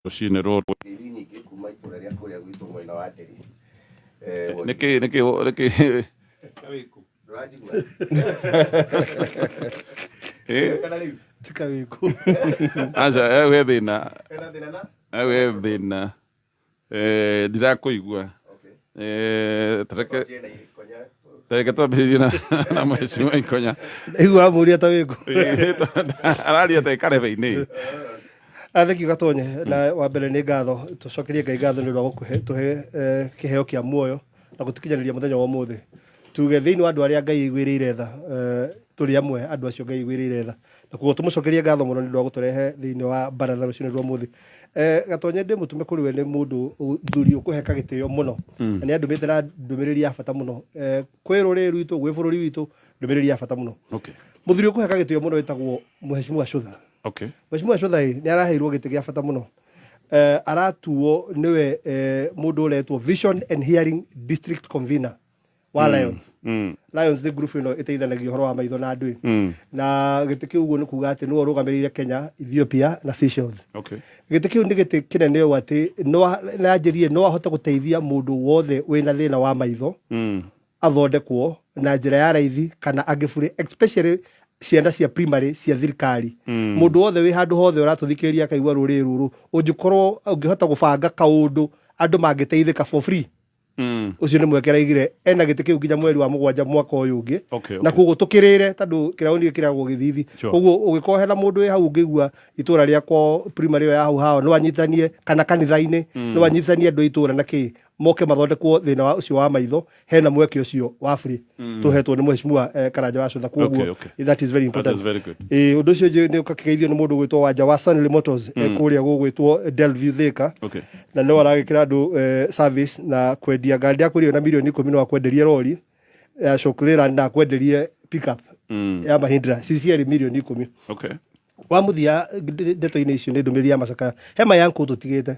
Rũcinĩ rũrũ. Ngeithi nyingĩ kuma itũra rĩa kũrĩa gwitũ mwena wa Nderi. Eh, Nĩkĩ nĩkĩ nĩkĩ Ndũranjigua? Eh, Kana rĩu? Tika wĩkũ. Aca, we thĩna. Hena thĩna na? We thĩna. Eh, ndirakũigua. Okay. Eh, tareke Kwanjia na ikonya. tareke twambĩrĩrie na na mheshimiwa Ikonya. Igua amũria ta wĩkũ. Araria ta karebe-inĩ. Thank you Gatonye na wa mbere nĩ ngatho tũcokerie Ngai ngatho nĩ ũndũ wa gũkũhe tũhe kĩheo kĩa muoyo na gũtũkinyanĩria mũthenya wa ũmũthĩ. Tuge thĩinĩ wa andũ arĩa Ngai aiguĩrĩire tha, tũrĩ amwe andũ acio Ngai aiguĩrĩire tha, na koguo tũmũcokerie ngatho mũno nĩ ũndũ wa gũtũrehe thĩinĩ wa baratha rũcinĩ rwa ũmũthĩ. Gatonye ndĩ mũtũme kũrĩ we nĩ mũndũ mũthuri ũkũheka gĩtĩo mũno na nĩ andũmĩte na ndũmĩrĩri ya bata mũno kwĩ rũrĩrĩ rwitũ, gwĩ bũrũri witũ, ndũmĩrĩri ya bata mũno. Mũthuri ũkũheka gĩtĩo mũno wĩtagwo Mheshimiwa Shutha. Mheshimiwa Shutha ĩ nĩ araheirwo gĩtĩ gĩa bata mũno. Aratuo nĩwe mũndũ ũretwo Vision and Hearing District Convener wa Lions. Lions nĩ group ĩno ĩteithanagia ũhoro wa maitho na andũ ĩ. Na gĩtĩ kĩu ũguo nĩ kuga atĩ nĩwe ũrũgamĩrĩire Kenya, Ethiopia na Seychelles. Gĩtĩ kĩu nĩ gĩtĩ kĩnene ũũ atĩ no nanjĩrie no ahote gũteithia mũndũ wothe wĩna thĩna wa maitho athondekwo na njĩra ya raithi kana angĩ bure, especially ciana cia primary cia thirikari. Mũndũ wothe wĩ handũ hothe ũratũthikĩrĩria akaigua rũrĩrĩ rũrũ, ũngĩkorwo ũngĩhota gũbanga kaũndũ andũ mangĩteithĩka for free, ũcio nĩ mweke araigire ena gĩtĩ kĩu nginya mweri wa 7 mwaka ũyũ ũngĩ. Na koguo tũkĩrĩre tondũ kĩraũni gĩkĩragwo gĩthithi. Koguo ũngĩkorwo hena mũndũ wĩ hau ũngĩigua itũra rĩa kwao primary ĩyo ya hau hao no anyitanie, kana kanitha-inĩ no anyitanie andũ a itũra na kĩ moke mathondekwo thĩna wa ũcio wa maitho, hena mweke ũcio wa free tũhetwo nĩ mheshimiwa Karanja wa Cũtha. Koguo that is very That important. is very good. Ũndũ ũcio ũngĩ nĩ ũkakĩgeithio nĩ mũndũ ũgwĩtwo Wanja wa Stanley Motors, kũrĩa gũgwĩtwo Delview Thika. Na no aragĩkĩra andũ service na kwendia ngari. Ndakwĩrire na mirioni 10 no akwenderie rori ya Ashok Leyland na akwenderie pickup ya Mahindra cierĩ mirioni 10. Wa mũthia ndeto-inĩ icio nĩ ndũmĩrĩri ya macakaya. He mayankũ tũtigĩte.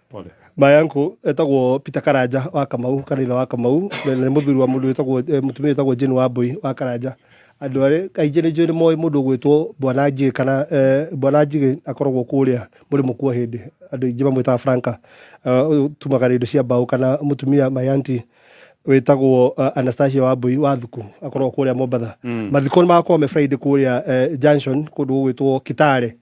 Pole. Mayanko etagwo Peter Karanja wa Kamau, kanitha wa Kamau, na nĩ mũthuri wa mũndũ wĩtagwo mũtumia wĩtagwo Jane Wambui wa Karanja. Andũ arĩa aingĩ nĩ njũĩ nĩ moĩ mũndũ ũgwĩtwo Bwana Njigĩ kana Bwana Njigĩ akoragwo kũrĩa mũrĩmo kuo hĩndĩ. Andũ aingĩ mamwĩtaga Franka. Ũtumaga indo cia mbaũ kana mũtumia my auntie wĩtagwo Anastasia Wambui wa Thuku akoragwo kũrĩa Mombatha. Mathiko nĩ magakorwo me Friday kũrĩa Junction kũndũ gũgwĩtwo Kitale.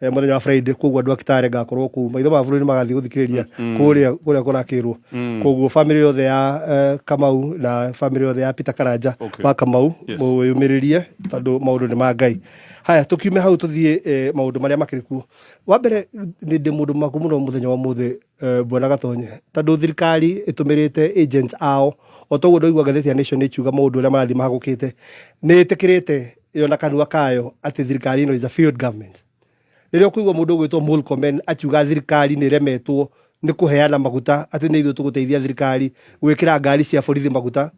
Mũthenya wa Friday, koguo andũ a Kitale ngakorwo kũu, maitho ma bũrũri magathiĩ gũthikĩrĩria kũrĩa kũrĩa kũrakĩrwo. Koguo family yothe ya Kamau na family yothe ya Peter Karanja wa Kamau, mwĩyũmĩrĩrie tondũ maũndũ nĩ ma Ngai. Haya, tũkiume hau tũthiĩ maũndũ marĩa makĩrĩ kuo. Wa mbere nĩ ndĩ mũndũ maku mũno mũthenya wa ũmũthĩ, Bwana Gatonye, tondũ thirikari ĩtũmĩrĩte agents ao o toguo ndaigua ngathĩti ya Nation ĩkiuga maũndũ ũrĩa marathiĩ mahagũkĩte, nĩ ĩtĩkĩrĩte yo na kanua kayo atĩ thirikari ĩno is a failed government. Rĩrĩa ũkũigua mũndũ ũgwĩtwo Murkomen akiuga thirikari nĩ ĩremetwo nĩ kũheana maguta, atĩ nĩ ithuĩ tũgũteithia thirikari gwĩkĩra ngari cia borithi maguta,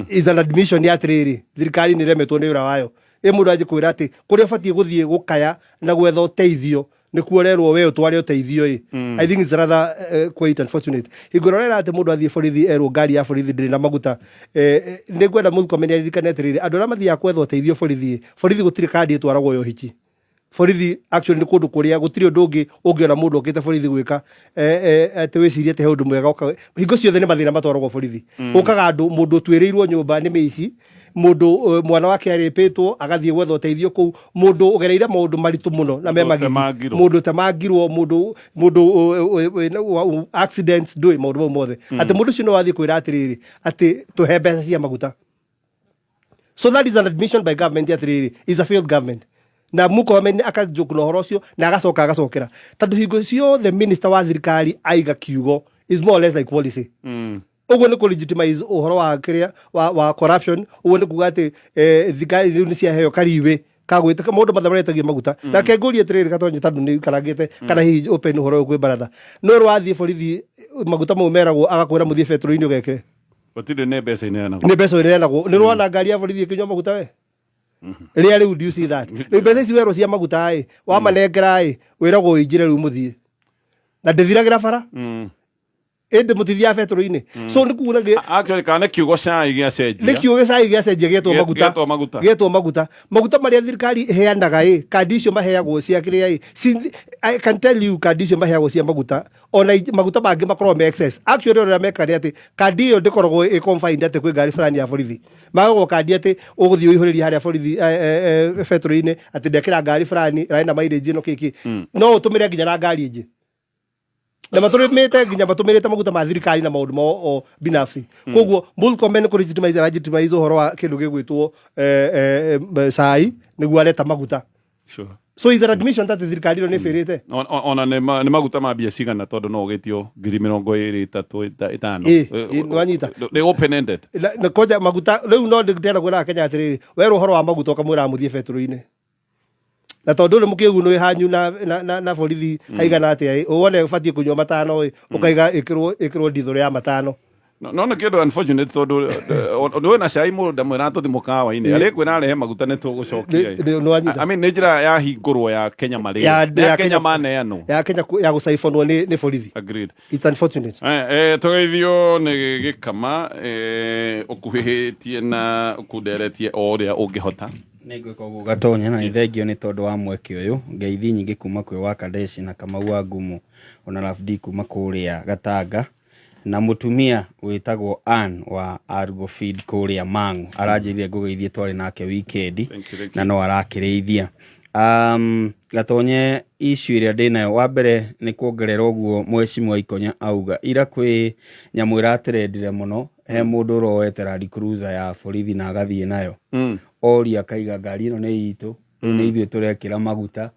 is an admission ya atĩrĩrĩ, thirikari nĩ ĩremetwo nĩ wĩra wayo. Ĩ mũndũ anjĩ kwĩra atĩ kũrĩa ũbatiĩ gũthiĩ gũkaya na gwetha ũteithio nĩkuo ũrerwo we ũtware ũteithio ĩ. I think it's rather quite unfortunate. Hingo ĩrĩa ũrera atĩ mũndũ athiĩ borithi erwo ngari ya borithi ndĩrĩ na maguta, nĩ ngwenda Murkomen aririkane atĩrĩrĩ, andũ arĩa mathiaga gwetha ũteithio borithi ĩ, borithi gũtirĩ kandi ĩtwaragwo ya ũhiki. Borithi actually nĩ kũndũ kũrĩa gũtirĩ ũndũ ũngĩ ũngĩona mũndũ okĩte borithi gwĩka atĩ wĩcirie atĩ he ũndũ mwega ũka. Hingo ciothe nĩ mathĩna matwaragwo borithi. Ũkaga andũ mũndũ ũtuĩrĩirwo nyũmba nĩ mĩici, mũndũ mwana wake arĩpĩtwo agathiĩ gwetha ũteithio kũu, mũndũ ũgereire maũndũ maritũ mũno na me Mũndũ magigi, ũtemangirwo. mũndũ ũtemangirwo, mũndũ accidents, ndũĩ maũndũ mau mothe. Atĩ mũndũ ũcio no wathiĩ kwĩra atĩrĩrĩ atĩ tũhe mbeca cia maguta. So that is an admission by government atĩrĩrĩ is a failed government. Na Murkomen akajoke na ũhoro ũcio na agacoka agacokera tondũ hingo ciothe minister wa thirikari aiga kiugo is more or less like policy. Ũguo nĩ kũ legitimize ũhoro wa kĩrĩa wa corruption. Ũguo nĩ kuga atĩ thirikari rĩu nĩ ciaheo kariwĩ ka gwĩtĩka maũndũ mothe maretagio maguta. Na ke ngũrie atĩrĩrĩ Gatonye, tondũ nĩ ikarangĩte kana hihi open ũhoro ũyũ kwĩ baratha, no rwathiĩ borithi maguta mau meragwo agakwĩra mũthiĩ betũrũ-inĩ ũgekĩre? Gũtirĩ, nĩ mbeca ineanagwo. Nĩ mbeca ineanagwo. Nĩ rwona ngari ya borithi ĩkĩnyua maguta we? Rĩa rĩu, do you see that? Rĩu mbeca ici werwo cia maguta ĩ, wamanengera ĩ, wĩragwo ũingĩre rĩu mũthiĩ na ndĩthiragĩra bara. Ĩndĩ mũtithiaga betũrũ-inĩ, so nĩ kuona Actually, kana kiugo cai gĩacenjia. Nĩ kiugo gĩcai gĩacenjia gĩetwo maguta. Gĩetwo maguta. Gĩetwo maguta. Maguta marĩa thirikari ĩheanaga ĩ, kandi icio maheagwo cia kĩrĩa ĩ, I can tell you, kandi icio maheagwo cia maguta, ona maguta mangĩ makoragwo me excess. Actually, ũrĩa mekaga nĩ atĩ kandi ĩyo ndĩkoragwo ĩ confined atĩ kwĩ ngari fulani ya borithi. Maheagwo kandi atĩ ũgũthiĩ ũihũrĩrie harĩa borithi betũrũ-inĩ atĩ ndekĩra ngari fulani ĩrarĩ na mileage ĩno kĩkĩ, no ũtũmĩre nginya na ngari ĩngĩ, na matũrĩmĩte nginya matũmĩrĩte maguta ma thirikari na maũndũ mao o binafsi. Koguo Murkomen nĩ kũ-legitimize aralegitimize ũhoro wa kĩndũ gĩgwĩtwo cai nĩguo areta maguta. So is an admission that thirikari ĩno nĩ ĩbĩrĩte. Ona nĩ maguta ma mbia cigana, tondũ no ũgĩtio 20,000, 30, 5. Ĩ, nĩwanyita. Nĩ open ended. Na kwanja maguta rĩu no ndĩrenda kwĩra Kenya atĩrĩrĩ, werwo ũhoro wa maguta ũkamwĩra mũthiĩ betũrũ-inĩ, na tondũ ũrĩ mũkĩgu nĩ hanyu na borithi haigana atĩa ĩ, wone ũbatiĩ kũnyua 5 ĩ, ũkaiga ĩkĩrwo ndithũrũ ya 5. No nĩ kĩndũ unfortunate, tondũ ũndũ wĩna cai mũndũ ndamwĩra tũthi mũkawa-inĩ arĩ kwĩra arehe maguta nĩ tũgũcokia. Nĩwanyita. I mean, nĩ njĩra ya hingũrwo ya Kenya marĩo ya Kenya maneanwo. Ya Kenya ya gũcaifonwo nĩ borithi. Agreed. It's unfortunate. Tũgeithio nĩ gĩkama ũkuhĩhĩtie na ũkunderetie o ũrĩa ũngĩhota. Nĩ ngwĩka ũguo, Gatonya, na nĩ thengio nĩ tondũ wa mweke ũyũ. Ngeithi nyingĩ kuma kwĩ wa Kadeshi na Kamau wa Ngumu, ona Rafdi kuma kũrĩa Gatanga, na mũtumia wĩtagwo Ann wa Argo Feed kũrĩa Mang'u aranjĩrire ngũgeithie, twarĩ nake weekend. Thank you, thank you. Na no arakĩrĩithia. Gatonye, issue ĩrĩa ndĩnayo wa mbere nĩ kuongerera ũguo mheshimiwa Ikonya auga. Ira kwĩ nyamũ ĩratrendire mũno, he mũndũ ũroete Land Cruiser ya borithi na agathiĩ nayo. Oria akaiga ngari ĩno nĩ itũ, rĩu nĩ ithuĩ tũrekĩra maguta,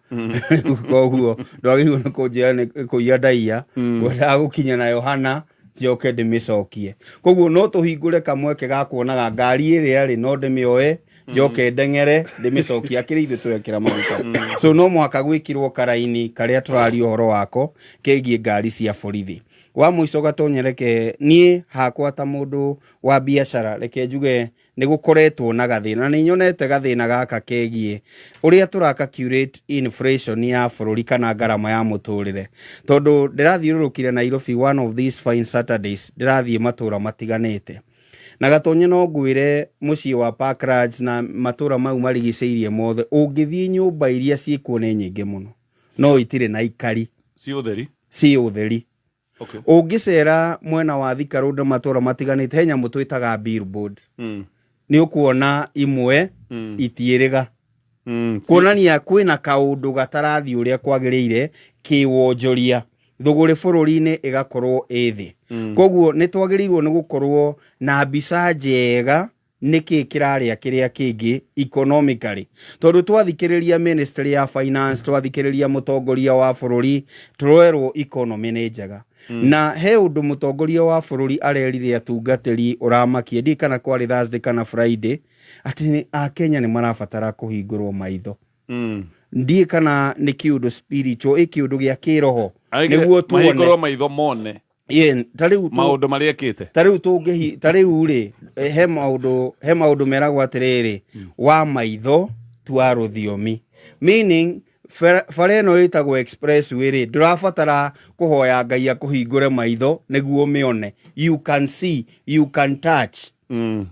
rĩu koguo ndwagĩrĩirwo nĩ kũnjĩra nĩ kũiya ndaiya, ngwendaga gũkinya nayo hana njoke ndĩmĩcokie. Koguo no tũhingũre kamweke ga kuonaga ngari ĩrĩa rĩ no ndĩmĩoe njoke ndeng'ere ndĩmĩcokie, akĩrĩ ithuĩ tũrekĩra maguta. So no mũhaka gwĩkĩrwo karaini karĩa tũraria ũhoro wako kegiĩ ngari cia borithi. Wa mũico, Gatonye, reke niĩ hakwa ta mũndũ wa biacara reke njuge nĩ gũkoretwo na gathĩna, na nĩ nyonete gathĩna gaka kegiĩ ũrĩa tũraka curate inflation ya bũrũri kana ngarama ya mũtũrĩre, tondũ ndĩrathiũrũrũkire Nairobi one of these fine Saturdays, ndĩrathiĩ matũra matiganĩte, na Gatonye no ngwĩre mũciĩ wa Parklands na matũra mau marigicĩirie mothe, ũngĩthiĩ nyũmba iria ciĩkuo nĩ nyingĩ mũno, no itirĩ na ikari. Ci ũtheri. Ci ũtheri. Ũngĩcera mwena wa Thika Road na matũra matiganĩte, he nyamũ twĩtaga billboard. Nĩ ũkuona imwe itiĩrĩga, kuonania kwĩna kaũndũ gatarathiĩ ũrĩa kwagĩrĩire kĩwonjoria, thũgũrĩ bũrũri-inĩ ĩgakorwo ĩ thĩ. Koguo nĩ twagĩrĩirwo nĩ gũkorwo na mbica njega nĩkĩ kĩrarĩa kĩrĩa kĩngĩ economically, tondũ twathikĩrĩria ministry ya finance, twathikĩrĩria mũtongoria wa bũrũri, tũrerwo economy nĩ njega. Na he ũndũ mũtongoria wa bũrũri arerire atungatĩri ũramakia, ndiũĩ kana kwarĩ Thursday kana Friday, atĩ akenya nĩ marabatara kũhingũrwo maitho. Ndiĩ kana nĩ kĩũndũ spiritual, ĩ kĩũndũ gĩa kĩroho nĩguo tuone. Mahingũrwo maitho mone. Ĩĩ, ta rĩu maũndũ marĩa ekĩte. Ta rĩu tũngĩhi ta rĩu rĩ, he maũndũ meragwo atĩrĩrĩ, wa maitho tu wa rũthiomi, meaning bara ĩno ĩtagwo expressway rĩ, ndũrabatara kũhoya Ngai akũhingũre maitho nĩguo ũmĩone. You can see, you can touch.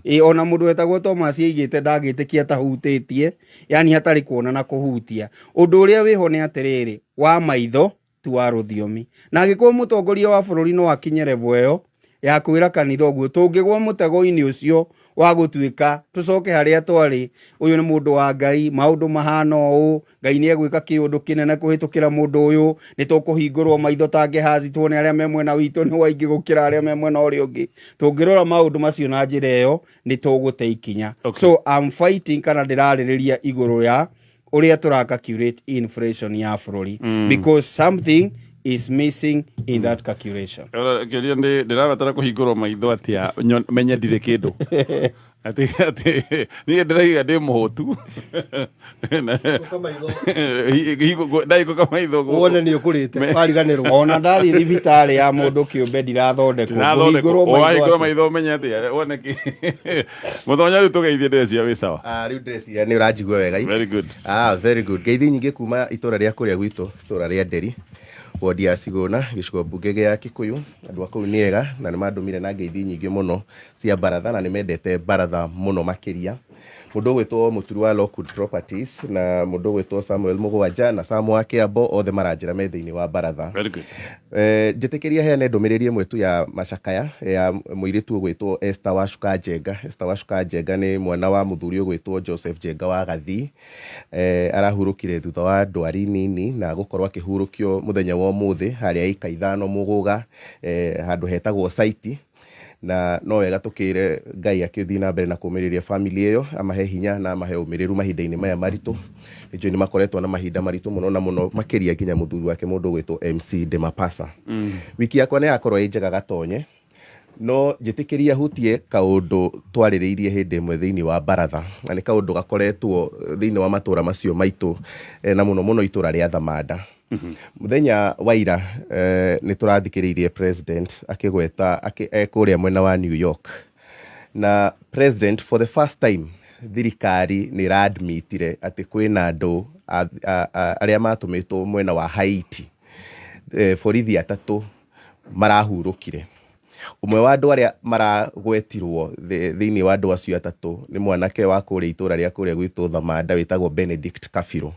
Ĩ ona mũndũ wetagwo Thomas aigĩte ndangĩtĩkia atahutĩtie, yani hatarĩ kuona na kũhutia. Ũndũ ũrĩa wĩho nĩ atĩrĩrĩ, wa maitho tu wa rũthiomi, na angĩkorwo mũtongoria wa bũrũri no akinye level ĩyo ya kwĩra kanitha ũguo, tũngĩgwa mũtego-inĩ ũcio wa gũtuĩka tũcoke harĩa twarĩ, ũyũ nĩ mũndũ wa Ngai, maũndũ mahana ũũ, Ngai nĩ egwĩka kĩũndũ kĩnene kũhĩtũkĩra mũndũ ũyũ, nĩ tũkũhingũrwo maitho ta Gehazi tuone arĩa me mwena witũ nĩ waingĩ gũkĩra arĩa me mwena ũrĩa ũngĩ. Tũngĩrora maũndũ macio na njĩra ĩyo, nĩ tũgũte ikinya. So I'm fighting, kana ndĩrarĩrĩria igũrũ ya ũrĩa tũraka curate inflation ya bũrũri, because something is missing in that calculation. Kĩũria nĩ ndĩrabatara kũhingũrwo maitho atĩa menye ndirĩ kĩndũ, atĩ niĩ ndĩraiga ndĩ mũhũtu, ndahingũka maitho wone nĩ ũkũrĩte wariganĩrwo. Ona ndathiĩ thibitarĩ ya mũndũ kĩũmbe ndirathondekwo. Ndĩrathondekwo. Kũhingũrwo maitho Wahingũra atĩa? Maitho ũmenye atĩa wone kĩ mũtonya. Rĩu tũgeithie, ndĩrecia wĩ sawa. Ah, rĩu ndĩreciria nĩ ũranjigua wega. Very good. Ah, very good. Ngeithi nyingĩ kuma itũra rĩa kũrĩa gwitũ, itũra rĩa Nderi. Wodi ya Sigona, gĩcigo mbunge gĩa Kikuyu. Andũ a kũu nĩ ega na nĩ mandũmire na ngeithi nyingĩ mũno cia baratha na nĩ mendete baratha mũno makĩria. Mũndũ ũgwĩtwo Mũturi wa Lockwood Properties na mũndũ ũgwĩtwo Samuel Mũgwanja na Sam wa Kĩambo othe maranjĩra me thĩinĩ wa baratha. Very good. Njĩtĩkĩria heane ndũmĩrĩri ĩmwe tu ya macakaya ya mũirĩtu ũgwĩtwo Esther Wacuka Njenga. Esther Wacuka Njenga nĩ mwana wa mũthuri ũgwĩtwo Joseph Njenga wa Gathii. Arahurũkire thutha wa ndwari nini na gũkorwo akĩhurũkio mũthenya wa ũmũthĩ harĩa ĩka 5 Mũgũga, handũ hetagwo Saiti. Na no wega tũkĩre Ngai akĩthiĩ na mbere na kũmĩrĩria family ĩyo, amahe hinya na amahe ũmĩrĩru mahinda-inĩ maya maritũ. Nĩ njũĩ nĩ makoretwo na mahinda maritũ mũno na mũno makĩria nginya mũthuri wake mũndũ ũgwĩtwo MC Demapasa. Wiki yakwa nĩ yakorwo ĩ njega gatonye, no njĩtĩkĩria hutie kaũndũ twarĩrĩirie hĩndĩ ĩmwe thĩinĩ wa baratha, na nĩ kaũndũ gakoretwo thĩinĩ wa matũra macio maitũ, na mũno mũno itũra rĩa Thamanda. Mũthenya wa ira nĩ tũrathikĩrĩirie president akĩgweta kũrĩa mwena wa New York, na president for the first time thirikari nĩ ĩradmitire atĩ kwĩna andũ arĩa matũmĩtwo mwena wa Haiti, borithi 3 marahurũkire. Ũmwe wa andũ arĩa maragwetirwo thĩinĩ wa andũ acio 3 nĩ mwanake wa kũrĩa itũra rĩa kũrĩa gwitũ Thamanda wĩtagwo Benedict Kabirũ.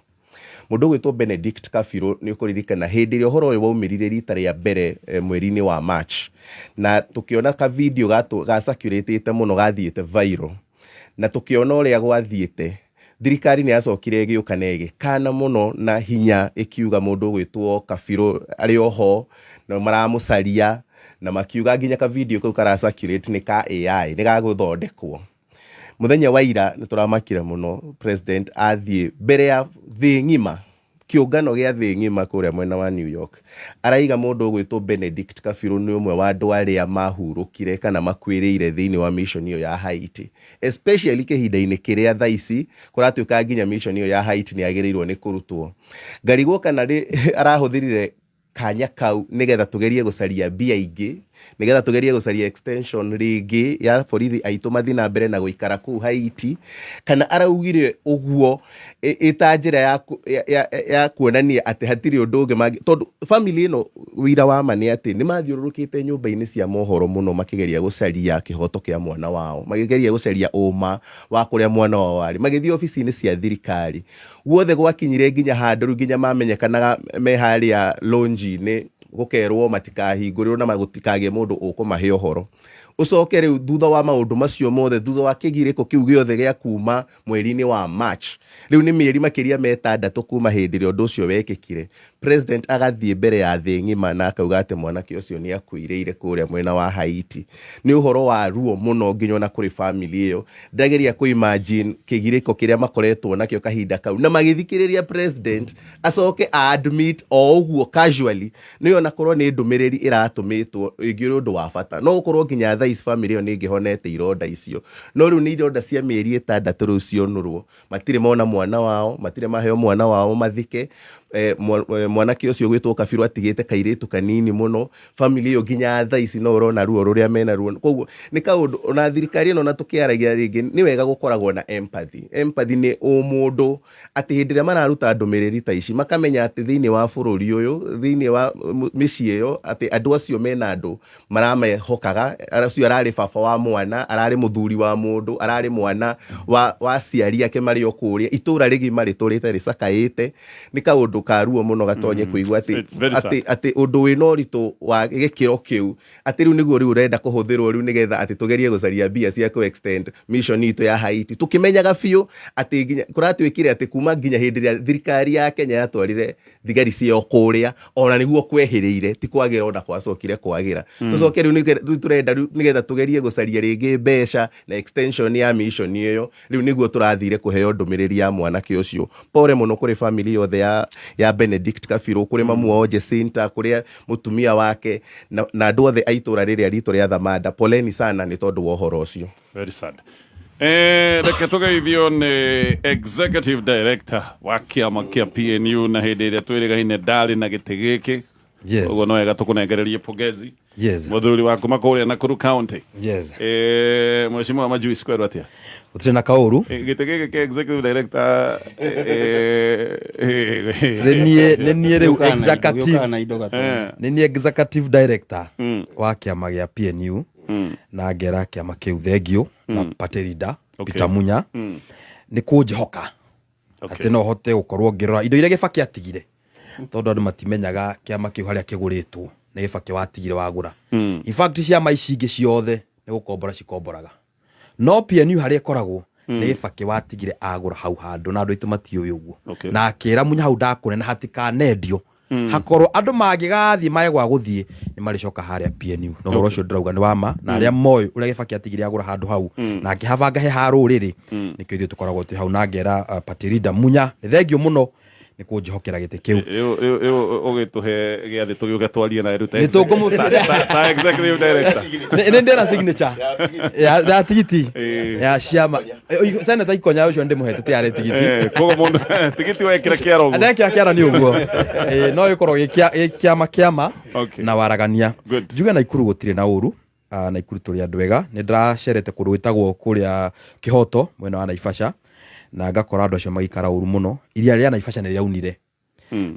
Mũndũ ũgwĩtwo Benedict Kabirũ nĩ ũkũririkana hĩndĩ ĩrĩa ũhoro ũyũ waumĩrire rita rĩa mbere mweri-inĩ wa March, na tũkĩona ka video ga circulatĩte mũno gathiĩte viral, na tũkĩona ũrĩa gwathiĩte. Thirikari nĩ yacokire ĩgĩũka na ĩgĩkana mũno na hinya ĩkiuga mũndũ ũgwĩtwo Kabirũ arĩ oho na maramũcaria, na makiuga nginya ka video kau kara circulate nĩ ka AI, nĩ gagũthondekwo. Mũthenya wa ira nĩ tũramakire mũno president athiĩ mbere ya thĩ ng'ima, kĩũngano gĩa thĩ ng'ima kũrĩa mwena wa New York, araiga mũndũ ũgwĩtwo Benedict Kabirũ nĩ ũmwe wa andũ arĩa mahurũkire kana makuĩrĩire thĩinĩ wa mission ĩyo ya Haiti, especially kĩhinda-inĩ kĩrĩa thaa ici kũratuĩka nginya mission ĩyo ya Haiti nĩ yagĩrĩirwo nĩ kũrutwo. Ngarigwo kana arahũthĩrire kanya kau nĩgetha tũgerie gũcaria mbia ingĩ, nĩgetha tũgerie gũcaria extension rĩngĩ ya borithi aitũ mathiĩ na mbere na gũikara kũu Haiti, kana araugire ũguo ĩta njĩra ya kuonania atĩ hatirĩ ũndũ ũngĩ mangĩ, tondũ family ĩno wĩira wa ma nĩ atĩ nĩ mathiũrũrũkĩte nyũmba-inĩ cia mohoro mũno makĩgeria gũcaria kĩhoto kĩa mwana wao, makĩgeria gũcaria ũma wa kũrĩa mwana wao arĩ, magĩthiĩ obici-inĩ cia thirikari guothe gwakinyire nginya handũ rĩu nginya mamenyekanaga me harĩa lounge-inĩ gũkerwo matikahingũrĩrwo na gũtikagĩe mũndũ ũkũmahe ũhoro. Ũcoke rĩu thutha wa maũndũ macio mothe, thutha wa kĩgirĩko kĩu gĩothe gĩa kuma mweri-inĩ wa March, rĩu nĩ mĩeri makĩria ma 6 kuma hĩndĩ ĩrĩa ũndũ ũcio wekĩkire, president agathiĩ mbere ya thĩ ng'ima na akauga atĩ mwanake ũcio nĩ akuĩrĩire kũrĩa mwena wa Haiti. Nĩ ũhoro wa ruo mũno nginya ona kũrĩ family ĩyo. Ndageria kũ imagine kĩgirĩko kĩrĩa makoretwo nakĩo kahinda kau, na magĩthikĩrĩria president acoke a admit o ũguo casually, nĩ ona korwo nĩ ndũmĩrĩri ĩratũmĩtwo ĩngĩ ũrĩ ũndũ wa bata, no gũkorwo nginya thaa ici family ĩyo nĩ ĩngĩhonete ironda icio, no rĩu nĩ ironda cia mĩeri 6 rĩu cionũrwo, matirĩ mona mwana wao, matirĩ maheo mwana wao mathike. Mwanake ũcio ũgwĩtwo Kabirũ atigĩte kairĩtu kanini mũno, family ĩyo nginya thaa ici no ũrona ruo rũrĩa mena ruo. Koguo nĩ kaũndũ ona thirikari ĩno ona tũkĩaragia rĩngĩ nĩ wega gũkoragwo na empathy. Empathy nĩ ũmũndũ atĩ hĩndĩ ĩrĩa mararuta ndũmĩrĩri ta ici makamenya atĩ thĩinĩ wa bũrũri ũyũ, thĩinĩ wa mĩciĩ ĩyo, atĩ andũ acio mena andũ maramehokaga, acio ararĩ baba wa mwana, ararĩ mũthuri wa mũndũ, ararĩ mwana wa aciari ake marĩ o kũrĩa, itũra rĩgima rĩtũrĩte rĩcakaĩte. Nĩ kaũndũ ka ruo mũno gatonye kũigua It's very sad. atĩ ũndũ wĩna ũritũ wa gĩkĩro kĩu, atĩ rĩu nĩguo rĩu ũrenda kũhũthĩrwo rĩu nĩgetha atĩ tũgerie gũcaria mbia cia kũ extend mission itũ ya Haiti, tũkĩmenyaga biũ atĩ nginya kũratuĩkire atĩ kuma nginya hĩndĩ ĩrĩa thirikari ya Kenya yatwarire thigari ciao kũrĩa, ona nĩguo kwehĩrĩire, ti kwagĩra ona gwacokire kwagĩra. Tũcoke rĩu rĩu tũrenda rĩu nĩgetha tũgerie gũcaria rĩngĩ mbeca na extension ya mission ĩyo, rĩu nĩguo tũrathire kũheo ndũmĩrĩri ya mwanake ũcio. Pole mũno kũrĩ family yothe ya Benedict Kabirũ, kũrĩ mamu wao Jacinta, kũrĩ mũtumia wake na andũ othe a itũra rĩrĩa ritũ rĩa Thamanda. Poleni sana nĩ tondũ wa ũhoro ũcio. Very sad. Reke tũgeithio nĩ executive director wa kĩama kĩa PNU, na hĩndĩ ĩrĩa twĩrĩgaine ndarĩ na gĩtĩ gĩkĩ. Yes. Ũguo no wega tũkũnengererie pongezi. Yes. Mũthuri wa kuma kũrĩa Nakuru County. Yes. Mheshimiwa Majuice kwerwo atĩa? Gũtirĩ na kaũru. Gĩtĩ gĩkĩ kĩa executive director Nĩ niĩ nĩ niĩ rĩu executive Gĩũkaga na indo Gatonye. nĩ niĩ executive director wa kĩama gĩa PNU na ngera kĩama kĩu thengiũ na party leader Okay. Peter Munya nĩ kũnjĩhoka Okay. atĩ no hote gũkorwo ngĩrora indo iria Gĩbakĩ atigire tondũ andũ matimenyaga kĩama kĩu harĩa kĩgũrĩtwo nĩ Gĩbakĩ watigire wagũra. In fact ciama ici ingĩ ciothe nĩ gũkombora cikomboraga, no PNU harĩa ĩkoragwo nĩ Gĩbakĩ watigire agũra hau handũ, na andũ aitũ matiũĩ ũguo. Okay. Na akĩra Munya hau ndakũne na hatikanendio, hakorwo andũ mangĩgathiĩ mage gwa gũthiĩ nĩ marĩcoka harĩa PNU. Na ũhoro ũcio ndĩrauga nĩ wa ma, na arĩa moĩ ũrĩa Gĩbakĩ atigire agũra handũ hau na akĩhabanga he ha rũrĩrĩ, nĩkĩo ithuĩ tũkoragwo twĩ hau. Na ngera party leader Munya nĩ thengio mũno nĩ kũnjĩhokera gĩtĩ kĩu. Rĩu ũgĩtũhe gĩathĩ tũgĩũke twarie nawe rĩu ta Nĩ ta executive director. Nĩ ndĩna signature ya tigiti ya ciama. Seneta Ikonya ũcio ndĩmũhete ti yarĩ tigiti. Koguo mũndũ tigiti wekĩra kĩara ũguo. Ndekĩra kĩara nĩ ũguo. No ĩkorwo gĩ kĩama kĩama Okay. na waragania. Good. Njuge Naikuru gũtirĩ na ũru. Naikuru tũrĩ andũ ega. Nĩ ndĩracerete kũndũ gwĩtagwo kũrĩa Kĩhoto mwena wa Naivasha, na ngakora andũ acio magĩikara ũru mũno. Iria rĩa Naivasha nĩ rĩaunire,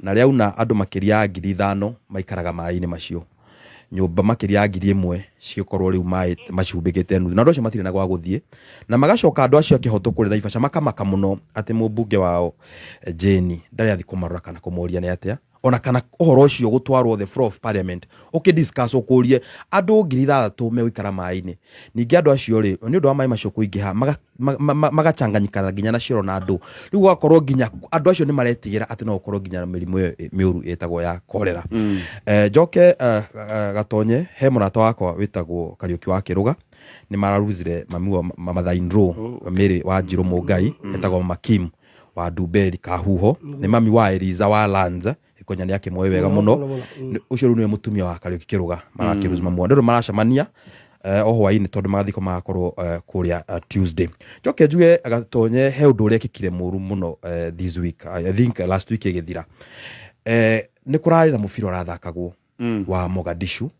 na rĩauna andũ makĩria ya 5,000 maikaraga maĩ-inĩ macio, nyũmba makĩria ya 1,000 cigĩkorwo rĩu maĩ macihumbĩkĩte nuthu, na andũ acio matirĩ na gwa gũthiĩ. Na magacoka andũ acio a Kĩhoto kũrĩa Naivasha makamaka mũno atĩ mũmbunge wao Jane ndarĩ athiĩ kũmarora kana kũmoria nĩ atĩa, ona kana ũhoro ũcio gũtwarwo the floor of parliament ũkĩdiscuss ũkũrie andũ 6,000 megũikara maĩ-inĩ. Ningĩ andũ acio rĩ, nĩ ũndũ wa maĩ macio kũingĩha, magachanganyikana nginya na cioro na andũ, rĩu gũgakorwo nginya andũ acio nĩ maretigĩra atĩ no gũkorwo nginya na mĩrimũ ĩyo mĩũru ĩtagwo ya cholera. Njoke Gatonye, he mũrata wakwa wĩtagwo Kariũki wa Kĩrũga, nĩ mararuzire mami wa mother in law Mary wa Njirũ Mũngai, etagwo Mama Kim wa Ndumberi Kahuho, nĩ mami wa Eliza wa Lanza Ikonya, nĩ akĩmoĩ wega mũno. Ũcio rĩu nĩwe mũtumia wa Kariũki Kĩrũga, marakĩruzi mamu wa ndũrũ maracemania o hwaĩ-inĩ tondũ magathiko magakorwo kũrĩa Tuesday. Njoke njuge Gatonye, he ũndũ ũrekĩkire mũru mũno this week, I think last week ĩgĩthira, nĩ kũrarĩ na mũbira ũrathakagwo wa Mogadishu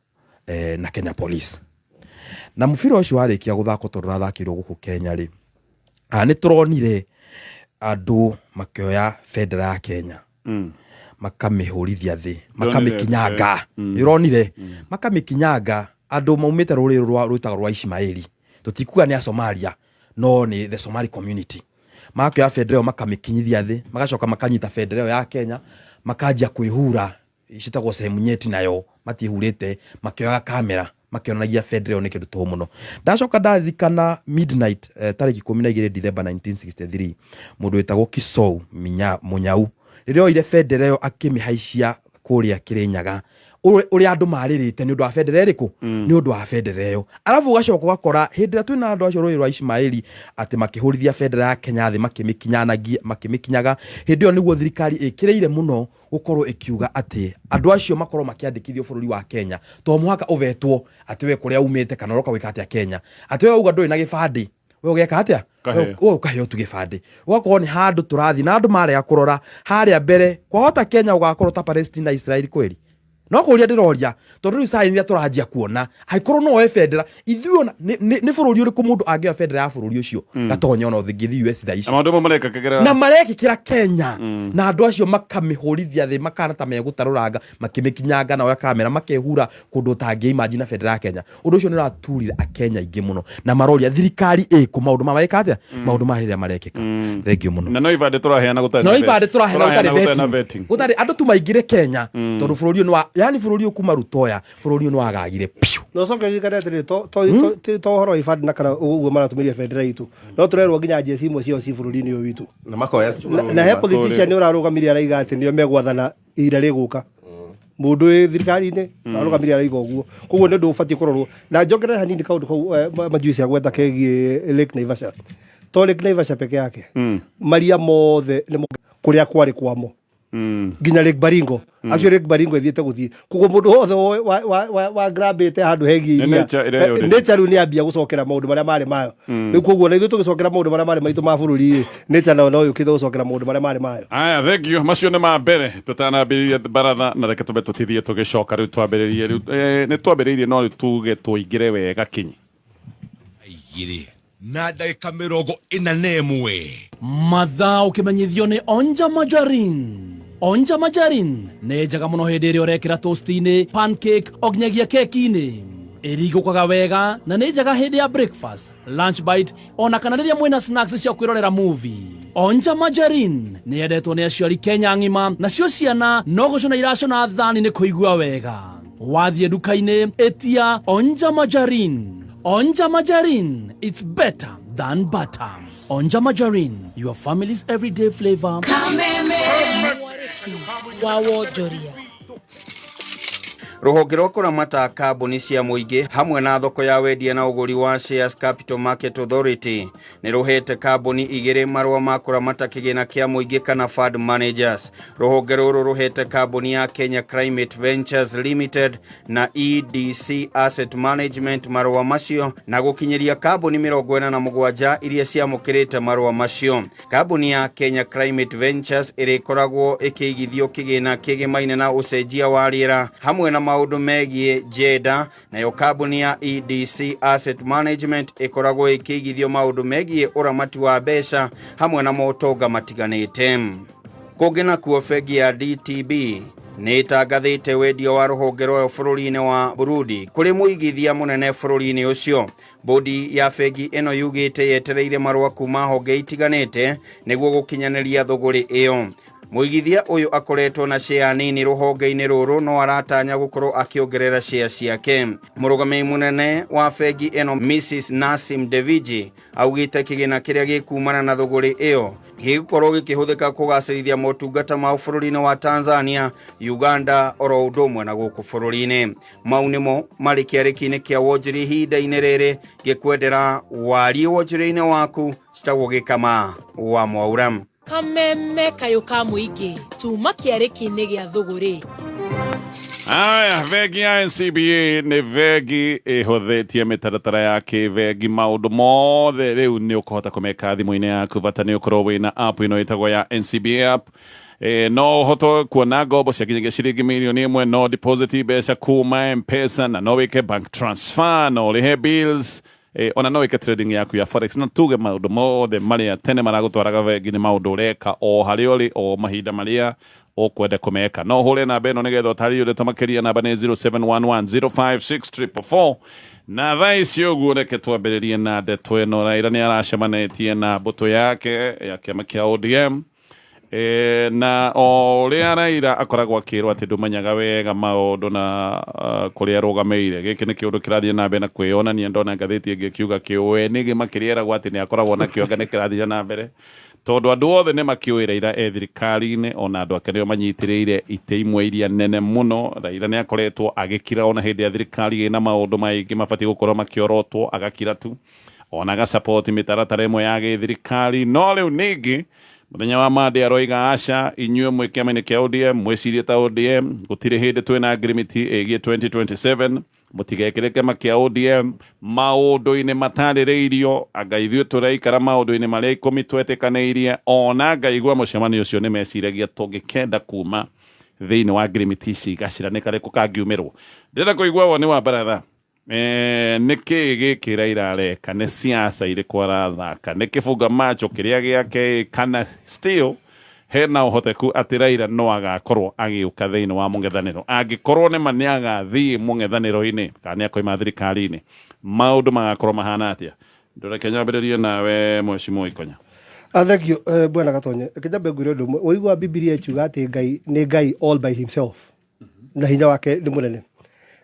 na Kenya Police, na mũbira ũcio warĩkia gũthakwo, tondũ ũrathakĩirwo gũkũ Kenya rĩ, nĩ tũronire andũ makĩoya bendera ya Kenya makamĩhũrithia thĩ, makamĩkinyanga. Nĩ ũronire makamĩkinyanga, andũ maumĩte rũrĩrĩ rwa rwĩtagwo rwa Ismaili, tũtikuga nĩ a Somalia, no nĩ the Somali community. Makĩoya bendera ĩyo makamĩkinyithia thĩ, magacoka makanyita bendera ĩyo ya Kenya makanjia kwĩhura citagwo sehemu nyeti, nayo matiĩhurĩte, makĩoyaga kamera makĩonanagia bendera ĩyo nĩ kĩndũ tũhũ mũno. Ndacoka ndaririkana midnight tarĩki 12 December 1963, mũndũ wĩtagwo Kisou Mũnyau rĩrĩa oire bendera ĩyo akĩmĩhaicia kũrĩa Kĩrĩnyaga, ũrĩa andũ marĩrĩte nĩ ũndũ wa bendera ĩrĩkũ, nĩ ũndũ wa bendera ĩyo. Arabu ũgacoka ũgakora hĩndĩ ĩrĩa twĩna andũ acio rũrĩrĩ rwa Ismaili atĩ makĩhũrithia bendera ya Kenya thĩ, makĩmĩkinyanagia, makĩmĩkinyaga, hĩndĩ ĩyo nĩguo thirikari ĩkĩrĩire mũno gũkorwo ĩkiuga atĩ andũ acio makorwo makĩandĩkithio bũrũri wa Kenya, to mũhaka ũvetwo atĩ we kũrĩa umĩte kana ũroka gwĩka atĩa Kenya, atĩ we wauga ndũrĩ na gĩbandĩ, we ũgeka atĩa? Ũkaheo. We ũkaheo tu gĩbandĩ. Ũgakorwo nĩ handũ tũrathiĩ na andũ marega kũrora harĩa mbere, kwahota Kenya ũgakorwo ta Palestine na Israel kweri. No kũria ndĩroria, tondũ rĩu sign iria tũranjia kuona, angĩkorwo no oe bendera ithuĩ ona nĩ bũrũri ũrĩkũ mũndũ angĩoya bendera ya bũrũri ũcio, Gatonye, ona ũngĩthiĩ US thaa ici? Na maũndũ mamwe marekĩkĩra Na marekĩkĩra Kenya, na andũ acio makamĩhũrithia thĩ, makana ta megũtarũranga, makĩmĩkinyanga na oya kamera makehura kũndũ ũtangĩ imagine na bendera ya Kenya. Ũndũ ũcio nĩ ũraturire akenya aingĩ mũno na maroria thirikari ĩkũ, maũndũ ma mareka atĩa, maũndũ ma rĩrĩa marekĩka. Thengiũ mũno. Na no ibandĩ tũraheana gũtarĩ no na ibandĩ tũraheana tũraheana gũtarĩ gũtarĩ na vetting. vetting. Gũtarĩ andũ tu maingĩre Kenya, tondũ bũrũri ũyũ nĩ wa yani bũrũri ũyũ kuma Rutoya, bũrũri ũyũ nĩ wagagire piũ. Na ũcoke ũririkane atĩrĩrĩ, to ũhoro wa ibandĩ na kana ũguo maratũmĩria bendera itũ, no tũrerwo nginya njeci imwe ciao ci bũrũri-inĩ ũyũ witũ. Na makoya Na he politician ũrarũgamire araiga atĩ nĩo megwathana ihinda rĩgũka, mũndũ wĩ thirikari-inĩ arũgamire araiga ũguo. Koguo nĩ ũndũ ũbatiĩ kũrorwo. Na njongerere hanini kaũndũ kau majuici agweta kegiĩ Lake Naivasha, to Lake Naivasha peke yake, maria mothe nĩ kũrĩa kwarĩ kwamo. Nginya Lake Baringo. Actually, Lake Baringo ĩthiĩte gũthiĩ koguo mũndũ wothe wa grabĩte handũ hegiĩ Nĩ iria. Nature ĩreyũrĩria. Nature rĩu nĩ yambia gũcokera maũndũ marĩa marĩ mayo rĩu. Koguo na ithuĩ tũgĩcokera maũndũ marĩa marĩ maitũ ma bũrũri rĩ, nature nayo no yũkĩte gũcokera maũndũ marĩa marĩ mayo. Aya, thank you. Macio nĩ ma mbere tũtanambĩrĩria baratha, na reke tũbe tũtithie tũgĩcoka rĩu twambĩrĩrie rĩu, nĩ twambĩrĩirie, no rĩu tuge tũingĩre wega kinyi. 2:41. Mathaa ũkĩmenyithio nĩ Onja Margarine. Onja Margarine nĩ njega mũno hĩndĩ ĩrĩa ũrekĩra toast-inĩ, pancake, o nginyagia keki-inĩ. Ĩringũkaga wega na nĩ njega hĩndĩ ya breakfast, lunch bite, ona kana rĩrĩa mwĩna snacks cia kwĩrorera movie. Onja Margarine nĩ yendetwo nĩ aciari Kenya ng'ima, nacio ciana no gũcũna iracũna thani nĩ kũigua wega. Wathiĩ nduka-inĩ, ĩtia Onja Margarine. Onja Margarine, it's better than butter. Onja Margarine, your family's everyday flavor. Wa wonjoria. Rũhonge rwa kũramata kambuni cia mũingĩ hamwe na thoko ya wendia na ũgũri wa Shares Capital Market Authority nĩ rũhete kambuni igĩrĩ marũa ma kũramata kĩgĩna kĩa mũingĩ kana fund managers. Rũhonge rũrũ rũhete kambuni ya Kenya Climate Ventures Limited na EDC Asset Management marũa macio na gũkinyĩria kambuni 47 iria ciamũkĩrĩte marũa macio. Kambuni ya Kenya Climate Ventures ĩrĩkoragwo ĩkĩigithio kĩgĩna kĩgĩmaine na ũcenjia wa rĩera hamwe na maũndũ megiĩ gender, nayo kambuni ya EDC Asset Management ĩkoragwo ĩkĩigithio maũndũ megiĩ ũramati wa mbeca hamwe na motonga matiganĩte. Kũngĩ nakuo, bengi ya DTB nĩ ĩtangathĩte wendia wa rũhonge rwayo bũrũri-inĩ wa Burundi kũrĩ mũigithia mũnene bũrũri-inĩ ũcio. Bodi ya bengi ĩno yugĩte yetereire marũa kuma honge itiganĩte nĩguo gũkinyanĩria thũgũrĩ ĩyo. Mũigithia ũyũ akoretwo na share nini rũhonge-inĩ rũrũ, no aratanya gũkorwo akĩongerera share ciake. Mũrũgamĩrĩri mũnene wa bengi ĩno, Mrs Nasim Deviji, augĩte kĩgĩna kĩrĩa gĩkumana na thũgũrĩ ĩyo gĩgũkorwo gĩkĩhũthĩka kũgacĩrithia motungata mao bũrũri-inĩ wa Tanzania, Uganda oro ũndũ ũmwe na gũkũ bũrũri-inĩ. Mau nĩmo marĩ kĩarĩki-inĩ kĩa wonjoria ihinda-inĩ rĩrĩ. Ngĩkwendera wariĩ wonjoria-inĩ waku. Citagwo Gĩkama wa Mwaura. Kameme kayũ ka mũingĩ tuma kĩarĩki-inĩ gĩa thũgũrĩ. Aya, bengi ya NCBA nĩ bengi ĩhũthĩtie mĩtaratara ya kĩbengi. Maũndũ mothe rĩu nĩ ũkũhota kũmeka thimũ-inĩ yaku, bata nĩ ũkorwo wĩna app ĩno ĩtagwo ya NCBA app. No ũhote kuona ngombo cia nginyagia ciringi mirioni 1, no deposit mbeca kuma Mpesa, na no wĩke bank transfer, no ũrĩhe bills, ona no wĩke trading yaku ya forex, na tuge maũndũ mothe marĩa tene maragũtwaraga bengi nĩ maũndũ ũreka o harĩa ũrĩ, o mahinda marĩa ũkwenda kũmeka. No ũhũre namba ĩno nĩgetha ũtarĩrio ndeto makĩria. Namba nĩ 0711056444. Na thaa ici ũguo, reke twambĩrĩrie na ndeto ĩno. Raila nĩ aracemanĩtie na mbũtũ yake ya kĩama kĩa ODM. Na o ũrĩa Raila akoragwo akĩrwo atĩ ndũmenyaga wega maũndũ na kũrĩa arũgamĩire, gĩkĩ nĩ kĩũndũ kĩrathiĩ na mbere na kwĩyonania. Ndona ngathĩti ĩngĩ ĩkiuga kĩũĩ nĩ gĩma kĩrĩa eragwo atĩ nĩ akoragwo nakĩo anga nĩ kĩrathiĩ na mbere, tondũ andũ othe nĩ makĩũĩ Raila e thirikari-inĩ, ona andũ ake nĩo manyitĩrĩire itĩ imwe iria nene mũno. Raila nĩ akoretwo agĩkira ona hĩndĩ ya thirikari ĩna maũndũ maingĩ mabatiĩ gũkorwo makĩorotwo, agakira tu, ona agasupport mĩtaratara ĩmwe ya gĩthirikari. No rĩu ningĩ mũthenya wa Monday aroiga, aca, inyuĩ mwĩ kĩama-inĩ kĩa ODM, mwĩcirie ta ODM, gũtirĩ hĩndĩ twĩna agreement ĩgiĩ 2027, mũtigekĩre kĩama kĩa ODM maũndũ-inĩ matarĩrĩirio, anga ithuĩ tũraikara maũndũ-inĩ marĩa 10 twetĩkanĩirie. Ona ngaigua mũcemanio ũcio nĩ meciragia tũngĩkenda kuma thĩinĩ wa ngirimiti ici, gacĩra nĩ karĩkũ kangiumĩrwo. Ndĩrenda kũigua woni wa baratha. Nĩ kĩĩ gĩkĩ Raila areka? Nĩ siasa irĩkũ arathaka? Nĩ kĩbunga macho kĩrĩa gĩake, kana still hena ũhoteku atĩ Raila no agakorwo agĩũka thĩinĩ wa mũng'ethanĩro? Angĩkorwo nĩma nĩ agathiĩ mũng'ethanĩro-inĩ kana nĩ akoima thirikari-inĩ, maũndũ magakorwo mahana atĩa? Ndũreke nyambĩrĩrie nawe, Mheshimiwa Ikonya. Ah, thank you, bwana Gatonye. Reke nyambe ngwĩre ũndũ ũmwe. Ũigua Bibilia ĩkiuga atĩ Ngai nĩ Ngai all by himself na hinya wake nĩ mũnene.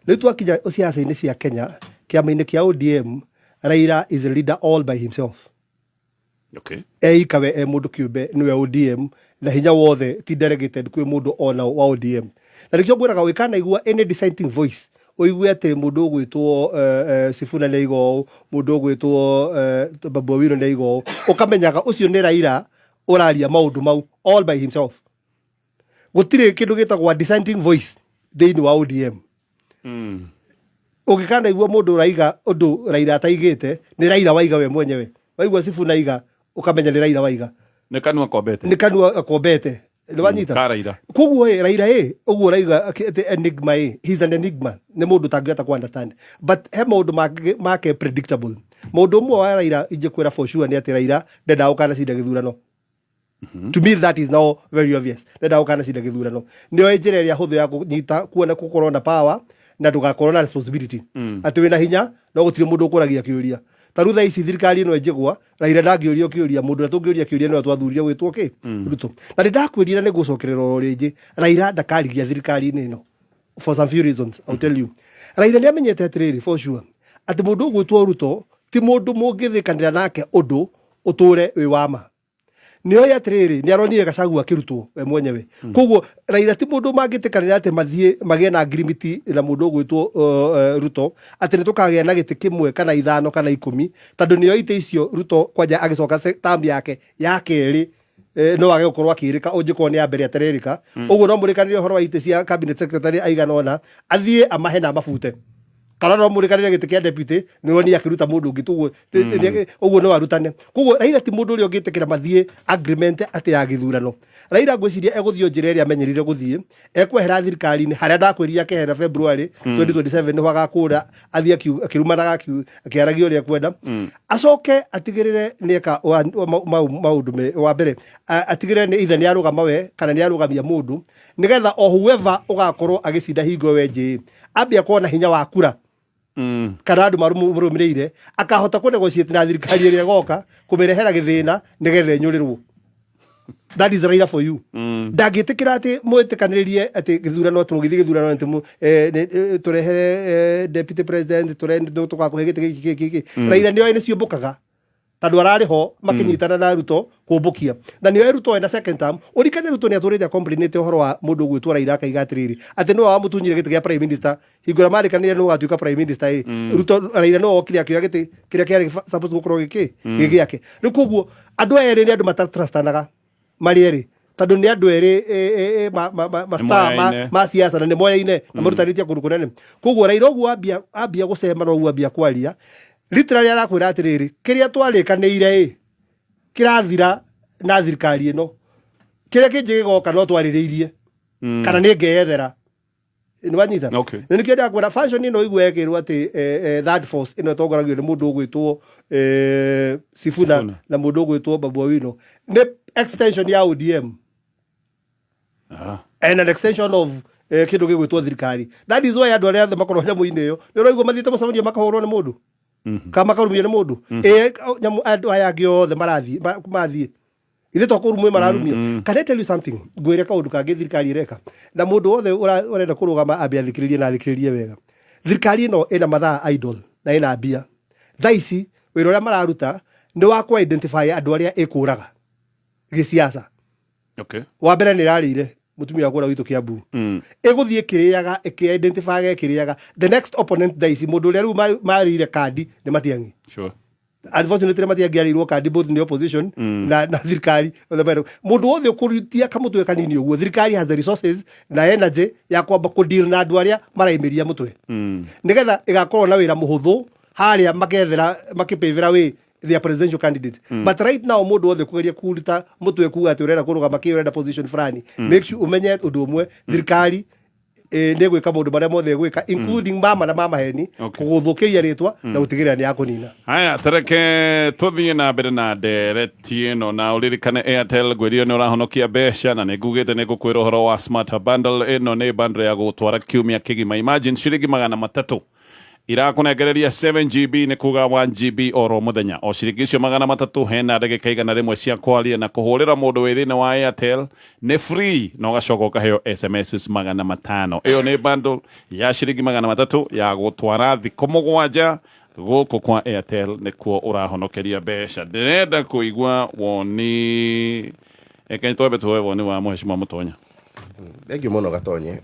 Rĩu twakinya ciaca-inĩ cia Kenya, kĩama-inĩ kĩa ODM, Raila is a leader all by himself. Eika we e mũndũ kĩũmbe nĩwe ODM, na hinya wothe ti delegated kwĩ mũndũ ona wa ODM. Na nĩkĩo ngwĩraga ũkanaigua any dissenting voice, ũigue atĩ mũndũ ũgwĩtwo Sifuna nĩ aiga ũũ, mũndũ ũgwĩtwo Babu Owino nĩ aiga ũũ, ũkamenyaga ũcio nĩ Raila ũraria maũndũ mau all by himself. Gũtirĩ kĩndũ gĩtagwo a dissenting voice thĩinĩ wa ODM. Ũngĩkanaigua mũndũ ũraiga ũndũ Raila ataigĩte, nĩ Raila waiga we mwenyewe. Waigua Sifuna aiga, ũkamenya nĩ Raila waiga. Nĩ kanua kombete. Nĩ kanua kombete. Nĩ wanyita? Ka Raila. Koguo ĩ, Raila ĩ, ũguo ũraiga atĩ enigma ĩ, he's an enigma. Nĩ mũndũ ũtangĩhota ku understand. But he maũndũ make predictable. Mũndũ ũmwe wa Raila ingĩkwĩra for sure nĩ atĩ Raila ndendaga gũkanacinda gĩthurano. To me that is now very obvious. Ndendaga gũkanacinda gĩthurano. Nĩoĩ njĩra ĩrĩa hũthũ ya kũnyita, kuona gũkorwo na power na ndũgakorwo na responsibility. Atĩ wĩna hinya no gũtirĩ mũndũ ũkũragia kĩũria. Ta rĩu thaa ici thirikari ĩno ĩnjĩgwa, Raila ndangĩũrio kĩũria, mũndũ ũrĩa tũngĩũria kĩũria nĩwe twathurire gwĩtwo kĩ? Ruto. Na nĩ ndakwĩrire nĩ ngũcokerera oro rĩngĩ, Raila ndakarigia thirikari-inĩ ĩno. For some few reasons, I'll tell you. Raila nĩ amenyete atĩrĩrĩ, for sure, atĩ mũndũ ũgwĩtwo Ruto ti mũndũ mũngĩthĩkanĩra nake ũndũ ũtũre wĩ wa ma. Nĩoĩ atĩrĩrĩ, nĩ aronire Gachagua akĩrutwo we mwenyewe. Koguo Raila ti mũndũ mangĩtĩkanĩra atĩ mathiĩ magĩe na ngirimiti na mũndũ ũgwĩtwo Ruto, atĩ nĩ tũkagĩa na gĩtĩ kĩmwe kana 5 kana 10, tondũ nĩoĩ itĩ icio Ruto kwanja agĩcoka term yake ya kerĩ, no age gũkorwo akĩrĩka ũngĩkorwo nĩ ya mbere atarerĩka. Ũguo no mũrĩkanĩre ũhoro wa itĩ cia cabinet secretary aigana ũna, athiĩ amahe na amabute. Kana no mũrĩkanĩre gĩtĩ kĩa deputy, nĩ woni akĩruta mũndũ ũngĩ, ũguo no arutane. Koguo Raila ti mũndũ ũrĩa ũngĩtĩkĩra mathiĩ agreement atĩ ya gĩthurano. Raila ngwĩciria egũthiĩ o njĩra ĩrĩa amenyerire gũthiĩ, ekwehera thirikari-inĩ harĩa ndakwĩrire akehera February 2027 nĩho agakũra, athiĩ akĩrumanaga, akĩaragia ũrĩa ekwenda. Acoke atigĩrĩre nĩeka maũndũ wa mbere, atigĩrĩre nĩ either nĩ arũgama we kana nĩ arũgamia mũndũ, nĩgetha o whoever ũgakorwo agĩcinda hingo we njĩĩ, ambia kuona hinya wa kura. Kana andũ marũmĩrĩire, akahota kũ negotiate na thirikari ĩrĩa ĩgoka kũmĩrehera gĩthĩna nĩgetha ĩnyũrĩrwo. That is Raila for you. Ndangĩtĩkĩra atĩ mwĩtĩkanĩrĩrie atĩ gĩthurano, atĩ mũgĩthiĩ gĩthurano atĩ tũrehere deputy president, tũgakũhe gĩtĩ gĩkĩ, gĩkĩ, gĩkĩ. Raila nĩoĩ nĩ ciũmbũkaga. Tondũ ararĩ ho makĩnyitana na Ruto kũmbũkia. Na nĩoĩ Ruto ena second term. Ũrikane Ruto nĩ atũrĩte complainĩte ũhoro wa mũndũ ũgwĩtwo Raila akaiga atĩrĩrĩ, atĩ nĩwe wamũtunyire gĩtĩ gĩa prime minister. Hingo ĩrĩa marĩkanĩire nĩwe ũgatuĩka prime minister ĩ. Ruto, Raila nĩwe wokire akĩoya gĩtĩ kĩrĩa kĩarĩ supposed gũkorwo gĩkĩ, gĩ gĩake. Rĩu koguo andũ aya erĩ nĩ andũ matatrustanaga marĩ erĩ. Tondũ nĩ andũ erĩ, ma star Nĩmoyaine. ma siasa na nĩmoyaine na marutanĩtie kũndũ kũnene. Koguo Raila ũguo ambia gũcema na ũguo ambia kwaria, literally arakwĩra atĩrĩrĩ, kĩrĩa twarĩkanĩire ĩ, kĩrathira na thirikari ĩno. Kĩrĩa kĩngĩ gĩgoka no twarĩrĩirie. Kana nĩ ngeyethera. Nĩ wanyita? Na nĩkĩo ndakwĩra fashion ĩno ũigue ĩkĩrwo atĩ, third force ĩno ĩtongoragio nĩ mũndũ ũgwĩtwo, Sifuna Sifuna. na mũndũ ũgwĩtwo Babu Owino. Nĩ extension ya ODM. And an extension of kĩndũ gĩgwĩtwo thirikari. That is why andũ arĩa othe makorwo nyamũ-inĩ ĩyo, nĩ ũraigua mathiĩte mũcemanio makahũrwo nĩ mũndũ. Kana makarumio nĩ mũndũ. Nyamũ andũ aya angĩ othe marathiĩ, mathiĩ. Ithe to kũrumwo mararumio. Can I tell you something? Ngwĩre kaũndũ kangĩ thirikari ĩreka. Na mũndũ wothe ũrenda kũrũgama ambe athikĩrĩrie na athikĩrĩrie wega. Thirikari ĩno ĩna mathaa idle na ĩna mbia. Thaa ici wĩra ũrĩa mararuta nĩ wa kũ identify andũ arĩa ĩkũraga gĩsiasa. Wa mbere nĩ ĩrarĩire mũtumia wakwa ũrĩa witũ Kiambu. Ĩgũthiĩ ĩkĩrĩaga, ĩkĩ-identify ĩkĩrĩaga. The next opponent thaa ici mũndũ ũrĩa rĩu marĩire kandi nĩ Matiang'i. Unfortunately Matiang'i arĩirwo kandi both nĩ opposition na thirikari. Mũndũ wothe ũkũrutia kamũtwe kanini ũguo, thirikari has the resources na energy ya kwamba kũ deal na andũ arĩa maraimĩria mũtwe. Nĩgetha ĩgakorwo na wĩra mũhũthũ harĩa makethera makĩpavera way their presidential candidate. But right now mũndũ wothe kũgeria kũruta mũtwe kuga atĩ ũrenda kũrũgama kĩ, ũrenda position fulani. Make sure ũmenye ũndũ ũmwe, thirikari nĩ gwĩka maũndũ marĩa mothe ĩgwĩka, including mama na mama heni, kũgũthũkĩria rĩtwa na gũtigĩrĩra nĩ yakũnina. Haya, tareke tũthiĩ na mbere na ndereti ĩno na ũririkane Airtel ngwĩrire nĩ ũrahonokia mbeca na nĩ ngugĩte nĩ ngũkwĩra ũhoro wa smart bundle. Ĩno nĩ bundle ya gũtwara kiumia kĩgima. Imagine ciringi magana matatũ irakũnengereria 7 GB, nĩ kuga 1 GB oro mũthenya. O ciringi icio magana matatũ hena ndagĩka igana rĩmwe cia kwaria na kũhũrĩra mũndũ wĩ thĩinĩ wa Airtel nĩ free, na ũgacoka ũkaheo SMS magana matano. Ĩyo nĩ bundle ya ciringi magana matatũ ya gũtwara thikũ mũgwanja gũkũ kwa Airtel, nĩkuo ũrahonokeria mbeca. Ndĩrenda kũigua woni, reke twambe tuoe woni wa Mheshimiwa Mũtonya. Thank you mũno Gatonye.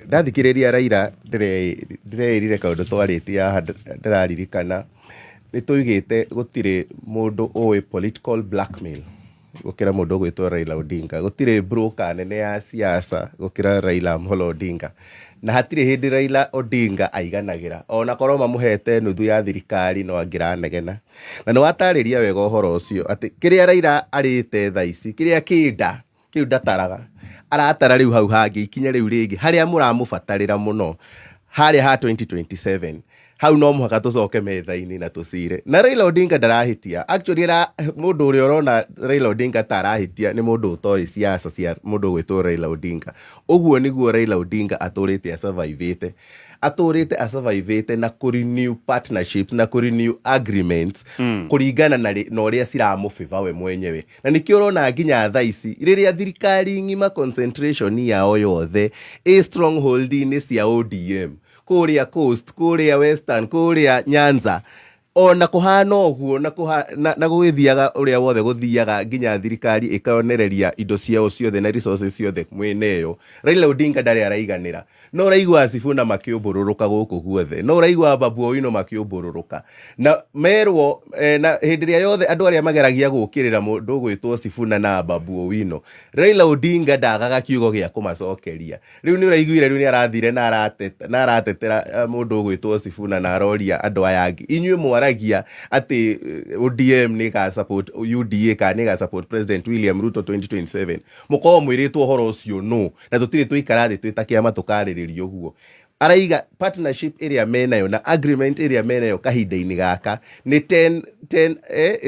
Ndathikĩrĩria Raila ndĩreĩrire kaũndũ twarĩtie haha ndĩraririkana. Nĩ tũigĩte gũtirĩ mũndũ ũĩ political blackmail Gũkĩra mũndũ ũgwĩtwo Raila Odinga. Gũtirĩ broker nene ya siasa gũkĩra Raila Amolo Odinga. Na hatirĩ hĩndĩ Raila Odinga aiganagĩra. Ona korwo mamũhete nuthu ya thirikari no angĩranegena. Na nĩ watarĩria wega ũhoro ũcio atĩ kĩrĩa Raila arĩte thaa ici, kĩrĩa kĩ nda, kĩu ndataraga. Aratara rĩu hau hangĩ, ikinya rĩu rĩngĩ, harĩa mũramũbatarĩra mũno, harĩa ha 2027. Hau no mũhaka tũcoke metha-inĩ na tũcire. Na Raila Odinga ndarahĩtia. Actually ara, mũndũ ũrĩa ũrona Raila Odinga ta arahĩtia nĩ mũndũ ũtoĩ siasa cia mũndũ ũgwĩtwo Raila Odinga. Ũguo nĩguo Raila Odinga atũrĩte asurvivĩte. Atũrĩte asurvivĩte na kũ renew partnerships na kũ renew agreements kũringana na na ũrĩa ciramũ we mwenyewe. Na nĩkĩo ũrona nginya thaa ici rĩrĩa thirikari ng'ima concentration yao yothe ĩ stronghold-inĩ cia ODM, kũrĩa Coast, kũrĩa Western, kũrĩa Nyanza, ona kũhana ũguo na, na gũgĩthiaga ũrĩa wothe gũthiaga nginya thirikari ĩkonereria indo ciao ciothe na resources ciothe mwena ĩyo, Raila Odinga ndarĩ araiganĩra. No ũraigua Sifuna makĩũmbũrũrũka gũkũ guothe, no ũraigua Babu Owino makĩũmbũrũrũka na merwo na hĩndĩ ĩrĩa yothe andũ arĩa mageragia gũkĩrĩra mũndũ ũgwĩtwo Sifuna na Babu Owino, Raila Odinga ndagaga kiugo gĩa kũmacokeria. Rĩu nĩ ũraiguire rĩu nĩ arathire na arateta na aratetera mũndũ ũgwĩtwo Sifuna na aroria andũ aya angĩ, inyuĩ mwaragia atĩ ODM nĩ ĩga support UDA kana nĩ ĩga support President William Ruto 2027, mũkoragwo mwĩrĩtwo ũhoro ũcio no na tũtirĩ twaikara thĩ twĩ ta kĩama tũkarĩrĩria ũguo. Araiga partnership ĩrĩa menayo na agreement ĩrĩa menayo kahinda-inĩ gaka nĩ 10 10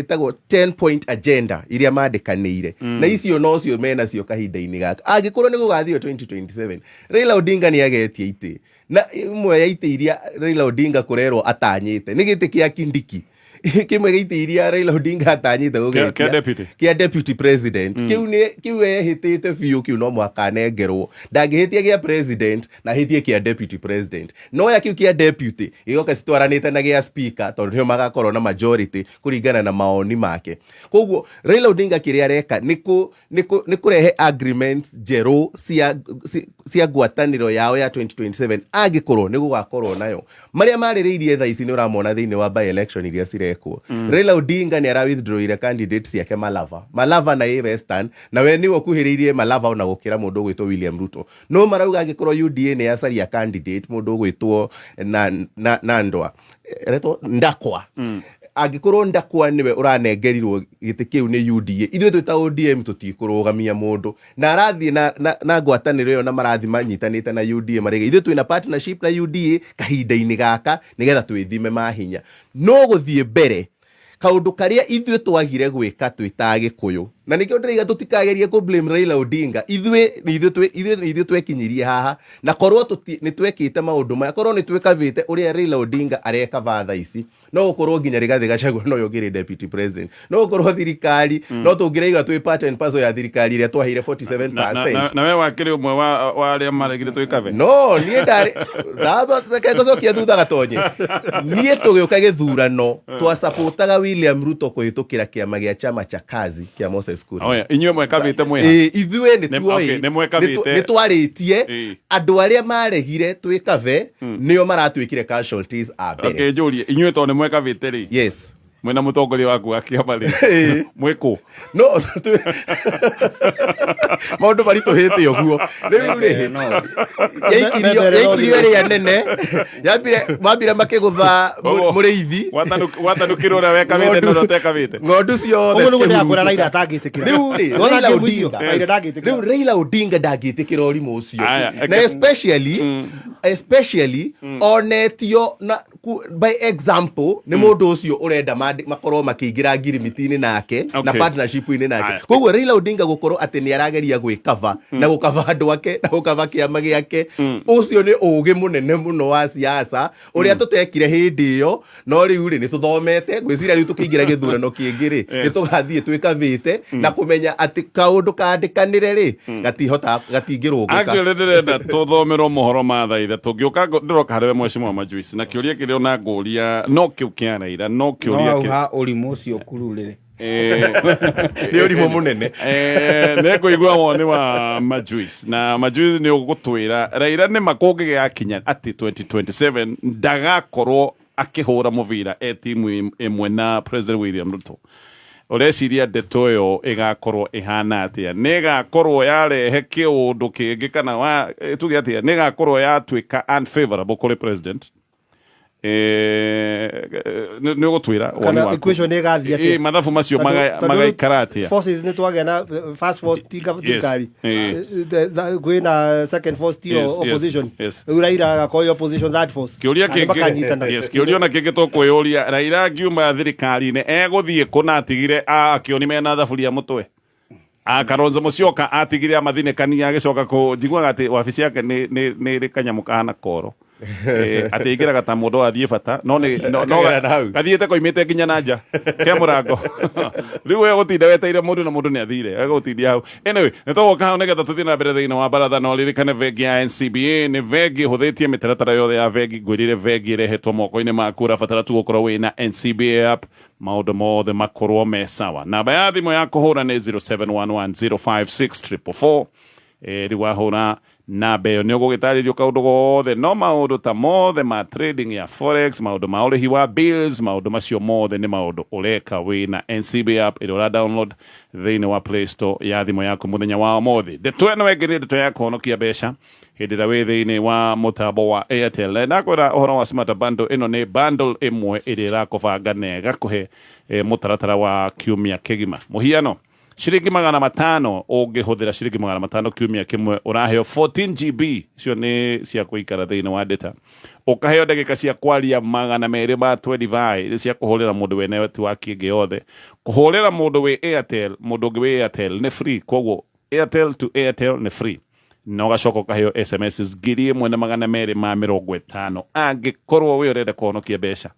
ĩtagwo 10 point agenda iria mandĩkanĩire, na icio nocio menacio kahinda-inĩ gaka. Angĩkorwo nĩ gũgathio 2027, Raila Odinga nĩ agetia itĩ, na ĩmwe ya itĩ iria Raila Odinga kũrerwo atanyĩte nĩ gĩtĩ kĩa Kindiki. Kĩmwe gĩa itĩ iria Raila Odinga atanyĩte gũgetia Kĩa deputy. Kĩa deputy president. Kĩu nĩ kĩu ehĩtĩte biũ, kĩu no mũhaka anengerwo. Ndangĩhĩtia gĩa president na ahĩtie kĩa deputy president. No ya kĩu kĩa deputy gĩgoka citwaranĩte na gĩa speaker, tondũ nĩo magakorwo na majority kũringana na maoni make. Koguo Raila Odinga kĩrĩa areka nĩ kũ nĩ kũrehe agreements njerũ cia ngwatanĩro yao ya 2027, angĩkorwo nĩ gũgakorwo nayo. Marĩa marĩrĩirie thaa ici nĩ ũramona thĩinĩ wa by election iria cirekwo. Raila Odinga nĩ ara withdrawire candidate ciake Malava, Malava na ĩ Western, na we nĩwe ũkuhĩrĩirie Malava ona gũkĩra mũndũ ũgwĩtwo William Ruto. No marauga angĩkorwo UDA nĩ yacaria candidate mũndũ ũgwĩtwo na Nandwa, aretwo Ndakwa, angĩkorwo Ndakwa nĩwe ũranengerirwo gĩtĩ kĩu nĩ UDA, ithuĩ twĩ ta ODM tũtikũrũgamia mũndũ. Na arathiĩ na ngwatanĩro ĩyo na marathiĩ manyitanĩte na UDA, marĩga ithuĩ twĩna partnership na UDA kahinda-inĩ gaka nĩgetha twĩthime mahinya no gũthiĩ mbere. Kaũndũ karĩa ithuĩ twagire gwĩka twĩ ta Agĩkũyũ, na nĩkĩo ndĩraiga tũtikagerie kũ blame Raila Odinga, ithuĩ nĩ ithuĩ ithuĩ nĩ ithuĩ twekinyirie haha. Na korwo nĩ twekĩte maũndũ maya, korwo nĩ twĩkavĩte ũrĩa Raila Odinga areka thaa ici, no gũkorwo nginya Rigathĩ Gachagua noyo ũngĩrĩ deputy president, no gũkorwo thirikari no tũngĩraiga twĩ part and parcel ya thirikari ĩrĩa twaheire 47%. Na we wakĩrĩ ũmwe wa arĩa maregire twĩkave? No niĩ ndarĩ thamba, reke ngũcokia thutha gatonye. Niĩ tũgĩũka gĩthurano twasupportaga William Ruto kũhĩtũkĩra kĩama gĩa Chama cha Kazi kĩa Moses Kuria. Oya, inyuĩ mwekavĩte mwĩha? Ĩĩ, ithuĩ nĩ tuoĩ. Okay, nĩ mwekavĩte. Nĩ twarĩtie. Andũ arĩa maregire twĩkave nĩo maratuĩkire casualties a mbere. Okay, njũrie, inyuĩ tondũ nĩ mwekavĩte rĩ, Yes. Mwĩna mũtongoria waku wa kĩama rĩ, mwĩkũ? No maũndũ maritũhĩte ũguo rĩu rĩ, yaikirio yaikirio ĩrĩa nene yambire, mambire makĩgũtha mũrĩithi. Gwatanũkĩrwo ũrĩa wekavĩte na ũrĩa ũtekavĩte. Ng'ondu ciothe Ũguo nĩguo ndĩrakwĩra cikĩhurunjũka. Raila atangĩtĩkĩra. Rĩu rĩ, Nĩwona Raila ngĩmu icio? Odinga. Raila ndangĩtĩkĩra. Rĩu Raila Odinga ndangĩtĩkĩra ũrimũ ũcio. Aya, Na especially onetio na by example nĩ mũndũ ũcio ũrenda makorwo makĩingĩra ngirimiti-inĩ nake na partnership-inĩ nake. Koguo Raila Odinga gũkorwo atĩ nĩ arageria gwĩkava na gũkava andũ ake na gũkava kĩama gĩake, ũcio nĩ ũgĩ mũnene mũno wa siasa ũrĩa tũtekire hĩndĩ ĩyo. No rĩu rĩ, nĩ tũthomete, ngwĩciria rĩu tũkĩingĩra gĩthurano kĩngĩ rĩ, nĩ tũgathiĩ twĩkavĩte na kũmenya atĩ kaũndũ kandĩkanĩre rĩ, gatihota gatingĩrũngĩka. Actually ndĩrenda tũthomerwo mohoro ma thaa ithatũ. Ngĩũka ndĩroka harĩ we Mheshimiwa Majuice na kĩũria kĩrĩa ona ngũria no kĩu kĩa Raila, no no kĩũria hau kĩu ha ũrimũ ũcio kururĩre. Nĩ ũrimũ mũnene. Nĩ ngũigua woni wa Majuice, na Majuice nĩ ũgũtwĩra Raila nĩ ma kũngĩgakinya atĩ 2027 ndagakorwo akĩhũra mũbira e timu ĩmwe na President William Ruto. Ũreciria ndeto ĩyo ĩgakorwo ĩhana atĩa? Nĩ ĩgakorwo yarehe kĩũndũ kĩngĩ kana wa tuge atĩa, nĩ ĩgakorwo yatuĩka unfavorable kũrĩ president? Nĩ ũgũtwĩra woni Kana waku. equation ĩgathiĩ atĩa? Mathabu macio Tondũ- tondũ magaikara atĩa? Forces nĩ twagĩa na first force ti thirikari. Kwĩna second force ti opposition. Rĩu Raila agakorwo ĩ opposition third force. Kĩũria Na nĩ kĩngĩ, makanyitana. yes, kĩũria ona kĩngĩ tũkwĩyũria, Raila angiuma thirikari-inĩ egũthiĩ kũ na atigire akĩoni mena thaburia mũtwe? A Kalonzo Musyoka atigire amathinĩkania agĩcoka kũ njiguaga atĩ wabici yake nĩ ĩrĩ kanyamũ kahana koro. Atĩ aingĩraga ta mũndũ wathiĩ bata no nĩ no Akagera na hau. gathiĩte koimĩte nginya na nja ke mũrango. Rĩu we gũtinda wetereire mũndũ na mũndũ nĩ athire agũtindia hau. Anyway, nĩ tũgũka hau nĩgetha tũthiĩ na mbere thĩinĩ wa baratha. No ririkane bengi ya NCBA nĩ bengi ĩhũthĩtie mĩtaratara yothe ya bengi. Ngwĩrire bengi ĩrehetwo moko-inĩ maku, ũrabatara tu gũkorwo wĩna NCBA app, maũndũ mothe makorwo me sawa. Namba ya thimũ ya kũhũra nĩ 0711056444. Rĩu wahũra namba ĩyo nĩ ũgũgĩtarĩrio kaũndũ gothe, no maũndũ ta mothe ma trading ya forex, maũndũ ma ũrĩhi wa bills, maũndũ macio mothe nĩ maũndũ ũreka wĩna NCBA app ĩrĩa ũra download thĩinĩ wa Play Store ya thimũ yaku mũthenya wa ũmũthĩ. Ndeto ĩno ĩngĩ nĩ ndeto ya kũhonokia mbeca hĩndĩ ĩrĩa wĩ thĩinĩ wa mũtambo wa Airtel. Na ndakwĩra ũhoro wa Smart Bundle, ĩno nĩ bundle ĩmwe ĩrĩa ĩrakũbanga na ĩgakũhe mũtaratara wa kiumia kĩgima. Mũhiano, ciringi 500, ũngĩhũthĩra ciringi 500 kiumia kĩmwe, ũraheo 14 GB, icio nĩ cia kũikara thĩinĩ wa data, ũkaheo ndagĩka cia kwaria 225 cia kũhũrĩra mũndũ wĩ network ĩngĩ yothe. Kũhũrĩra mũndũ wĩ Airtel, mũndũ ũngĩ wĩ Airtel nĩ free, koguo Airtel to Airtel nĩ free, na ũgacoka ũkaheo SMS 1250. Angĩkorwo wĩ ũrenda kũhonokia mbeca,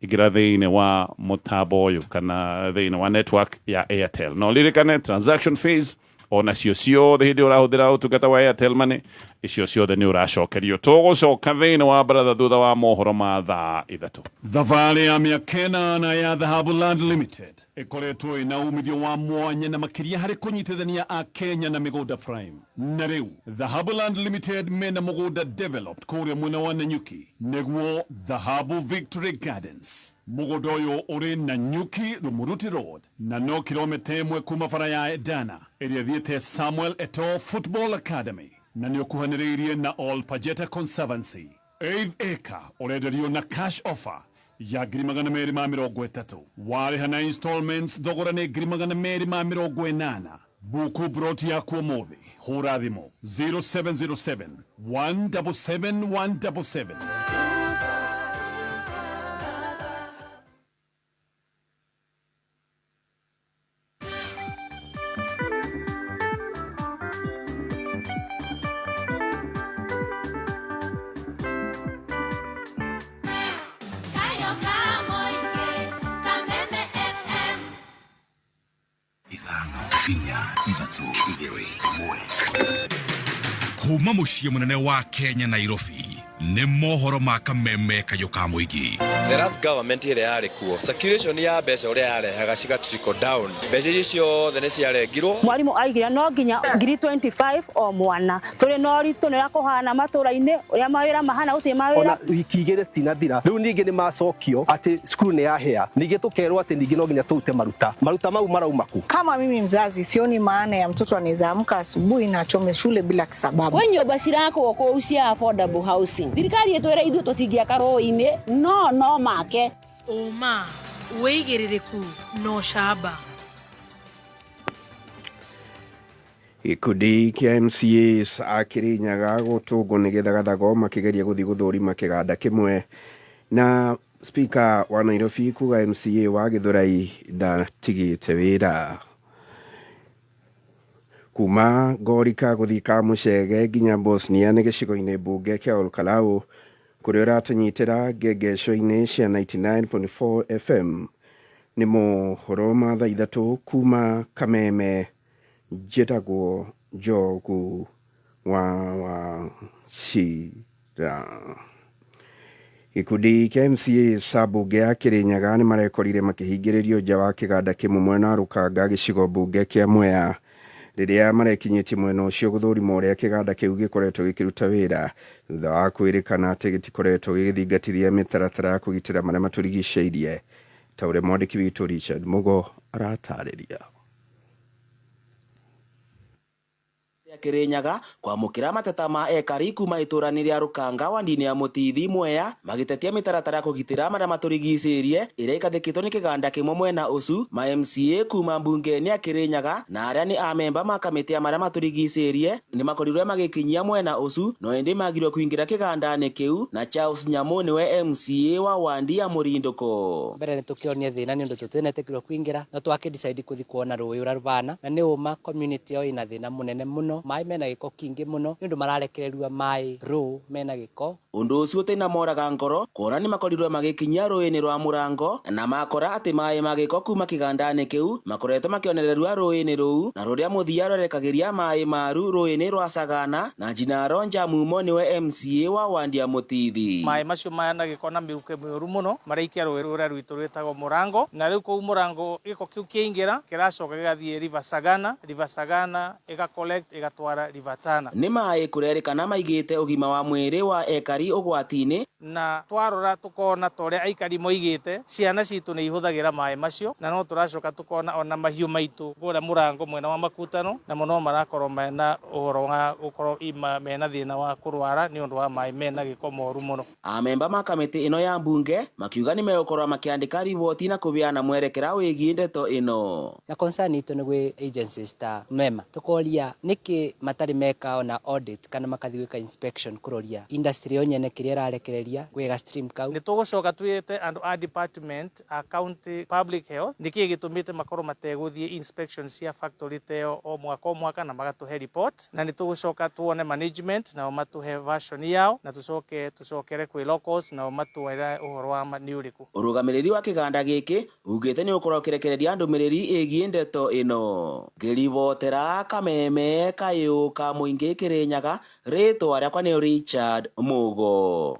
ingĩra thĩinĩ wa mũtambo ũyũ kana thĩinĩ wa network ya Airtel. No ririkane transaction fees onacio ciothe hĩndĩ ũrahũthĩra ũtungata wa Airtel Money, icio ciothe nĩ ũracokerio. Tũgũcoka thĩinĩ wa baratha thutha wa mohoro ma thaa 3. Thabarĩ ya mĩaka 8 ya Dhahabu Land Limited ĩkoretwo ĩna umithio wa mwanya na makĩria harĩ kũnyitithania a Kenya na mĩgũnda prime. Na rĩu Dhahabu Land Limited mena mũgũnda developed kũrĩa mwena wa Nanyuki, nĩguo Dhahabu Victory Gardens. Mũgũnda ũyũ ũrĩ Nanyuki Rumuruti Road na no kilomita 1 kuma bara ya Edana ĩrĩa ĩthiĩte Samuel Eto'o Football Academy, na nĩ ũkuhanĩrĩirie na Ol Pajeta Conservancy. Eighth acre ũrenderio na cash offer ya 230,000. Warĩha na installments, thogora nĩ 280,000. Buku broti yaku ũmũthĩ, hũra thimũ 0707 177 177. Kayo ka mũingĩ, Kameme FM. 5 4 3 2 1. Kuma mũciĩ mũnene wa Kenya, Nairobi, nĩ mohoro ma Kameme kayũ ka mũingĩ. The last government ĩrĩa yarĩ kuo, circulation ya mbeca ũrĩa yarehaga ciga trickle down, mbeca icio ciothe nĩ ciarengirwo. Mwarimũ aigire no nginya ngiri 25 o mwana. Tũrĩ na ũritũ nĩ ũrĩa kũhana matũra-inĩ, ũrĩa mawĩra mahana, gũtirĩ mawĩra. Ona wiki 2 citinathira, rĩu ningĩ nĩ macokio atĩ cukuru nĩ yahĩa, ningĩ tũkerwo atĩ ningĩ no nginya tũrute maruta. Maruta mau marauma kũ? Kama mimi mzazi, sioni maana ya mtoto anaweza amka asubuhi na achome shule bila kisababu. Kwĩ nyũmba cirakwo kũu cia affordable housing, thirikari ĩtwĩre ithuĩ tũtingĩaka rũĩ-inĩ, no no make. Ũma, wĩigĩrĩrĩku na ũcamba. Gĩkundi kĩa MCAs a Kĩrĩnyaga gũtũngwo nĩ gĩthagathago makĩgeria gũthiĩ gũthũrima kĩganda kĩmwe, na Speaker wa Nairobi kuga MCA wa Gĩthũrai ndatigĩte wĩra. Kuma Ngorika gũthiĩ Kamũcege nginya Bosnia nĩ gĩcigo-inĩ mbunge kĩa Olkalau, kũrĩa ũratũnyitĩra ngengeco-inĩ cia 99.4 FM. Nĩ mohoro ma thaa 3 kuma Kameme. Njĩtagwo Njogu wa Wachira. Gĩkundi kĩa MCAs a mbunge ya Kĩrĩnyaga nĩ marekorire makĩhingĩrĩrio nja wa kĩganda kĩmwe mwena wa Rũkanga, gĩcigo mbunge kĩa Mwea, rĩrĩa marekinyĩtie mwena ũcio gũthũrima ũrĩa kĩganda kĩu gĩkoretwo gĩkĩruta wĩra thutha wa kwĩrĩkana atĩ gĩtikoretwo gĩgĩthingatithia mĩtaratara ya kũgitĩra marĩa matũrigicĩirie. Ta ũrĩa mwandĩki witũ Richard Mugo aratarĩria. Kirinyaga kwamũkĩra mateta ma ekari kuma itũra-inĩ rĩa Rũkanga wandi-inĩ ya Mũtithi Mwea magĩtetia mĩtaratara ya kũgitĩra marĩa matũrigicĩirie ĩrĩa ĩgathĩkĩtwo nĩ kĩganda kĩmwe mwena ũcu. Ma MCA kuma mbunge-inĩ ya Kirinyaga na arĩa nĩ amemba ma kamĩtĩ ya marĩa matũrigicĩirie nĩ makorirwe magĩkinyia mwena ũcu, no ĩndĩ magirwo kũingĩra kĩganda-inĩ kĩu na Charles Nyamu nĩwe MCA wa wandi ya Mũrindũko. Mbere nĩ tũkĩonie thĩna nĩ ũndũ tũtinetĩkĩrwo kũingĩra, no twakĩ decide kũthi kuona rũĩ ũrĩa rũbana, na nĩ ũma community ĩyo ĩna thĩna mũnene mũno. Maĩ mena gĩko kĩingĩ mũno nĩ ũndũ mararekererua maĩ rũ mena gĩko. Ũndũ ũcio ũtinamoraga ngoro kuona nĩ makorirwe magĩkinyia rũĩ-inĩ rwa Mũrango na makora atĩ maĩ ma gĩko kuma kĩganda-inĩ kĩu makoretwo makĩonererua rũĩ-inĩ rũu na rũrĩa mũthia rwerekagĩria maĩ maru rũĩ-inĩ rwa Sagana. Na Njinaro Njamumo nĩwe MCA wa wandi ya Mũtithi. Maĩ macio mena gĩko na mĩrukĩ mĩũru mũno maraikia rũĩ rũrĩa rwitũ rwĩtagwo Mũrango, na rĩu kũu Mũrango gĩko kĩu kĩaingĩra kĩracoka gĩgathiĩ River Sagana, River Sagana ĩga collect ĩgatwara River Tana. Nĩ maĩ kũrerĩkana maigĩte ũgima wa mwĩrĩ wa ekari ũgwati-inĩ. Na twarora tukona ta ũrĩa aikari moigĩte ciana citũ nĩ ihũthagĩra maĩ macio, na no tũracoka tukona ona mahiũ maitũ kũrĩa Mũrango mwena wa Makutano namo no marakorwo mena ũhoro wa gũkorwo mena thĩna wa kũrwara nĩ ũndũ wa maĩ mena gĩko moru mũno. Amemba ma kamĩtĩ ĩno ya mbunge makiuga nĩ megũkorwo makĩandĩka riboti na kũbeana mwerekera wĩgiĩ ndeto ĩno. Na concern itũ nĩ gwĩ agencies ta MEMA tũkoria nĩkĩ matarĩ meka ona audit kana makathiĩ gwĩka inspection kũroria industry yo nyene kĩrĩa ĩrarekereria gwĩga stream kau. Nĩ tũgũcoka twĩte andũ a department a county public health nĩkĩ gĩtũmĩte makorwo mategũthiĩ inspection cia factory ta ĩyo o mwaka o mwaka na magatũhe report, na nĩ tũgũcoka tuone management nao matũhe version yao, na tũcoke tũcokere kwĩ locals nao matwĩre ũhoro wa ma nĩ ũrĩkũ. Ũrũgamĩrĩri wa kĩganda gĩkĩ ugĩte nĩ ũkorwo ũkĩrekereria ndũmĩrĩri ĩgiĩ ndeto ĩno. Ngĩribotera Kameme kayũ ka mũingĩ Kĩrĩnyaga, rĩtwa rĩakwa nĩ Richard Mugo.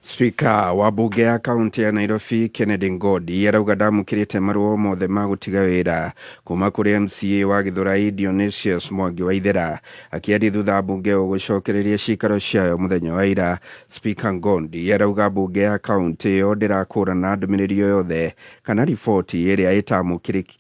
Speaker wa bunge ya kaunti ya Nairobi Kennedy Ngodi arauga ndamũkĩrĩte marũa mothe ma gũtiga wĩra kuma kũrĩ MCA wa Gĩthũrai Dionysius Mwangi Waithera, akĩaria thutha wa bunge ĩyo gũcokereria ciikaro ciayo mũthenya wa ira. Speaker Ngondi arauga bunge ya kaunti ĩyo ndĩrakũrana ndũmĩrĩri o yothe kana riboti ĩrĩa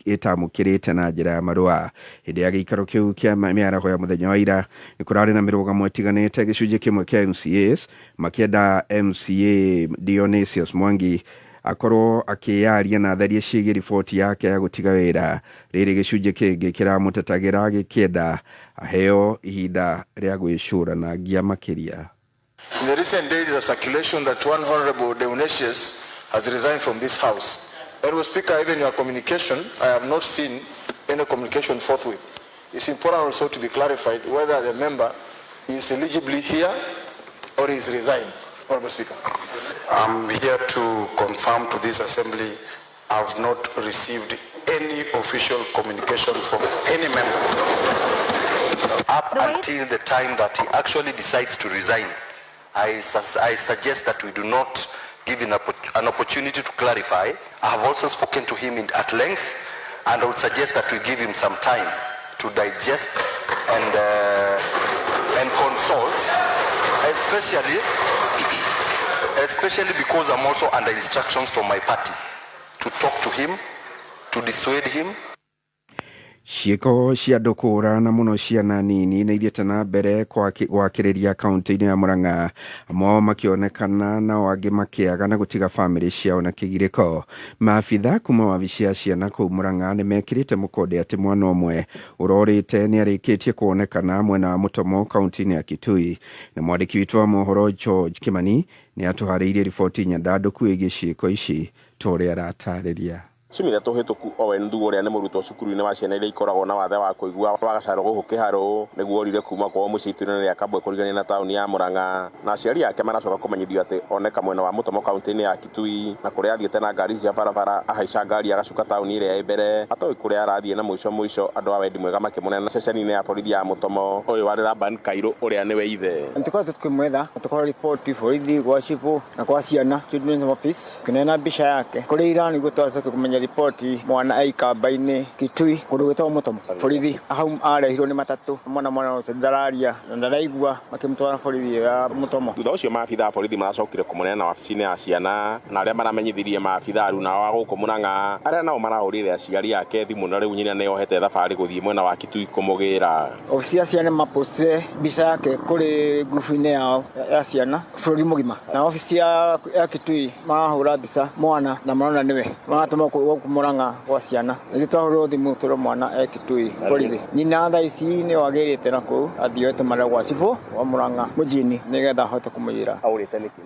ĩtamũkĩrĩte na njĩra ya marũa. Hĩndĩ ya gĩikaro kĩu kĩa mĩaraho ya mũthenya wa ira nĩ kũrarĩ na mĩrũgamo ĩtiganĩte, gĩcunjĩ kĩmwe kĩa MCAs makĩenda MCA Dionysius Mwangi akorwo akĩyaria na atharie ciĩgiĩ riboti yake ya gũtiga wĩra, rĩrĩ gĩcunjĩ kĩngĩ kĩramũtetagĩra gĩkĩenda aheo ihinda rĩa gwĩcũranagia makĩria. In the recent days, there's a circulation that one Honorable Dionysius has resigned from this house. Honorable Speaker, even your communication, I have not seen any communication forthwith. It's important also to be clarified whether the member is eligibly here or is resigned. Honorable Speaker. I'm here to confirm to this assembly I've not received any official communication from any member up until the time that he actually decides to resign. I suggest that we do not give him an opportunity to clarify. I have also spoken to him at length, and I would suggest that we give him some time to digest and consult, especially because I'm also under instructions from my party to talk to him, to dissuade him. Ciĩko cia andũ kũũra na mũno ciana nini nĩ ithiĩte na mbere gwakĩrĩria kaunti-inĩ ya Murang'a, amwe ao makĩonekana nao angĩ makĩaga na gũtiga bamĩrĩ ciao na kĩgirĩko. Maabitha kuma wabici ya ciana kũu Murang'a nĩ mekĩrĩte mũkonde atĩ mwana ũmwe ũrorĩte nĩ arĩkĩtie kuonekana mwena wa Mũtomo kaunti-inĩ ya Kitui, na mwandĩki witũ wa mohoro George Kimani nĩ atũharĩirie riboti nyandandũku ĩgiĩ ciĩko ici ta ũrĩa aratarĩria. Ciumia ithatũ hĩtũku Owen Thuo ũrĩa nĩ mũrutwo cukuru-inĩ wa ciana iria ikoragwo na wathe wa kũigua wa Gacarũ gũkũ Kĩharũ nĩguo orire kuma kwao mũciĩ itũũra-inĩ rĩa Kabwe kũrigania na taũni ya Murang'a, na aciari ake maracoka kũmenyithio atĩ oneka mwena wa Mũtomo kaunti-inĩ ya Kitui, na kũrĩa athiĩte na ngari cia barabara ahaica ngari agacuka taũni ĩrĩa ĩ mbere atoĩ kũrĩa arathiĩ, na mũico mũico andũ a wendi mwega makĩmũneana ceceni-inĩ ya borithi ya Mũtomo. Ũyũ warĩ Laban Kairũ ũrĩa nĩwe ithe. Nĩtũkoretwo tũkĩmwetha na tũkahũra riboti borithi gwa cibũ na kwa ciana children's office kĩneana mbica yake kũrĩ ira nĩguo twacoke kũmenya riboti mwana e ikamba-inĩ Kitui kũndũ gwĩtagwo Mũtomo. Borithi hau arehirwo nĩ matatũ, mwana mwana ũcio ndararia na ndaraigua, makĩmũtwara borithi ĩyo ya Mũtomo. Thutha ũcio maabitha a borithi maracokire kũmũneana wabici-inĩ ya ciana na arĩa maramenyithirie maabitha aruna ao a gũkũ Murang'a arĩa nao marahũrĩire aciari ake thimũ na rĩu nyina nĩ ohete thabarĩ gũthiĩ mwena wa Kitui kũmũgĩra. Obici ya ciana nĩmapostire mbica yake kũrĩ ngurubu-inĩ yao ya ciana bũrũri mũgima, na obici ya Kitui marahũra mbica mwana na marona nĩwe, maratũma gũkũ Murang'a gwa ciana. Ithuĩ twahũrĩrwo thimũ twĩrwo mwana e Kitui borithi. Nyina thaa ici nĩwe agĩrĩte na kũu athiĩ oete marũa gwa cibũ wa Murang'a mũjini nĩgetha ahote kũmũiyĩra.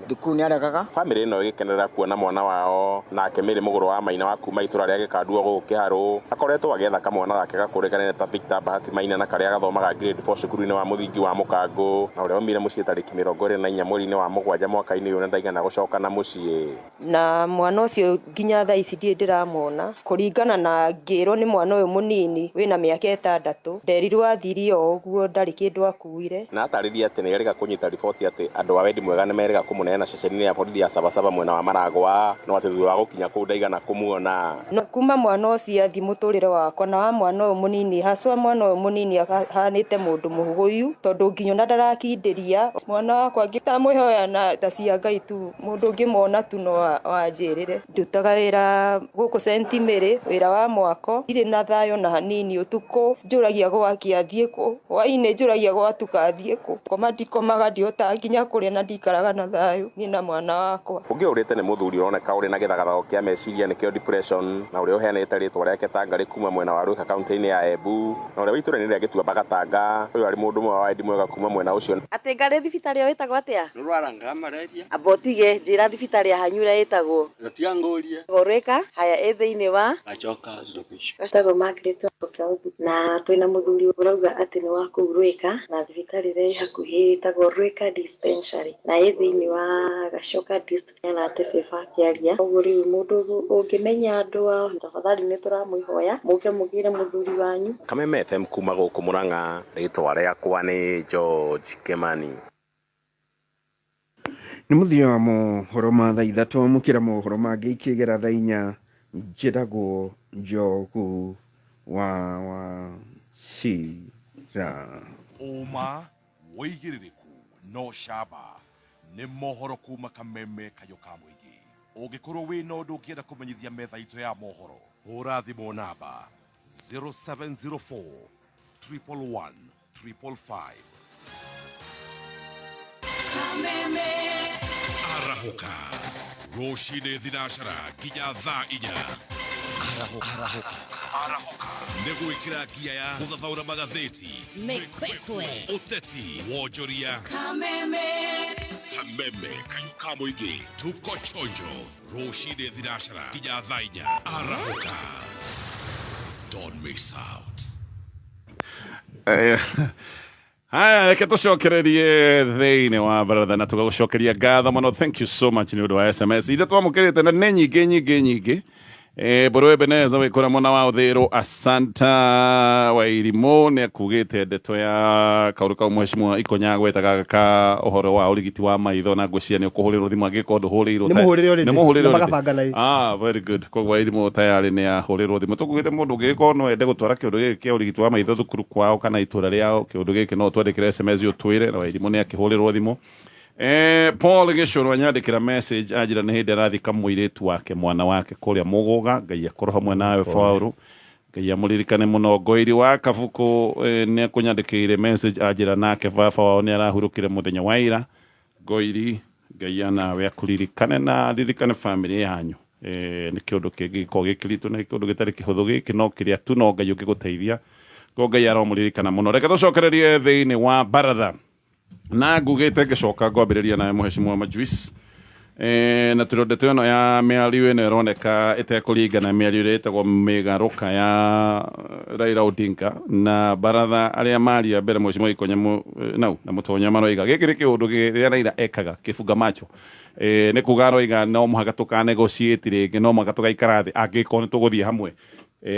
Thukuru nĩ aregaga. Famĩlĩ ĩno ĩgĩkenerera kuona mwana wao nake Mary Mũgũrũ wa Maina wa kuma itũra rĩa Gĩkanduo gũkũ Kĩharũ akoretwo agĩetha kamwana gake gakũrĩkanĩte ta Victor Bahati Maina na karĩa gathomaga grade 4 cukuru-inĩ wa mũthingi wa Mũkangũ na ũrĩa waumire mũciĩ tarĩki 24 mweri-inĩ wa mũgwanja mwaka-inĩ ũyũ na ndaigana gũcoka na mũciĩ. Na mwana ũcio nginya thaa ici ndirĩ ndĩramwona, kũringana na ngĩrwo nĩ mwana ũyũ mũnini wĩna mĩaka ĩtandatũ, nderirwo athire o ũguo ndarĩ kĩndũ akuire. Na atarĩria atĩ nĩ erĩga kũnyita riboti atĩ andũ a wendi mwega nĩ merĩga kũmũneana ceceni-inĩ ya borithi ya Sabasaba mwena wa Maragwa, no atĩ thutha wa gũkinya kũu ndaigana kũmuona. Na kuma mwana ũcio athiĩ mũtũrĩre wakwa na wa mwana ũyũ mũnini, haswa mwana ũyũ mũnini ahanĩte mũndũ mũhũyũ, tondũ nginya ona ndarakindĩria mwana wakwa ndamwĩhoya na tha cia Ngai tu. Mũndũ ũngĩmona tu no anjĩrĩre. Ndutaga wĩra gũkũ St Mary, wĩra wa mwako. Ndirĩ na thayũ ona hanini, ũtukũ njũragia gwakĩa thiĩ kũ, hwainĩ njũragia gwatuka thiĩ kũ. Gũkoma ndikomaga, ndihotaga nginya kũrĩa na ndikaraga na thayũ niĩ na mwana wakwa. Ũngĩ ũrĩte nĩ mũthuri ũroneka ũrĩ na gĩthagathago kĩa meciria nĩkĩo depression na ũrĩa ũheanĩte rĩtwa rĩake ta Ngarĩ kuma mwena wa Rwĩka kaunti-inĩ ya Embu na ũrĩa wa itũra-inĩ rĩa Gĩtuamba Gatanga. Ũyũ arĩ mũndũ ũmwe wa wendi mwega kuma mwena ũcio. Atĩ Ngarĩ thibitarĩ ĩyo ĩtagwo atĩa? Nĩrwaranga malaria. Amba ũtige, njĩra thibitarĩ ya hanyu ũrĩa ĩtagwo. Tiga ngũrie. Rwĩka, haya ĩ thĩinĩ wa? Gacoka location. Njĩtagwo Margaret Wangũkĩ na twĩna mũthuri ũrauga atĩ nĩ wa kũu Rwĩka na thibitarĩ ĩrĩa ĩ hakuhĩ ĩtagwo Rwĩka Dispensary na ĩ thĩinĩ wa Gacoka District nĩarate beba akĩaria ũguo rĩu mũndũ ũngĩmenya andũ ao tafadhali nĩ tũramwĩhoya mũke mũgĩre mũthuri wanyu. Kameme FM kuma gũkũ Murang'a, rĩtwa rĩakwa nĩ George Kĩmani. Nĩ mũthia wa mohoro ma thaa ithatũ, amũkĩra mohoro mangĩ ikĩgera thaa inya. Njĩtagwo Njogu wa Wachira. Ũma, wũigĩrĩrĩku na ũcamba nĩ mohoro kuma Kameme Kayũ ka Mũingĩ. Ũngĩkorwo wĩna ũndũ ũngĩenda kũmenyithia metha itũ ya mohoro, hũra thimũ namba 0704 111 555. Arahũka rũcinĩ thinacara nginya thaa inya. Arahũka nĩ gwĩkĩra ngia ya gũthathaũra magathĩti, Mĩkwekwe. ũteti, wonjoria. Kameme. Kameme kayũ ka mũingĩ, tuko chonjo rũcinĩ thinacara nginya thaa inya. Arahũka, don't miss out. Haya, reke tũcokererie thĩinĩ wa baratha na tũgagũcokeria ngatho mũno. Thank you so much nĩ ũndũ wa SMS iria twamũkĩrĩte na nĩ nyingĩ nyingĩ nyingĩ. Mbũrũ Ebeneza wĩ kũrĩa mwena wa Ũthĩrũ, Asanta Wairimũ nĩ akugĩte ndeto ya kaũndũ kau mheshimiwa Ikonya agwetaga ka ũhoro wa ũrigiti wa maitho, na ngwĩciria nĩ ũkũhũrĩrwo thimũ angĩkorwo ndũhũrĩirwo. Nĩ mũhũrĩre already. Nĩ mũhũrĩre Na already. magabanga na ĩ. Ah, very good. Koguo Wairimũ tayarĩ nĩ ahũrĩrwo thimũ. Tũkugĩte mũndũ ũngĩgĩkorwo no ende gũtwara kĩũndũ gĩkĩ kĩa ũrigiti wa maitho thukuru kwao kana itũra rĩao, kĩũndũ gĩkĩ no ũtwandĩkĩre SMS ũtwĩre, na Wairimũ nĩ akĩhũrĩrwo thimũ. Paul Gĩcũrũ anyandĩkĩra message anjĩra nĩ hĩndĩ arathika mũirĩtu wake, mwana wake kũrĩa Mũgũga. Ngai akorwo hamwe nawe Paul, Ngai amũririkane mũno. Ngoiri wa Kabukũ nĩ akũnyandĩkĩire message anjĩra nake baba wao nĩ arahurũkire mũthenya wa ira. Ngoiri, Ngai anawe akũririkane na aririkane famĩlĩ yanyu. Nĩ kĩũndũ kĩngĩ gĩkoragwo gĩ kĩritũ na kĩũndũ gĩtarĩ kĩhũthũ gĩkĩ, no kĩrĩa tu no Ngai ũngĩgũteithia. Ko Ngai aromũririkana mũno. Reke tũcokererie thĩinĩ wa baratha na ngugĩte ngĩcoka ngwambĩrĩria nawe mheshimiwa Majuice. Na tũrĩ ndeto ĩno ya mĩario ĩno ĩroneka ĩtekũringana, mĩario ĩrĩa ĩtagwo mĩgarũka ya Raila Odinga na baratha arĩa maria mbere mheshimiwa Ikonya nau na Mũtonya maroiga gĩkĩ nĩ kĩũndũ kĩrĩa Raila ekaga kĩbunga macho. Nĩ kuga aroiga no mũhaka tũkanegotiate rĩngĩ, no mũhaka tũgaikara thĩ angĩkorwo nĩ tũgũthiĩ hamwe.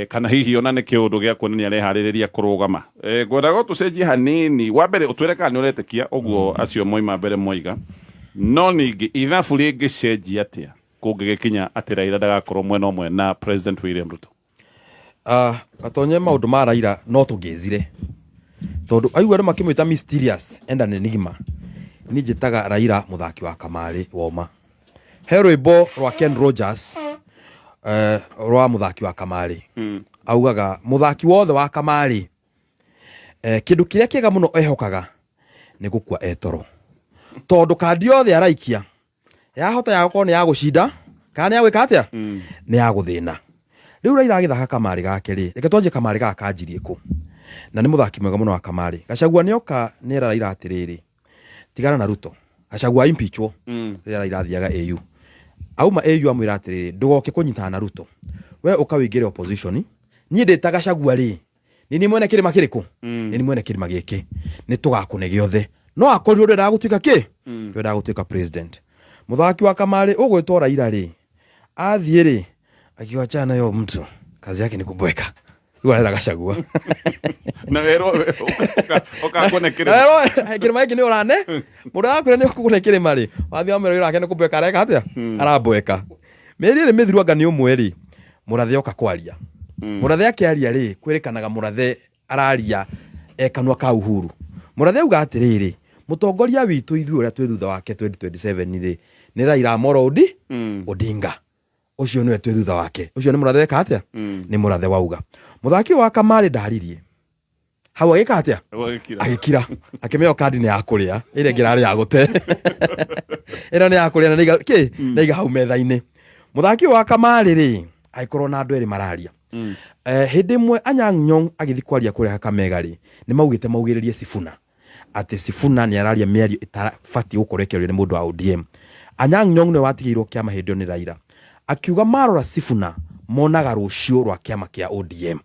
Kana hihi ona nĩ kĩũndũ gĩa kuonania areharĩrĩria kũrũgama. Ngwendaga tũcenjie hanini. Wa mbere ũtwĩre kana nĩ ũretĩkia ũguo acio moima mbere moiga, no ningĩ ithabu rĩngĩcenjia atĩa? Kũngĩgĩkinya atĩ Raila ndagakorwo mwena ũmwe na President William Ruto. Gatonye maũndũ ma Raila no tũngĩzire tondũ aigua andũ makĩmwĩta mysterious and an enigma. Niĩ njĩtaga Raila mũthaki wa kamarĩ woma. He rwĩmbo rwa Ken Rogers rwa mũthaki wa kamarĩ. Augaga mũthaki wothe wa kamarĩ kĩndũ kĩrĩa kĩega mũno ehokaga nĩ gũkua etoro, tondũ kandi yothe araikia yahota ya gũkorwo nĩ ya gũcinda kana nĩ ya gwĩka atĩa, nĩ ya gũthĩna. Rĩu Raila agĩthaka kamarĩ gake rĩ, reke twanjie kamarĩ gaka kanjirie kũ, na nĩ mũthaki mwega mũno wa kamarĩ. Gachagua nĩoka nĩera Raila atĩrĩrĩ, tigana na Ruto. Gachagua impeachwo rĩrĩa Raila athiaga AU, auma AU amwĩra atĩrĩrĩ, ndũgoke kũnyitana na Ruto, we ũka wĩingĩre opposition. Niĩ ndĩ ta Gachagua rĩ, nĩ niĩ mwene kĩrĩma kĩrĩkũ? Nĩ niĩ mwene kĩrĩma gĩkĩ, nĩ tũgakũne gĩothe. No akorirwo ndwendaga gũtuĩka kĩ, ndwendaga gũtuĩka president. Mũthaki wa kamarĩ ũgwĩtwo Raila rĩ, athiĩ rĩ, akiwachana yo mtu kazi yake ni kubweka. Rĩu arera Gachagua na werwo ũkakũne kĩrĩma. Kĩrĩma gĩkĩ nĩ ũrane mũndũ arakwĩra nĩ ũkũgũre kĩrĩma rĩ, wathiĩ wamwĩra wĩra wake nĩ kũbweka, areka atĩa? Arabweka. Mĩeri ĩrĩ mĩthiru anga nĩ ũmwe rĩ, Mũrathe oka kwaria. Mũrathe akĩaria rĩ, kwĩrĩkanaga Mũrathe araria e kanua ka Uhuru. Mũrathe auga atĩrĩrĩ, mũtongoria witũ ithuĩ ũrĩa twĩ thutha wake 2027 rĩ, nĩ Raila Amolo Odinga. Ũcio nĩwe twĩ thutha wake. Ũcio nĩ Mũrathe weka atĩa? Nĩ Mũrathe wauga. Mũthaki ũyũ wa kamarĩ ndaririe hau, agĩka atĩa? Agĩkira, akĩmeo kandi nĩ ya kũrĩa, ĩrĩa ĩngĩ ĩrarĩ ya gũte, ĩno nĩ ya kũrĩa na nĩiga kĩ nĩiga hau metha-inĩ. Mũthaki ũyũ wa kamarĩ rĩ, agĩkorwo na andũ erĩ mararia. Hĩndĩ ĩmwe Anyang' Nyong' agĩthiĩ kwaria kũrĩa Kakamega rĩ, nĩ maugĩte maugĩrĩrie Sifuna atĩ Sifuna nĩ araria mĩario ĩtabatiĩ gũkorwo ĩkĩario nĩ mũndũ wa ODM. Anyang' Nyong' nĩwe watigĩirwo kĩama hĩndĩ ĩyo nĩ Raila, akiuga marora Sifuna monaga rũciũ rwa kĩama kĩa ODM.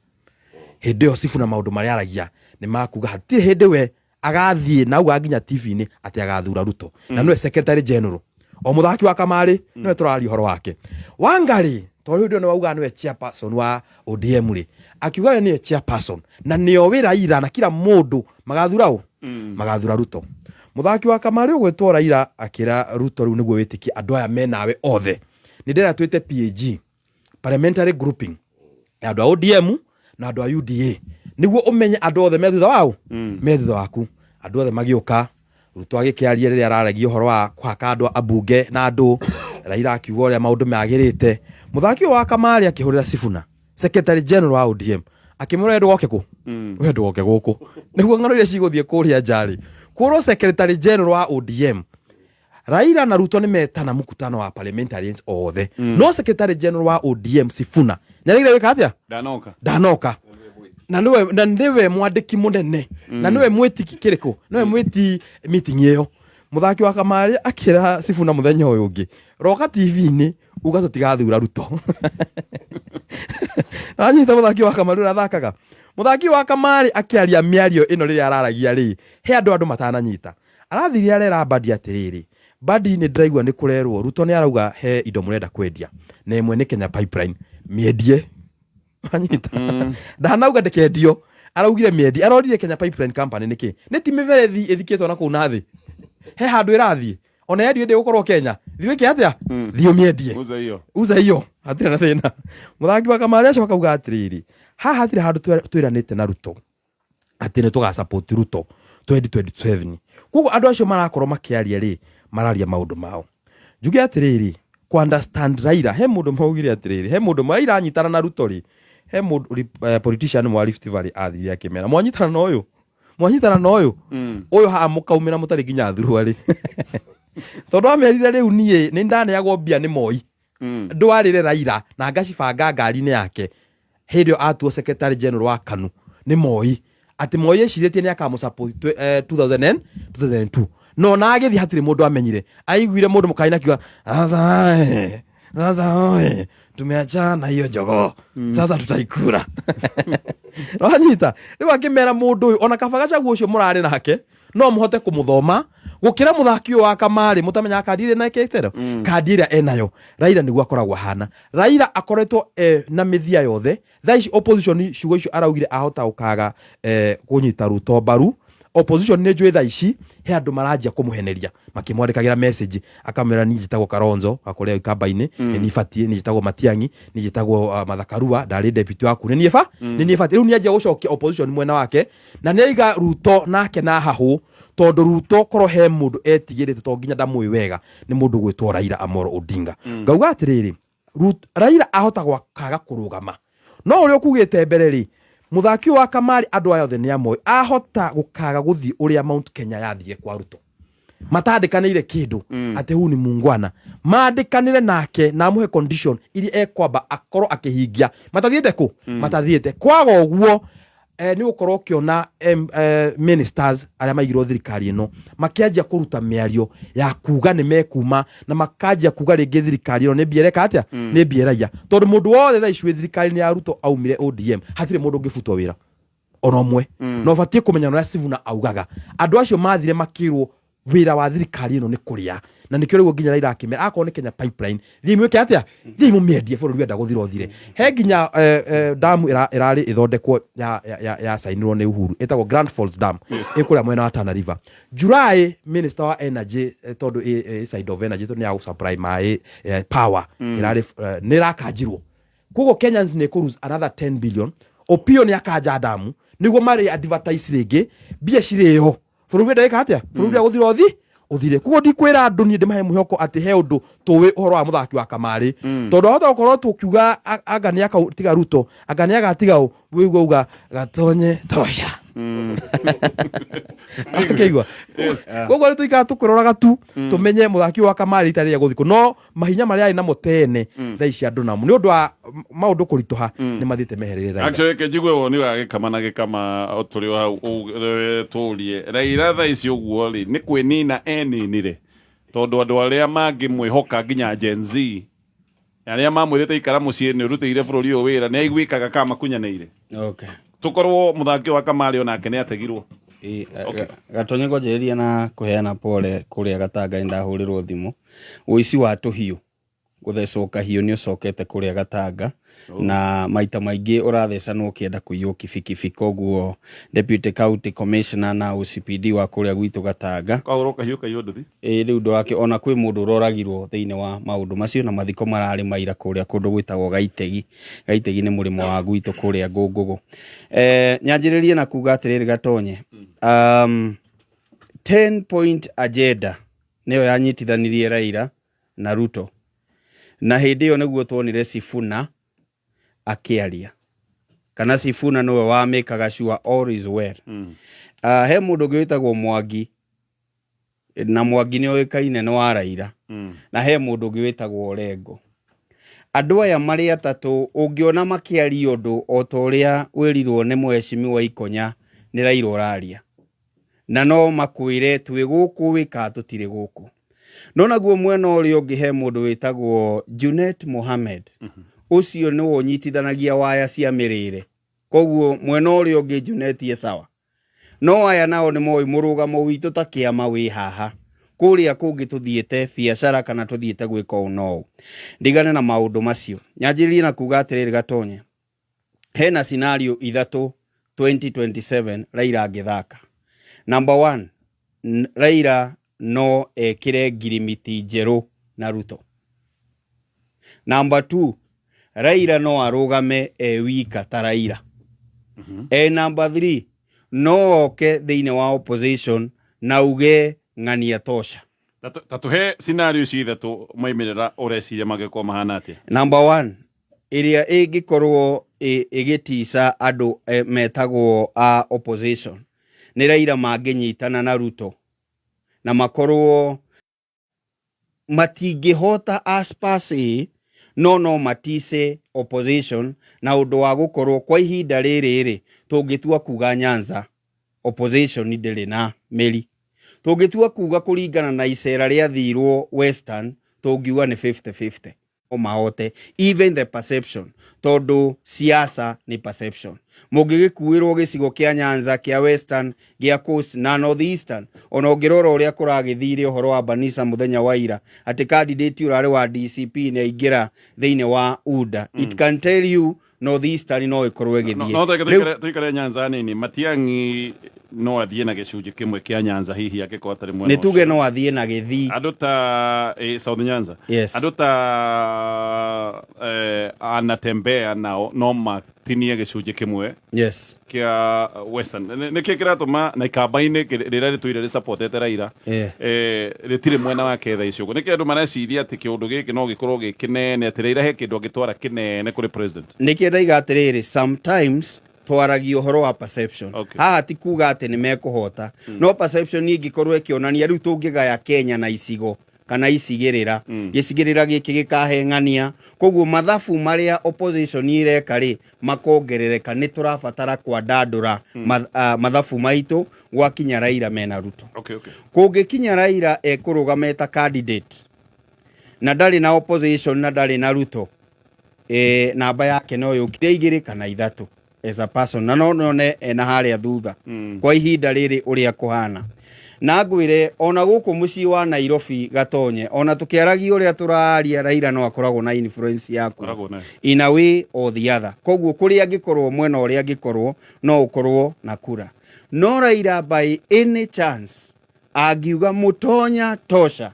Hĩndĩ ĩyo Sifuna maũndũ marĩa aragia nĩ makuga hatirĩ hĩndĩ we agathiĩ na auga nginya TV-inĩ atĩ agathura Ruto, na nĩwe secretary general o mũthaki wa kamarĩ, nĩwe tũraria ũhoro wake. Wangari tondũ hĩndĩ ĩyo nĩwe waugaga nĩwe chairperson wa ODM rĩ, akiuga we nĩwe chairperson na nĩoĩ Raila na kila mũndũ magathura ũ, magathura Ruto. Mũthaki wa kamarĩ ũgwĩtwo Raila akĩra Ruto, rĩu nĩguo wĩtĩkie andũ aya menawe othe, nĩ ndĩrenda twĩte PAG, parliamentary grouping ya andũ a ODM na andũ a UDA, nĩguo ũmenye andũ othe me thutha wao, me thutha waku. Andũ othe magĩũka. Ruto agĩkĩaria rĩrĩa araragia ũhoro wa kũhaka andũ ambunge na andũ, Raila akiuga ũrĩa maũndũ magĩrĩte. Mũthaki ũyũ wa kamarĩ akĩhũrĩra Sifuna, secretary general wa ODM, akĩmwĩra we ndũgoke kũ, we ndũgoke gũkũ, nĩguo ng'ano iria cigũthiĩ kũrĩa nja rĩ kũrwo secretary general wa ODM. Raila na Ruto nĩ metana mkutano wa parliamentarians othe, no secretary general wa ODM Sifuna nĩ aregire gwĩka atĩa? Ndanoka. Ndanoka, na nĩwe mwandĩki mũnene na nĩwe mwĩtiki kĩrĩkũ, nĩwe mwĩti meeting ĩyo. Mũthaki wa kamarĩ akĩra Sifuna mũthenya ũyũ ũngĩ, roka TV-inĩ uga tũtigathura Ruto. Anyita mũthaki wa kamarĩ ũrĩa athakaga. Mũthaki wa kamarĩ akĩaria mĩario ĩno rĩrĩa araragia rĩ, he andũ matananyita. Arathire arera Mbadi atĩrĩrĩ, Mbadi, nĩ ndĩraigua nĩ kũrerwo Ruto nĩ arauga he indo mũrenda kwendia na ĩmwe nĩ Kenya Pipeline, mĩendie. Anyita ndanauga ndĩkendio, araugire mĩendie. Arorire Kenya Pipeline Company nĩkĩ? Nĩ ti mĩberethi ĩthikĩtwo na kũu na thĩ, he handũ ĩrathiĩ, ona yendio ĩndĩ gũkorwo Kenya. Thiĩ wĩke atĩa? Thiĩ ũmĩendie. Uza hiyo. Uza hiyo, hatirĩ na thĩna. Mũthaki wa kamarĩ acoka auga atĩrĩrĩ, haha hatirĩ handũ twĩranĩte na Ruto atĩ nĩ tũgasupport Ruto 2027. Koguo andũ acio marakorwo makĩaria rĩ, mararia maũndũ mao. Njuge atĩrĩrĩ, ku understand Raila, he mũndũ maugire atĩrĩrĩ, he mũndũ Raila anyitana na Ruto rĩ, he mũndũ politician wa Rift Valley athire akĩmera, mwanyitana na ũyũ, mwanyitana na ũyũ, ũyũ haha mũkaumĩra mũtarĩ nginya thuruarĩ, tondũ amerire rĩu niĩ nĩ ndaneagwo mbia nĩ Moi ndwarĩre Raila na ngacibanga ngari-inĩ yake hĩndĩ ĩyo atuo secretary general wa KANU nĩ Moi, atĩ Moi ecirĩtie nĩ akamũsupport 2000 and 2002, no na agĩthiĩ hatirĩ mũndũ amenyire. Aiguire mũndũ mũkaina akiuga, sasa sasa oe tumeachana hiyo jogoo, sasa tutaikura. Wanyita rĩu akĩmera mũndũ ũyũ ona kaba Gachagua ũcio mũrarĩ nake no mũhote kũmũthoma gũkĩra mũthaki ũyũ wa kamarĩ mũtamenyaga kandi ĩrĩa nekĩtero kandi ĩrĩa enayo. Raila nĩguo akoragwo ahana. Raila akoretwo na mĩthia yothe. Thaa ici opposition, ciugo icio araugire ahota gũkaga kũnyita Ruto mbaru. Opposition nĩ njũĩ thaa ici he andũ maranjia kũmũheneria makĩmwandĩkagĩra message, akamwĩra niĩ njĩtagwo Kalonzo wa kũrĩa Ikamba-inĩ, nĩ niĩ batiĩ, niĩ njĩtagwo Matiang'i, niĩ njĩtagwo Martha Karua, ndarĩ deputy waku, nĩ niĩ ba nĩ niĩ batiĩ. Rĩu nĩ anjia gũcokia opposition mwena wake, na nĩ aiga Ruto nake na hahũ, tondũ Ruto korwo he mũndũ etigĩrĩte, to nginya ndamũĩ wega, nĩ mũndũ gwĩtwo Raila Amolo Odinga. Ngauga atĩrĩrĩ, Raila ahota gwakaga kũrũgama, no ũrĩa ũkugĩte mbere rĩ, mũthaki ũyũ wa kamarĩ andũ aya othe nĩ amoĩ, ahota gũkaga gũthiĩ ũrĩa Mount Kenya yathire kwa Ruto matandĩkanĩire kĩndũ, atĩ huu ni mungwana, mandĩkanĩre nake na amũhe condition iria ekwamba akorwo akĩhingia matathiĩte kũ matathiĩte kwaga ũguo. Nĩ gũkorwo ũkĩona ministers arĩa maigirwo thirikari ĩno makĩanjia kũruta mĩario ya kuga nĩ mekuma, na makanjia kuga rĩngĩ thirikari ĩno nĩ mbia ĩreka atĩa, nĩ mbia ĩraiya, tondũ mũndũ wothe thaa ici wĩ thirikari-inĩ ya Ruto aumire ODM, hatirĩ mũndũ ũngĩbutwo wĩra ona ũmwe. Na ũbatiĩ kũmenya na ũrĩa Sifuna augaga, andũ acio mathire makĩrwo wĩra wa thirikari ĩno nĩ kũrĩa, na nĩkĩo rĩu nginya Raila akĩmera akorwo nĩ Kenya Pipeline, thiĩ mwĩke atĩa, thiĩ mũmĩendie, bũrũri wenda gũthira ũthire. He nginya damu ĩrarĩ ĩthondekwo ya sainirwo nĩ Uhuru, ĩtagwo Grand Falls Dam, ĩ kũrĩa mwena wa Tana River. July minister wa energy, tondũ ĩ side of energy, tondũ nĩ ya gũsupply maĩ, power, ĩrarĩ nĩ ĩrakanjirwo, koguo Kenyans nĩ kũ lose another 10 billion. Opio nĩ akanja damu nĩguo marĩ advertise rĩngĩ, mbia cirĩo, bũrũri wenda ĩka atĩa, bũrũri ũrĩa gũthira ũthi ũthire. Koguo ndikwĩra andũ niĩ ndĩmahe mwĩhoko atĩ he ũndũ tũĩ ũhoro wa mũthaki wa kamarĩ, tondũ ahota gũkorwo tũkiuga anga nĩ akatiga Ruto, anga nĩ agatiga ũ, wĩigua uga gatonye tosha akĩigua. Koguo nĩ tũikara tũkĩroraga tu tũmenye mũthaki ũyũ wa kamarĩ rita rĩrĩa gũthikũ, no mahinya marĩa arĩ namo tene, thaa ici andũ namo nĩ ũndũ wa maũndũ kũritũha nĩ mathiĩte mehereire Raila. Actually, reke njigue woni wa gĩkama na gĩkama o tũrĩ o hau tũrie Raila thaa ici ũguo rĩ, nĩ kwĩnina eninire, tondũ andũ arĩa mangĩmwĩhoka nginya Gen Z arĩa mamwĩrĩte ikara mũciĩ nĩ ũrutĩire bũrũri ũyũ wĩra, nĩ aiguĩkaga ka makunyanĩire. Tũkorwo mũthaki wa kamarĩ onake nĩ ategirwo. Okay. Gatonye, ngwanjĩrĩria na kũheana pole kũrĩa Gatanga. Nĩ ndahũrĩrwo thimũ, ũici wa tũhiũ, gũthecwo kahiũ nĩ ũcokete kũrĩa Gatanga, na maita maingĩ ũrathecanwo ũkĩenda kũiywo kibikibi. Koguo Deputy County Commissioner na OCPD wa kũrĩa gwitũ Gatanga, Kahũrwo kahiũ kaiywo nduthi. Ĩ rĩu ndũrake ona kwĩ mũndũ ũroragirwo thĩinĩ wa maũndũ macio, na mathiko mararĩ maira kũrĩa kũndũ gwĩtagwo Gaitegi. Gaitegi nĩ mũrĩmo wa gwitũ kũrĩa Ngũngũgũ. Nyanjĩrĩrie na kuga atĩrĩrĩ Gatonye, 10 point agenda nĩyo yanyitithanirie Raila na Ruto, na hĩndĩ ĩyo nĩguo tuonire Sifuna akĩaria, kana Sifuna nĩwe wamĩkaga sure all is well. He mũndũ ũngĩ wĩtagwo Mwangi, na Mwangi nĩ oĩkaine nĩ wa Raila, na he mũndũ ũngĩ wĩtagwo Orengo. Andũ aya marĩ atatũ ũngĩona makĩaria ũndũ o ta ũrĩa wĩrirwo nĩ mheshimiwa Ikonya, nĩ Raila ũraria, na no makwĩre twĩ gũkũ wĩ kana tũtirĩ gũkũ. No naguo mwena ũrĩa ũngĩ he mũndũ wĩtagwo Junet Mohamed, ũcio nĩwe ũnyitithanagia waya cia mĩrĩre, koguo mwena ũrĩa ũngĩ Junet e sawa. No aya nao nĩ moĩ mũrũgamo witũ ta kĩama wĩ haha, kũrĩa kũngĩ tũthiĩte biacara kana tũthiĩte gwĩka ũũ na ũũ. Ndigane na maũndũ macio, nyanjĩrĩrie na kuga atĩrĩrĩ Gatonye, hena scenario ithatũ 2027 Raila angĩthaka. Number one, Raila no ekĩre ngirimiti njerũ na Ruto. Number two, Raila no arũgame e wika ta Raila. Number three, no oke thĩinĩ wa opposition na uge ng'ania tosha. Ta tũhe scenario ici ithatũ, maimĩrĩra ũreciria mangĩkorwo mahana atĩa? Number one, ĩrĩa ĩngĩkorwo ĩgĩtica andũ metagwo a opposition nĩ Raila mangĩnyitana na Ruto na makorwo matingĩhota as per se, no matice opposition na ũndũ wa gũkorwo kwa ihinda rĩrĩ rĩ, tũngĩtua kuga Nyanza opposition ndĩrĩ na mĩri, tũngĩtua kuga kũringana na icera rĩathirwo Western, tũngiuga nĩ 50-50 mahote, even the perception, tondũ siasa nĩ perception. Mũngĩgĩkuĩrwo gĩcigo kĩa Nyanza, kĩa Western, gĩa Coast na North Eastern, ona ũngĩrora ũrĩa kũragĩthire ũhoro wa Banisa mũthenya wa ira, atĩ candidate ũrarĩ wa DCP nĩ aingĩra thĩinĩ wa UDA, it can tell you North Eastern no ĩkorwo ĩgĩthiĩ. No Rĩu- tuikare Nyanza nini. Matiang'i no athiĩ na gĩcunjĩ kĩmwe kĩa Nyanza hihi angĩkorwo atarĩ mwena Nĩ tuge ũcio. no athiĩ na gĩthii. Andũ ta South Nyanza. Yes. Andũ ta anatembea nao no matinie gĩcunjĩ kĩmwe Yes. kĩa Western. Nĩkĩ kĩratũma na ikamba-inĩ rĩrĩa rĩtũire rĩsupportete Raila rĩtirĩ mwena wake thaa ici ũguo? Nĩkĩ andũ mareciria atĩ kĩũndũ gĩkĩ no gĩkorwo gĩ kĩnene, atĩ Raila he kĩndũ angĩtwara kĩnene kũrĩ president? Nĩkĩo ndaiga atĩrĩrĩ, sometimes twaragia ũhoro wa perception. Haha ti kuga atĩ nĩ mekũhota, no perception ĩngĩkorwo ĩkĩonania rĩu tũngĩgaya Kenya na icigo kana icigĩrĩra, gĩcigĩrĩra gĩkĩ gĩkaheng'ania, koguo mathabu marĩa opposition ireka rĩ makongerereka. Nĩ tũrabatara kwandandũra mathabu maitũ gwakinya Raila mena Ruto. Kũngĩkinya Raila ekũrũgama ta candidate na ndarĩ na opposition na ndarĩ na Ruto, namba yake no yũkire 2 kana 3 as a person, na no none ena harĩa thutha kwa ihinda rĩrĩ ũrĩa kũhana. Na ngwĩre ona gũkũ mũciĩ wa Nairobi Gatonye, ona tũkĩaragia ũrĩa tũraria, Raila no akoragwo na influence yaku Akoragwo nayo. in a way or the other. Koguo kũrĩa angĩkorwo, mwena ũrĩa angĩkorwo, no ũkorwo na kura. No Raila by any chance angiuga mũtonya tosha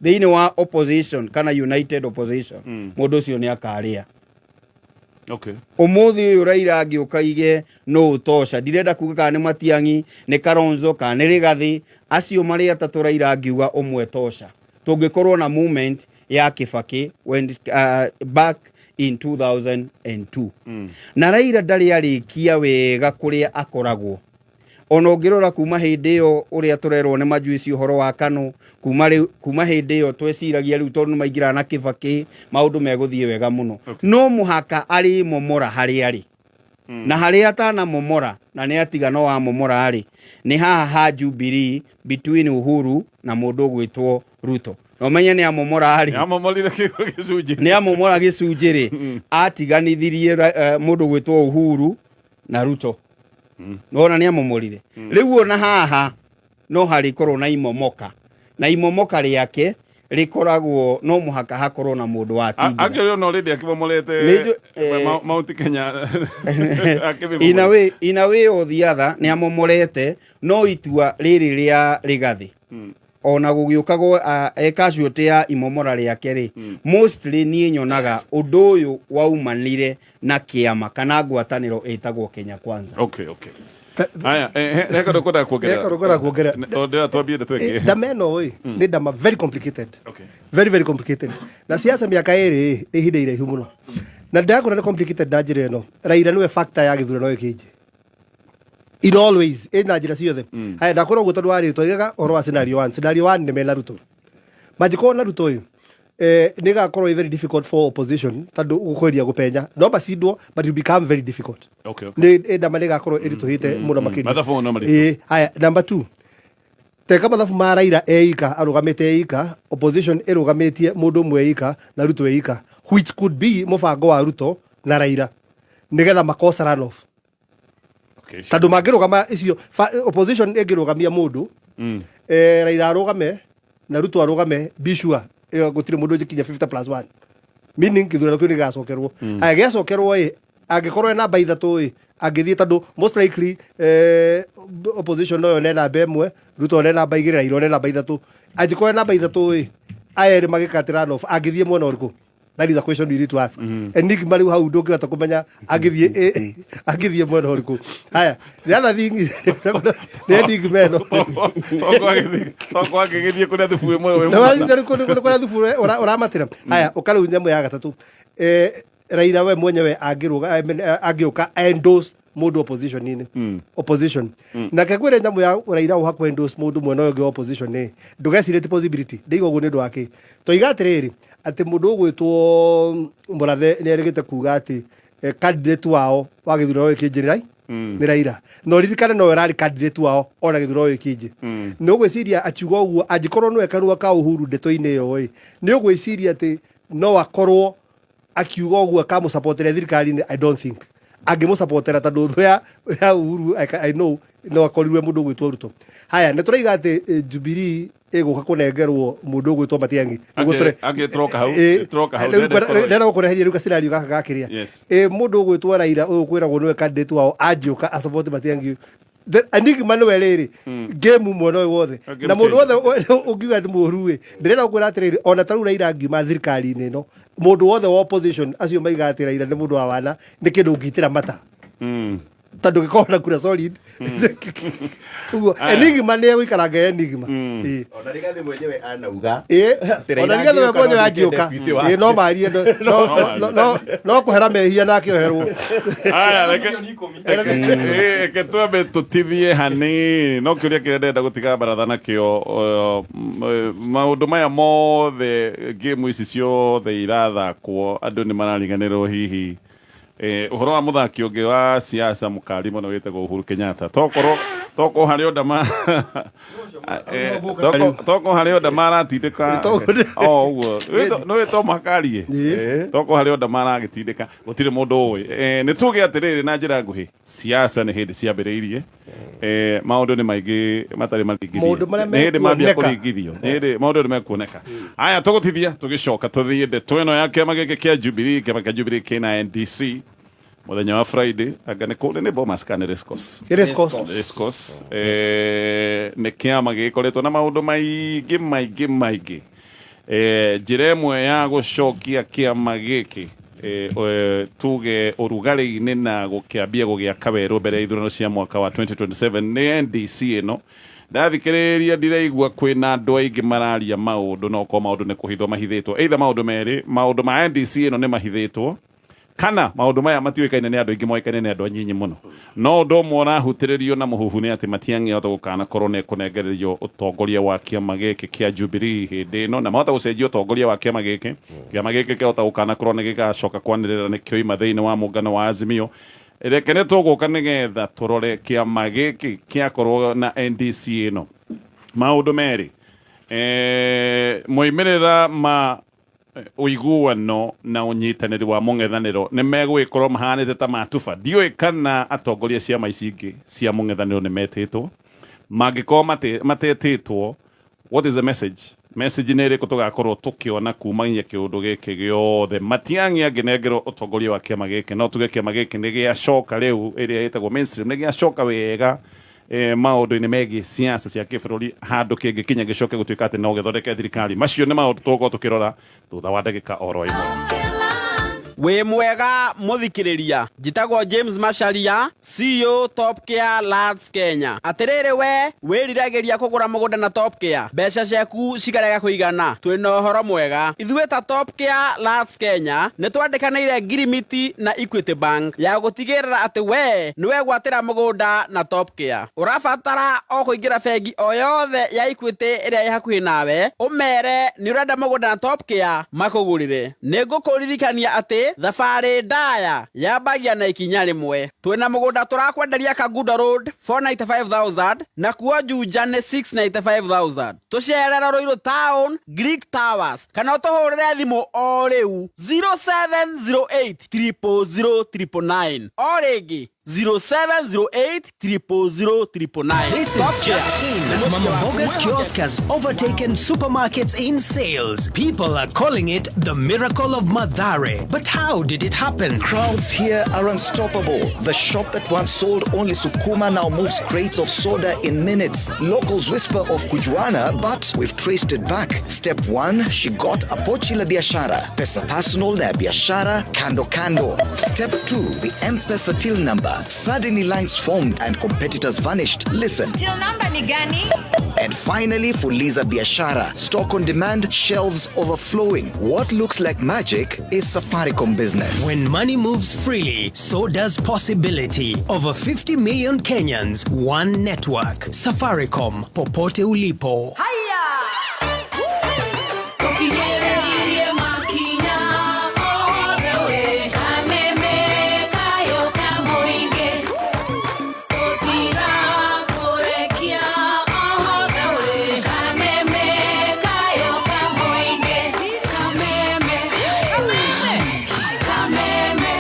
thĩinĩ wa opposition kana united opposition, mũndũ ũcio nĩ akarĩa. Ũmũthĩ ũyũ Raila angĩũka ige no ũtosha, ndirenda kuga kana nĩ Matiang'i, nĩ Kalonzo, kana nĩ Rigathi, acio marĩ atatũ, Raila angiuga ũmwe tosha, tũngĩkorwo na movement ya Kibaki when, back in 2002. Na Raila ndarĩ arĩkia wega kũrĩa akoragwo. Ona ũngĩrora kuma hĩndĩ ĩyo ũrĩa tũrerwo nĩ majuici ũhoro wa KANU, kuma rĩu, kuma hĩndĩ ĩyo tweciragia rĩu tondũ nĩ maingĩra na Kibaki maũndũ megũthiĩ wega mũno. No mũhaka arĩ momora harĩa arĩ. Na harĩa atanamomora na nĩ atiga no amomora rĩ, nĩ haha ha Jubilee between Uhuru na mũndũ ũgwĩtwo Ruto. Na ũmenye nĩ amomora rĩ, Amomorire gĩcunjĩ. Nĩ amomora gĩcunjĩ rĩ, atiganithirie mũndũ ũgwĩtwo Uhuru na Ruto. Nona nĩ amomorire. Rĩu ona haha no harĩkorwo na imomoka, na imomoka rĩake rĩkoragwo no mũhaka hakorwo na mũndũ wa tingira. Akĩrĩ ona already akĩmomorete Mount Kenya. In a way, in a way or the other nĩ amomorete, no itua rĩrĩ rĩa Rigathi ona gũgĩũkagwo e casualty ya imomora rĩake rĩ, mostly niĩ nyonaga ũndũ ũyũ waumanire na kĩama kana ngwatanĩro ĩtagwo Kenya Kwanza. Okay. Haya, he kaũndũ kwenda kuongerera. He kaũndũ kwenda kuongerera. Tondũ ndĩrenda twambie ndeto ĩngĩ. Ndama ĩno ĩ nĩ ndama very complicated. Very very complicated. Na siasa mĩaka 2 nĩ ihinda iraihu mũno. Na ndĩrakũra nĩ complicated na njĩra ĩno. Raila nĩwe factor ya gĩthurano gĩkĩ. In all ways, ĩ na njĩra ciothe. Haya, ndakwĩra ũguo tondũ wa rĩrĩ, twoigaga ũhoro wa scenario 1. Scenario 1 nĩ mena Ruto. Mangĩkorwo na Ruto ĩ, nĩ ĩgakorwo ĩ very difficult for opposition tondũ gũkweria gũpenya. No macindwo, but it become very difficult. Nĩ ndama nĩ ĩgakorwo ĩritũhĩte mũno makĩria. Mathabu no maritũ. Haya, number 2. Teka mathabu ma Raila eika, arũgamĩte eika, opposition ĩrũgamĩtie mũndũ ũmwe eika na Ruto eika, which could be mũbango wa Ruto na Raila nĩgetha makosa runoff. Tondũ mangĩrũgama icio, opposition ĩngĩrũgamia mũndũ, Raila arũgame na Ruto arũgame, be sure ĩyo gũtirĩ mũndũ ũngĩkinya 50 plus 1, meaning gĩthurano kĩu nĩ gĩgacokerwo. Haya, gĩacokerwo ĩ, angĩkorwo e namba 3 ĩ, angĩthiĩ tondũ most likely opposition no yone namba 1, Ruto one namba 2, Raila one namba 3. Angĩkorwo e namba 3 ĩ, aya erĩ magĩkatĩra runoff, angĩthiĩ mwena ũrĩkũ? That is a question we need to ask. Enigma rĩu hau ndũngĩhota kũmenya angĩthiĩ mwena ũrĩkũ. Haya, the other thing is nĩ enigma ĩno. Toko angĩgĩthiĩ kũrĩa thubu ĩmwe wĩ Na mũmata. wathiĩ kũrĩa thubu ũramatĩra. Haya, ũka rĩu nyamũ ya gatatũ. Raila we mwenyewe angĩrũga, I mean, angĩũka endorse mũndũ opposition-inĩ. Opposition. Nake kwĩre nyamũ ya Raila ũha kũ endorse mũndũ mwena ũyũ ũngĩ wa opposition nĩ ndũgecirie ti possibility. Ndĩiga ũguo nĩ ũndũ wa kĩ? Toiga atĩrĩrĩ, atĩ mũndũ ũgwĩtwo Mũrathe nĩ erĩgĩte kuga atĩ candidate wao wa gĩthurano gĩkĩ nĩ nĩ Raila. Na ũririkane nowe ũrarĩ candidate wao ona gĩthurano gĩkĩ nje. Nĩ ũgwĩciria akiuga ũguo angĩkorwo nĩwe kanua ka Uhuru ndeto-inĩ ĩyo ĩ, nĩ ũgwĩciria atĩ no akorwo akiuga ũguo akamũsupportera thirikari-inĩ? I don't think angĩmũsupportera tondũ thũ ya Uhuru I know no akorirwe mũndũ ũgwĩtwo Ruto. Haya, nĩ tũraiga atĩ Jubilee ĩgũka kũnengerwo mũndũ ũgwĩtwo Matiang'i. Angĩ tũroka hau, tũroka hau, Rĩu ndĩrenda ĩkorwo- ndĩrenda gũkũreheria rĩu scenario gaka gakĩrĩa. Yes. Mũndũ ũgwĩtwo Raila ũyũ kwĩragwo nĩwe candidate wao angĩũka asupport Matiang'i, The enigma nĩwe rĩrĩ game mwena ũyũ wothe. A game Na mũndũ wothe changer. ũngiuga nĩ mũũru ĩ, ndĩrenda gũkwĩra atĩrĩrĩ, ona ta rĩu Raila angiuma thirikari-inĩ ĩno, mũndũ wothe wa opposition acio maigaga atĩ Raila nĩ mũndũ wa wana, nĩ kĩndũ ũngĩitĩra mata. Tondũ gĩkoragwo na kura solid. Ũguo Aya. enigma nĩ egũikaranga enigma. Ĩĩ. Ona Rigathi mwenyewe anauga. Ĩĩ, Atĩ ona Raila Rigathi we angĩũka mwenyewe no atuĩke angĩũka, deputy ĩĩ, wake. no marie, no kũhera mehia na akĩoherwo. Aya, reke twambe tũtithie hanini no kĩũria kĩrĩa ndĩrenda gũtiga baratha nakĩo, maũndũ maya mothe, game ici ciothe irathakwo, andũ nĩ marariganĩrwo hihi ũhoro wa mũthaki ũngĩ wa siasa mũkali mũno wĩtagwo Uhuru Kenyatta, tokorwo tokorwo harĩ ondama tokorwo harĩ ondama aratindĩka o ũguo nĩ wĩtwo mũhaka arie, tokorwo harĩ ondama aragĩtindĩka, gũtirĩ mũndũ ũĩ. Nĩ tuge atĩrĩrĩ na njĩra nguhĩ, siasa nĩ hĩndĩ ciambĩrĩirie, maũndũ nĩ maingĩ matarĩ maringithie. Maũndũ marĩa Nĩ hĩndĩ mambia mekuoneka. kũringithio, nĩ hĩndĩ maũndũ nĩ mekuoneka. Aya, tũgũtithia tũgĩcoka tũthiĩ ndeto ĩno ya kĩama gĩkĩ kĩa Jubilee. Kĩama kĩa Jubilee kĩna NDC mũthenya wa Friday, anga nĩ kũrĩ nĩ Bomas kana nĩ Racecourse? Race course. Racecourse. Nĩ kĩama gĩkoretwo na maũndũ maingĩ maingĩ maingĩ. Njĩra ĩmwe ya gũcokia kĩama gĩkĩ tuge ũrugarĩ-inĩ na gũkĩambia gũgĩaka werũ mbere ya ithurano cia mwaka wa 2027 nĩ NDC ĩno. Ndathikĩrĩria ndiraigua kwĩna andũ aingĩ mararia maũndũ, no korwo maũndũ nĩ kũhithwo mahithĩtwo, either maũndũ merĩ, maũndũ ma NDC ĩno nĩ mahithĩtwo kana maũndũ maya matiũĩkaine nĩ andũ aingĩ, moĩkaine nĩ andũ anyinyi mũno. No ũndũ ũmwe ũrahutĩrĩrio na mũhuhu nĩ atĩ Matiang'i ahota gũkanakorwo nĩ ekũnengererio ũtongoria wa kĩama gĩkĩ kĩa Jubilee hĩndĩ ĩno, na mahota gũcenjia ũtongoria wa kĩama gĩkĩ, kĩama gĩkĩ kĩahota gũkanakorwo nĩ gĩgacoka kwanĩrĩra nĩ kĩoima thĩinĩ wa mũngano wa Azimio. Reke nĩ tũgũka nĩgetha tũrore kĩama gĩkĩ kĩakorwo na NDC ĩno, maũndũ merĩ, moimĩrĩra ma ũiguano na ũnyitanĩri wa mũng'ethanĩro nĩ megũgĩkorwo mahanĩte ta matuba. Ndiũĩ kana atongoria ciama ici ingĩ cia mũng'ethanĩro nĩ metĩtwo. Mangĩkorwo matetĩtwo, what is the message? Message nĩ ĩrĩkũ tũgakorwo tũkĩona kumagia kĩũndũ gĩkĩ gĩothe? Matiang'i angĩnengerwo ũtongoria wa kĩama gĩkĩ, no tuge kĩama gĩkĩ nĩ gĩacoka rĩu ĩrĩa ĩtagwo mainstream, nĩ gĩacoka wega maũndũ-inĩ megiĩ siasa cia kĩbũrũri, handũ kĩngĩkinya gĩcoke gũtuĩka atĩ no gĩthondeke thirikari. Macio nĩ maũndũ tũgũkorwo tũkĩrora thutha wa ndagĩka oro ĩmwe. Wĩ mwega mũthikĩrĩria, njĩtagwo James Macharia, CEO Top Care Lands Kenya. Atĩrĩrĩ, we wĩriragĩria kũgũra mũgũnda na Top Care, mbeca ciaku cikarega kũigana, twĩna ũhoro mwega. Ithuĩ ta Top Care Lands Kenya nĩ twandĩkanĩire ngirimiti na Equity Bank ya gũtigĩrĩra atĩ we nĩ wegwatĩra mũgũnda na Top Care. Ũrabatara o kũingĩra bengi o yothe ya Equity ĩrĩa ĩ hakuhĩ nawe, ũmere nĩ ũrenda mũgũnda na Top Care makũgũrĩre. Nĩ ngũkũririkania atĩ thabarĩ ndaya yambagia na ikinya rĩmwe. Twĩna mũgũnda tũrakwenderia Kangundo Road 495,000, nakuo Juja nĩ 695,000. Tũcerere Ruiru Town Greek Towers kana ũtũhũrĩre thimũ o rĩu 0708 000 999, o rĩngĩ 0708 000 999. This is just in. Mama Mboga's kiosk has overtaken supermarkets in sales. People are calling it the miracle of Mathare. But how did it happen? Crowds here are unstoppable. The shop that once sold only sukuma now moves crates of soda in minutes. Locals whisper of kujuana, but we've traced it back. Step one, she got a pochi la biashara. Pesa personal na biashara kando kando. Step two, the M-Pesa till number. Suddenly lines formed and competitors vanished. Listen. Till number ni gani? And finally, Fuliza Biashara. Stock on demand, shelves overflowing. What looks like magic is Safaricom business. When money moves freely, so does possibility. Over 50 million Kenyans, one network. Safaricom, popote ulipo. Tũkinyĩrĩrie makinya othe we, kameme kayo ka mũingĩ, tũtirakũrekia othe we, kameme kayo ka mũingĩ, kameme, kameme,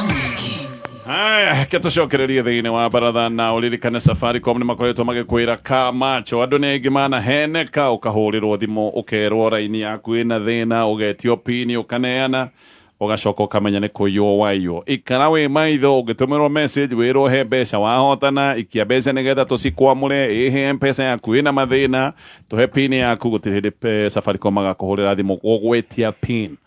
kameme. Haya, reke tũcokererie thĩinĩ wa baratha na ũririkane Safaricom nĩ makoretwo magĩkwĩra ka macho. Andũ nĩ aingĩ manaheneka, ũkahũrĩrwo thimũ ũkerwo raini yaku ĩna thĩna, ũgetio pini ũkaneana. Ũgacoka ũkamenya nĩ kũiywo waiywo. Ikara wĩ maitho, ũngĩtũmĩrwo message wĩrwo he mbeca wahotana, ikia mbeca nĩgetha tũcikwamũre, ĩhĩ M-Pesa yaku ĩna mathĩna, tũhe pin yaku, gũtirĩ hĩndĩ Safaricom magakũhũrĩra thimũ gũgwĩtia pin.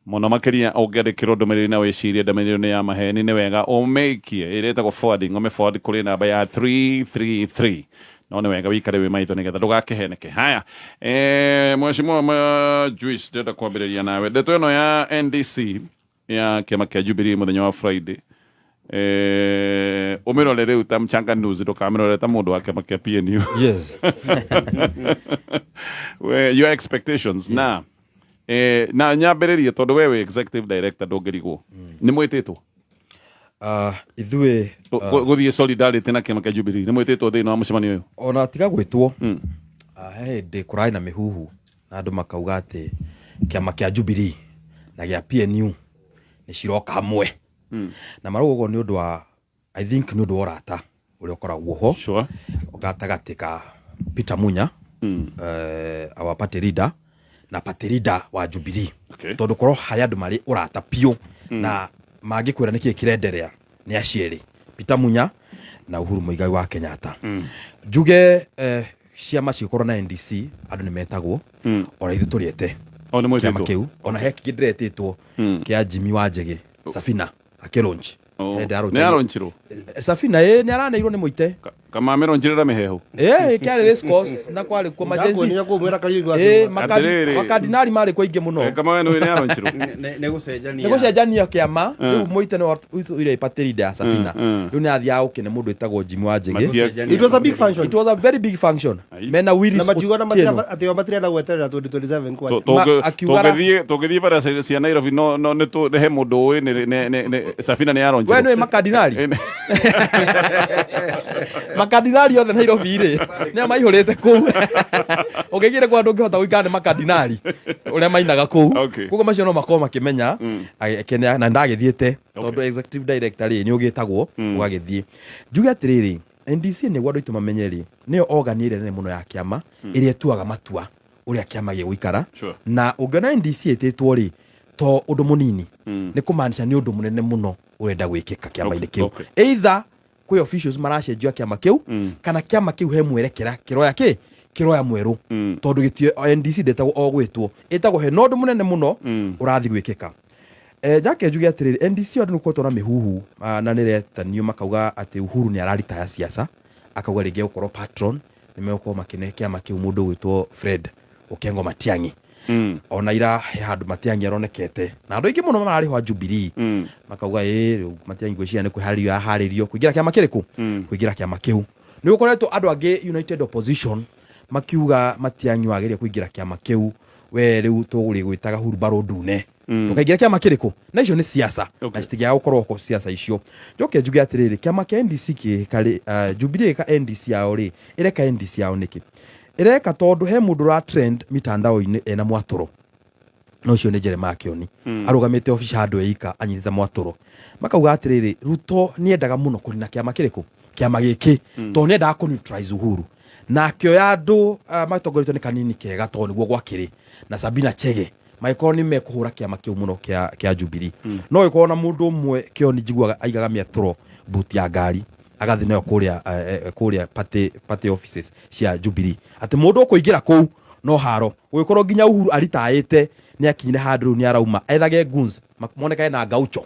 Mũno makĩria ũngĩandĩkĩrwo ndũmĩrĩri na wĩcirie ndũmĩrĩri ĩyo nĩ ya maheni, nĩ wega ũmĩikie, ĩrĩa ĩtagwo forwarding, ũmĩ forward kũrĩ namba ya 333. No nĩ wega wĩikare wĩ maitho nĩgetha ndũgakĩheneke. Haya, Mheshimiwa Juice, ndĩrenda kwambĩrĩria nawe. Ndeto ĩno ya NDC ya kĩama kĩa Jubilee mũthenya wa Friday, ũmĩrore rĩu ta mchanganuzi, ndũkamĩrore ta mũndũ wa kĩama kĩa PNU. Yes. We, your expectations na na nyambĩrĩrie tondũ we wĩ executive director ndũngĩrigwo. Nĩ mwĩtĩtwo? Ithuĩ, Gũthiĩ solidarity na kĩama kĩa Jubilee, nĩ mwĩtĩtwo thĩinĩ wa mũcemanio ũyũ? Ona tiga gwĩtwo, he hĩndĩ kũrarĩ na mĩhuhu na andũ makauga atĩ kĩama kĩa Jubilee na gĩa PNU nĩ ciroka hamwe. Na marauga ũguo nĩ ũndũ wa, I think nĩ ũndũ wa ũrata ũrĩa ũkoragwo ho. Gatagatĩ ka Peter Munya, our party leader, na party leader wa Jubilee. Tondũ korwo harĩ andũ marĩ ũrata biũ na mangĩkwĩra nĩkĩĩ kĩrenderea nĩ acio erĩ, Peter Munya na Uhuru Muigai wa Kenyatta. Njuge ciama cigĩkorwo na NDC andũ nĩ metagwo, ona ithuĩ tũrĩete O nĩ mwĩtĩtwo? kĩama kĩu, ona he kĩngĩ ndĩretĩtwo kĩa Jimmy Wanjigi Safina akĩlaunch. Oh. Nĩ Nĩ araunchirwo? Safina, ĩ, nĩ araneirwo nĩ mũite. Kamamĩronjirĩra mĩhehu. Ĩ, kĩarĩ race course na kwarĩ kuo majenzi. Ndakuonire kũu mwena Kariuki wa Ĩ, Kĩrĩma. Atĩrĩrĩ. Makardinali marĩ kuo aingĩ mũno. Kama we nĩ aronjirwo? Nĩ gũcenjania. Nĩ gũcenjania kĩama. Rĩu mũite nĩ ũire party leader ya Safina. Rĩu nĩ athiaga gũkĩne mũndũ wĩtagwo Jimmy Wanjigi. Matia- It was a big function. It was a very big function. Mena Willis Na makiuga na Otieno. atĩ o matirenda gweterera 2027 kwanja. Akiuga ra- Tũngĩthiĩ bara cia Nairobi no no nĩ tũ he mũndũ ũĩ nĩ Safina nĩ aronjirwo. We nĩ makardinali? Makardinali othe Nairobi rĩ, nĩo maihũrĩte kũu. Ũngĩgire kwa ndũngĩhota gũikara nĩ makardinali ũrĩa mainaga kũu. Koguo macio no makorwo makĩmenya, agĩkenia, na ndagĩthiĩte tondũ executive director rĩ nĩ ũgĩtagwo ũgagĩthiĩ. Njuge atĩrĩrĩ, NDC nĩguo andũ aitũ mamenye rĩ, nĩyo organ ĩrĩa nene mũno ya kĩama ĩrĩa ĩtuaga matua ũrĩa kĩama gĩgũikara. Na ũngĩona NDC ĩtĩtwo rĩ, to ũndũ mũnini, nĩ kũmaanisha nĩ ũndũ mũnene mũno ũrenda gwĩkĩka kĩama-inĩ kĩu. Either kwĩ officials maracenjio kĩama kĩu, kana kĩama kĩu he mwerekera kĩroya kĩ kĩroya mwerũ, tondũ gĩtio NDC ndĩtagwo o gwĩtwo, ĩtagwo he no ũndũ mũnene mũno ũrathiĩ gwĩkĩka. Njake njuge atĩrĩrĩ, NDC andũ nĩ gũkoretwo na mĩhuhu, na nĩretanio makauga atĩ Uhuru nĩ araritaya siasa, akauga rĩngĩ egũkorwo patron, nĩ megũkorwo makĩne kĩama kĩu mũndũ ũgwĩtwo Fred Okengo Matiang'i. Ona ira he handũ Matiang'i aronekete na andũ aingĩ mũno mararĩhwo a Jubilee, makauga ĩ rĩu Matiang'i ngwĩciria nĩ kwĩharĩrio aharĩrio kũingĩra kĩama kĩrĩkũ, kũingĩra kĩama kĩu. Nĩ gũkoretwo andũ angĩ United Opposition makiuga Matiang'i wagĩrĩire kũingĩra kĩama kĩu, we rĩu tũrĩgwĩtaga hurumbarũ ndune. Ndũkaingĩre kĩama kĩrĩkũ, na icio nĩ siasa na citingĩaga gũkorwo ko siasa icio. Njoke njuge atĩrĩrĩ, kĩama kĩa NDC kĩka rĩ, Jubilee ĩka NDC yao rĩ, ĩreka NDC yao nĩkĩ? Ĩreka tondũ he mũndũ ũra trend mitandao-inĩ ena mwatũro, na ũcio nĩ Jeremiah Kioni. Arũgamĩte obici handũ eika anyitĩte mwatũro. Makauga atĩrĩrĩ, Ruto nĩendaga mũno kũnina kĩama kĩrĩkũ? Kĩama gĩkĩ. Tondũ nĩendaga kũ neutralize Uhuru. Na akĩoya andũ matongoretio nĩ Kanini Kega tondũ nĩguo gwakĩrĩ na Sabina Chege, magĩkorwo nĩ mekũhũra kĩama kĩu mũno kĩa Jubilee. No gĩkorwo na mũndũ ũmwe Kioni njiguaga aigaga mĩatũro buti ya ngari agathiĩ nayo kũrĩa party offices cia Jubilee, atĩ mũndũ ũkũingĩra kũu no haro. Gũgĩkorwo nginya Uhuru aritaĩte nĩ akinyire handũ rĩu nĩ arauma ethage goons monekane na gaucho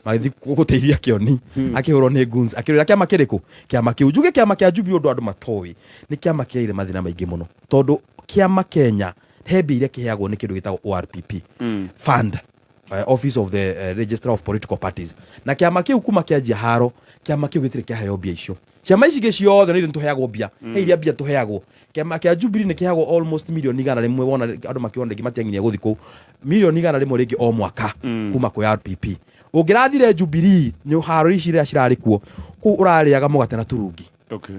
magĩthiĩ gũteithia Kioni, akĩhũrwo nĩ goons akĩrũĩra kĩama kĩrĩkũ? Kĩama kĩu. Njuge kĩama kĩa Jubilee ũndũ andũ matoĩ nĩ kĩama kĩaire mathĩna maingĩ mũno, tondũ kĩama Kenya he mbia iria kĩheagwo nĩ kĩndũ gĩtagwo ORPP fund, Office of the Registrar of Political Parties, na kĩama kĩu kuma kĩanjia haro, kĩama kĩu gĩtirĩ kĩaheo mbia icio. Ciama ici ingĩ ciothe nĩ ithuĩ tũheagwo mbia, he iria mbia tũheagwo. Kĩama kĩa Jubilee nĩ kĩheagwo almost mirioni igana rĩmwe, wona andũ makĩona rĩngĩ matiang'inia gũthiĩ kũu, mirioni igana rĩmwe rĩngĩ o mwaka kuma kwĩ RPP. Ũngĩrathire Jubilee nĩ haro ici iria cirarĩ kuo kũu, ũrarĩaga mũgate na turungi,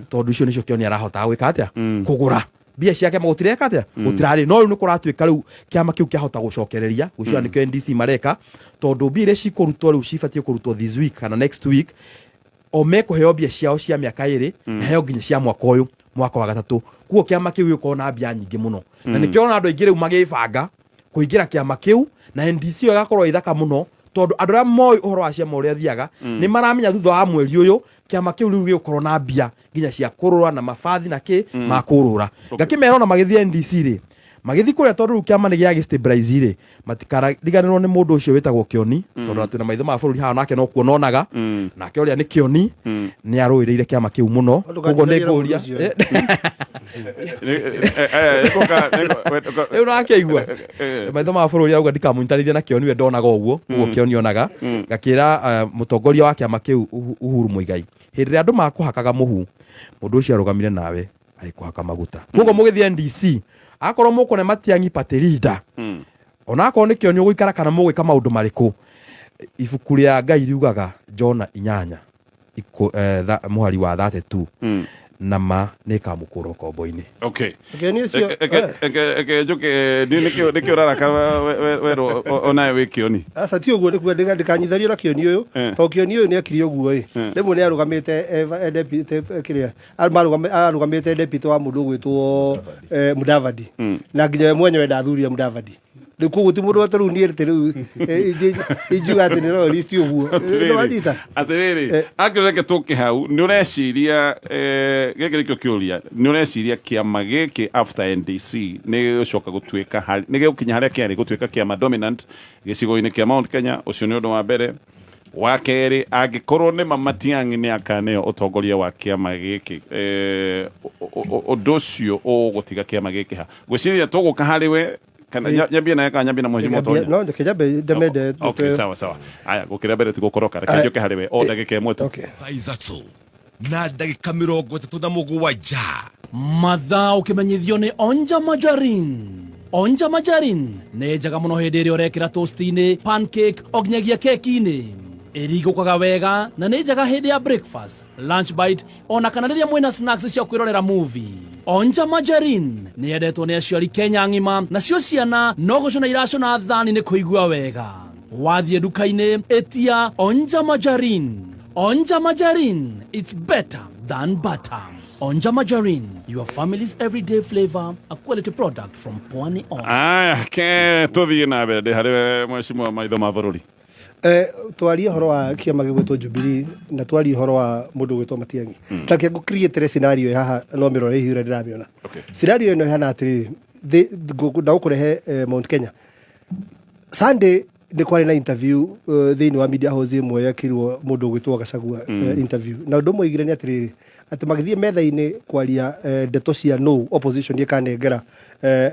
tondũ icio nĩcio Kĩoni arahotaga gwĩka atĩa? Kũgũra mbia ciake, gũtireka atĩa? Gũtirarĩ. No rĩu nĩ kũratuĩka rĩu kĩama kĩu kĩahota gũcokereria gwĩciria nĩkĩo NDC mareka, tondũ mbia iria cikũrutwo rĩu cibatiĩ kũrutwo this week kana next week, o mekũheo mbia ciao cia mĩaka ĩrĩ na heo nginya cia mwaka ũyũ, mwaka wa gatatũ. Koguo kĩama kĩu gĩgũkorwo na mbia nyingĩ mũno, na nĩkĩo ona andũ aingĩ rĩu magĩbanga kũingĩra kĩama kĩu, na NDC ĩyo ĩgakorwo ĩthaka mũno, Tondũ andũ arĩa moĩ ũhoro wa ciama ũrĩa thiaga nĩ maramenya thutha wa mweri ũyũ kĩama kĩu rĩu gĩgũkorwo na mbia nginya cia kũrũra na mabathi na kĩ ma kũrũra. Ngakĩmera ona magĩthiĩ NDC rĩ, magĩthiĩ kũrĩa, tondũ rĩu kĩama nĩ gĩa gĩ-stabilize rĩ, matikariganĩrwo nĩ mũndũ ũcio wĩtagwo Kĩoni, tondũ twĩna maitho ma bũrũri haha, nake no kuona onaga, nake ũrĩa nĩ Kĩoni nĩ arũĩrĩire kĩama kĩu mũno. Koguo nĩ ngũria rĩu nakĩigua maitho ma bũrũri arauga ndikamũnyitanithia na Kĩoni, we ndonaga ũguo ũguo Kĩoni onaga. Ngakĩra mũtongoria wa kĩama kĩu Uhuru Muigai, hĩndĩ ĩrĩa andũ makũhakaga mũhu, mũndũ ũcio arũgamire nawe agĩkũhaka maguta. Koguo mũgĩthiĩ NDC, akorwo mũkũne Matiang'i party leader, ona akorwo nĩ Kĩoni ũgũikara kana mũgwĩka maũndũ marĩkũ, ibuku rĩa Ngai riugaga Jona 8 mũhari wa 32, na ma nĩ ĩkamũkũra ũkombo-inĩ. Okay. Kĩoni ũcio Eke njuke nĩkĩ ũraraka werwo onawe wĩ Kĩoni? Aca, ti ũguo, nĩkuga ndikanyithanio na Kĩoni ũyũ, tondũ Kĩoni ũyũ nĩ ekire ũguo ĩ, rĩmwe nĩ arũgamĩte deputy, kĩrĩa arũgamĩte deputy wa mũndũ ũgwĩtwo Mudavadi, na nginya we mwenyewe ndathurire Mudavadi. Rĩu koguo ti mũndũ atĩ rĩu niĩ atĩ rĩu ingiuga atĩ nĩ royalist ũguo. Nĩ wanyita? Atĩrĩrĩ, angĩreke tũke hau, nĩ ũreciria, gĩkĩ nĩkĩo kĩũria, nĩ ũreciria kĩama gĩkĩ after NDC nĩ gĩgũcoka gũtuĩka nĩ gĩgũkinya harĩa kĩarĩ gũtuĩka kĩama dominant gĩcigo-inĩ kĩa Mount Kenya? Ũcio nĩ ũndũ wa mbere. Wa kerĩ, angĩkorwo nĩ ma Matiang'i nĩ akaneo ũtongoria wa kĩama gĩkĩ, ũndũ ũcio ũgũtiga kĩama gĩkĩ ha? Ngwĩciria tũgũka harĩ we kana nyambie nawe kana nyambie na mheshimiwa Tonya? No reke nyambe ndemende. Okay, sawa sawa. Aya, gũkĩra mbere ti gũkoroka, reke njũke harĩ we o ndagĩka ĩmwe tu. Thaa 3 na ndagĩka 37. Mathaa ũkĩmenyithio nĩ Onja Margarine. Onja Margarine nĩ njega mũno hĩndĩ ĩrĩa ũrekĩra toast-inĩ, pancake, o nginyagia keki-inĩ. Ĩringũkaga wega na nĩ njega hĩndĩ ya breakfast, lunch bite, ona kana rĩrĩa mwĩna snacks cia kwĩrorera movie. Onja Margarine nĩ yendetwo nĩ aciari Kenya ng'ima, nacio ciana no gũcũna iracũna thani nĩ kũigua wega. Wathiĩ nduka-inĩ ĩtia Onja Margarine. Onja Margarine, it's better than butter. Onja Margarine, your family's everyday flavor, a quality product from Pwani Oil. Aya, ke tũthiĩ na mbere, ndĩ harĩ we mheshimiwa maitho ma bũrũri. Twarie ũhoro wa kĩama gĩgwĩtwo Jubilee na twarie ũhoro wa mũndũ ũgwĩtwo Matiang'i. Ta reke ngũ create scenario ĩ haha, no mĩrore hihi ũrĩa ndĩramĩona. Scenario ĩno ĩhana atĩrĩrĩ, ndagũkũrehe Mount Kenya. Sunday nĩ kwarĩ na interview thĩinĩ wa media house ĩmwe yekĩirwo mũndũ ũgwĩtwo Gachagua interview, na ũndũ ũmwe oigire nĩ atĩrĩrĩ, atĩ magĩthiĩ metha-inĩ kwaria ndeto cia no opposition ĩkanengera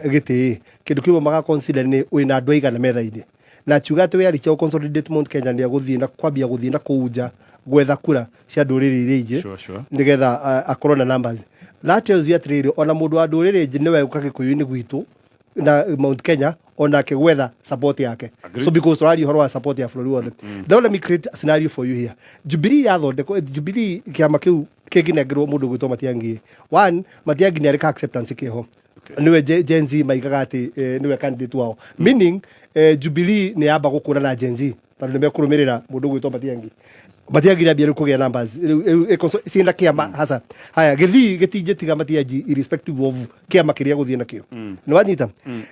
gĩtĩ, kĩndũ kĩmwe maga consider nĩ wĩna andũ aigana metha-inĩ, na akiuga atĩ we arĩkia gũ consolidate Mount Kenya nĩ egũthiĩ na kwambia gũthiĩ na kũu nja gwetha kura cia ndũrĩrĩ iria ingĩ nĩgetha akorwo na numbers. That tells you atĩrĩrĩ, ona mũndũ wa ndũrĩrĩ ingĩ nĩwe gũka gĩkũyũ-inĩ gwitũ na Mount Kenya onake gwetha support yake. Agree. So because tũraria ũhoro wa support ya bũrũri wothe. Now let me create a scenario for you here. Jubilee yathondekwo, Jubilee kĩama kĩu kĩngĩnengerwo mũndũ ũgwĩtwo Matiang'i, one, Matiang'i nĩ arĩ ka acceptance kĩho, niwe Gen Z maigaga atĩ niwe candidate wao, meaning Jubilee nĩ yamba gũkũra na Gen Z tondũ nĩ mekũrũmĩrĩra mũndũ ũgwĩtwo Matiang'i. Matiang'i nĩ ambia rĩu kũgĩa numbers rĩu ciĩna kĩama hasa. Haya, gĩthii gĩtingĩtiga Matiang'i irrespective of kĩama kĩrĩa gũthiĩ nakĩo. Nĩ wanyita?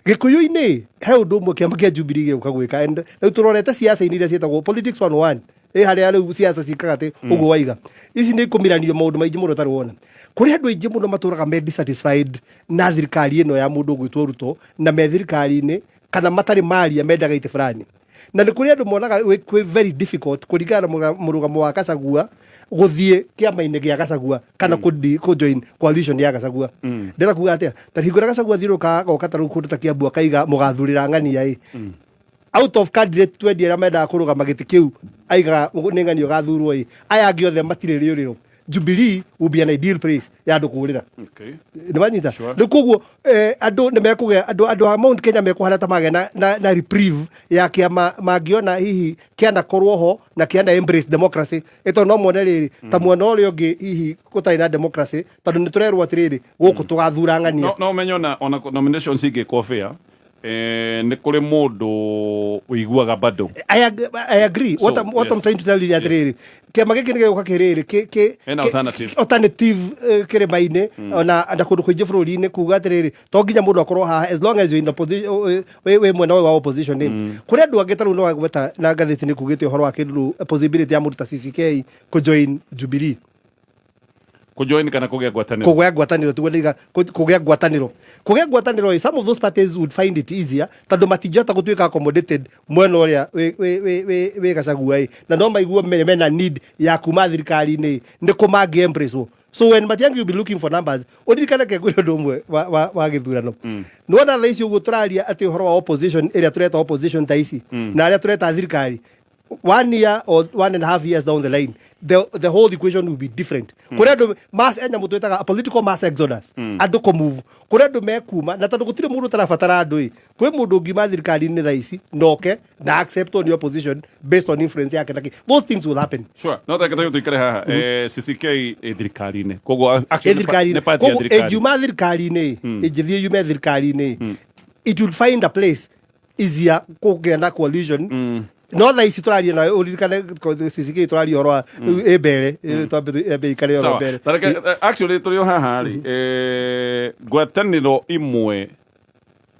Gĩkũyũ-inĩ he ũndũ ũmwe kĩama kĩa Jubilee gĩgũka gwĩka, and rĩu tũrorete siasa-inĩ iria ciĩtagwo politics 101, ĩ harĩa rĩu siasa ciĩkaga atĩ ũguo waiga ici nĩ ikũmiranio maũndũ maingĩ mũno ũtarĩ wona. Kũrĩ andũ aingĩ mũno matũraga me dissatisfied na thirikari ĩno ya mũndũ ũgwĩtwo Ruto, na me thirikari-inĩ kana matarĩ maria mendaga itĩ fulani, na nĩ kũrĩ andũ monaga kwĩ very difficult kũringana na mũrũgamo wa Gachagua gũthiĩ kĩama-inĩ gĩa Gachagua kana kũ join coalition ya Gachagua. Ndĩrenda kuga atĩa? Ta hingo ĩrĩa Gachagua athiũrũrũkaga agoka ta rĩu kũndũ ta Kiambu akaiga mũgathurĩra ng'ania ĩ, out of candidate 20 arĩa mendaga kũrũgama gĩtĩ kĩu, aigaga nĩ ng'ania ũgathurwo ĩ, aya angĩ othe matirĩ rĩũrĩro. Jubilee will be an ideal place ya andũ kũrĩra. Nĩ wanyita? Rĩu koguo andũ nĩ mekũgĩa, andũ a Mount Kenya mekũhana ta magĩa na reprieve ya kĩama mangĩona hihi kĩanakorwo ho na kĩana embrace democracy, ĩtondũ no mone rĩrĩ ta mwena ũrĩa ũngĩ hihi gũtarĩ na democracy, tondũ nĩ tũrerwo atĩrĩrĩ, gũkũ tũgathura ng'ania. No menye ona nominations ingĩkwo fair. Nĩ kũrĩ mũndũ ũiguaga bado. I agree. So, What I'm yes. trying to tell you nĩ atĩrĩrĩ, kĩama gĩkĩ nĩ gĩgũka kĩrĩrĩ Hena alternative. alternative kĩrĩma-inĩ ona na kũndũ kũingĩ bũrũri-inĩ, kuga atĩrĩrĩ, to nginya mũndũ akorwo haha, as long as you're in opposition, wĩ mwena ũyũ wa opposition rĩ, kũrĩ andũ angĩ. Tarĩu no wagweta na ngathĩti nĩ kugĩte ũhoro wa kĩndũ possibility ya mũndũ ta CCK kũjoin Jubilee. Kũjoin kana kũgĩa ngwatanĩro? Kũgĩa ngwatanĩro, tiguo ndiga, kũgĩa ngwatanĩro ĩ, some of those parties would find it easier tondũ matingĩhota gũtuĩka accommodated mwena ũrĩa wĩ Gachagua ĩ, na no maigue mena need ya kuma thirikari-inĩ nĩ kũ mangĩ embrace. So when Matiang'i will be looking for numbers, ũririkane ke kwĩ ũndũ ũmwe wa gĩthurano. Nĩwona thaa ici ũguo tũraria atĩ ũhoro wa opposition ĩrĩa tũreta opposition ta ici na arĩa tũreta thirikari, one year or 1.5 years down the line, the whole equation will be different. Kũrĩ andũ mass enya mũtũ ĩtaga a political mass exodus, andũ kũ move, kũrĩ andũ mekuma, na tondũ gũtirĩ mũndũ ũtarabatara andũ ĩ, kwĩ mũndũ ũngiuma thirikari-inĩ thaa ici noke na accept on opposition based on influence yake na kĩ. Those things will happen. Sure, no reke tũthiĩ tũikare haha. CCK ĩ thirikari-inĩ, koguo actually Ĩ thirikari-inĩ. Nĩ party ya Koguo thirikari. ĩngiuma thirikari-inĩ, ĩngĩthiĩ yume thirikari-inĩ, it will find a place easier kũgĩa na coalition. No thaa ici tũraria nawe, ũririkane CCK tũraria ũhoro wa rĩu ĩ mbere, twambe ĩambe ĩikare oro Sawa. mbere. Tareke, actually tũrĩ o haha rĩ, ngwatanĩro imwe,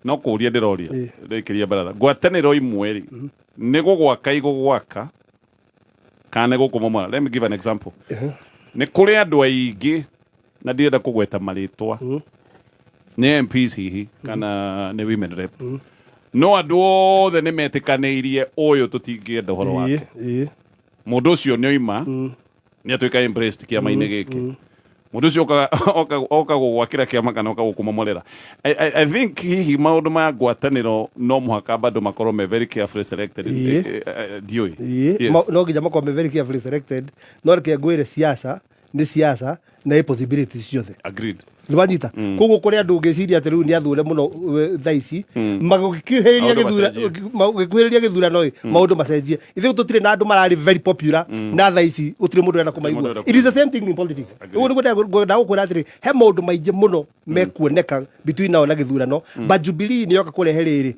no kũũria ndĩroria rĩkĩria baratha, ngwatanĩro imwe rĩ, nĩ gũgwaka igũgwaka kana nĩ gũkũmomora? Let me give an example. Nĩ kũrĩ andũ aingĩ, na ndirenda kũgweta marĩtwa, nĩ MPs hihi kana nĩ women rep, no andũ othe nĩ metĩkanĩirie ũyũ tũtingĩenda ũhoro wake. Mũndũ ũcio nĩ oima, nĩ atuĩka embraced kĩama-inĩ gĩkĩ. Mũndũ ũcio oka gũgwakĩra kĩama kana oka gũkũmomorera. I think hihi maũndũ ma ngwatanĩro no mũhaka bado makorwo me very carefully selected. Ndiũĩ. Yes. No nginya makorwo me very carefully selected, no reke ngwĩre, siasa nĩ siasa na ĩ possibilities ciothe. Agreed. Nĩ wanyita? Koguo kũrĩ andũ ũngĩciria atĩ rĩu nĩ athũre mũno, thaa ici magĩkuhĩrĩria Maũndũ gĩthura macenjie. Magĩkuhĩrĩria gĩthurano ĩ, maũndũ macenjie. Ithuĩ tũtirĩ na andũ mararĩ very popular na thaa ici gũtirĩ mũndũ ũrenda Mũndũ kũmaigua. ũrenda. It is the same thing in politics. Ũguo nĩguo ngwenda gũkwĩra atĩrĩ, he maũndũ maingĩ mũno mekuoneka between now na gĩthurano, but Jubilee nĩ yoka kũrehe rĩrĩ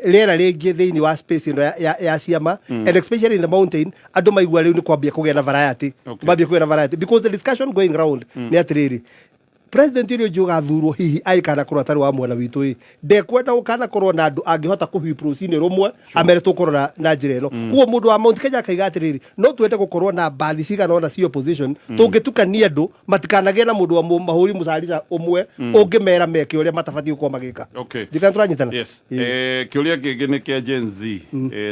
rĩera rĩngĩ thĩinĩ wa space ĩno ya ciama, and especially in the mountain, andũ maigua rĩu nĩ kwambia kũgĩa na variety. Mambia kũgĩa na variety because the discussion going round nĩ atĩrĩrĩ, president ũrĩa ũngĩ ũgathurwo hihi angĩkana korwo atarĩ wa mwena witũ ĩ, ndekwenda gũkana korwo na andũ angĩhota kũhuip rũcinĩ rũmwe amere tũkorwo na njĩra ĩno. Koguo mũndũ wa Mount Kenya akaiga atĩrĩrĩ, no twende gũkorwo na mbathi cigana ũna cia opposition, tũngĩtukania andũ matikanagĩe na mũndũ wa mahũri mũcarica ũmwe ũngĩmera meke ũrĩa matabatiĩ gũkorwo magĩka. Ndikana tũranyitana? Yes. Kĩũria kĩngĩ nĩ kĩa Gen Z.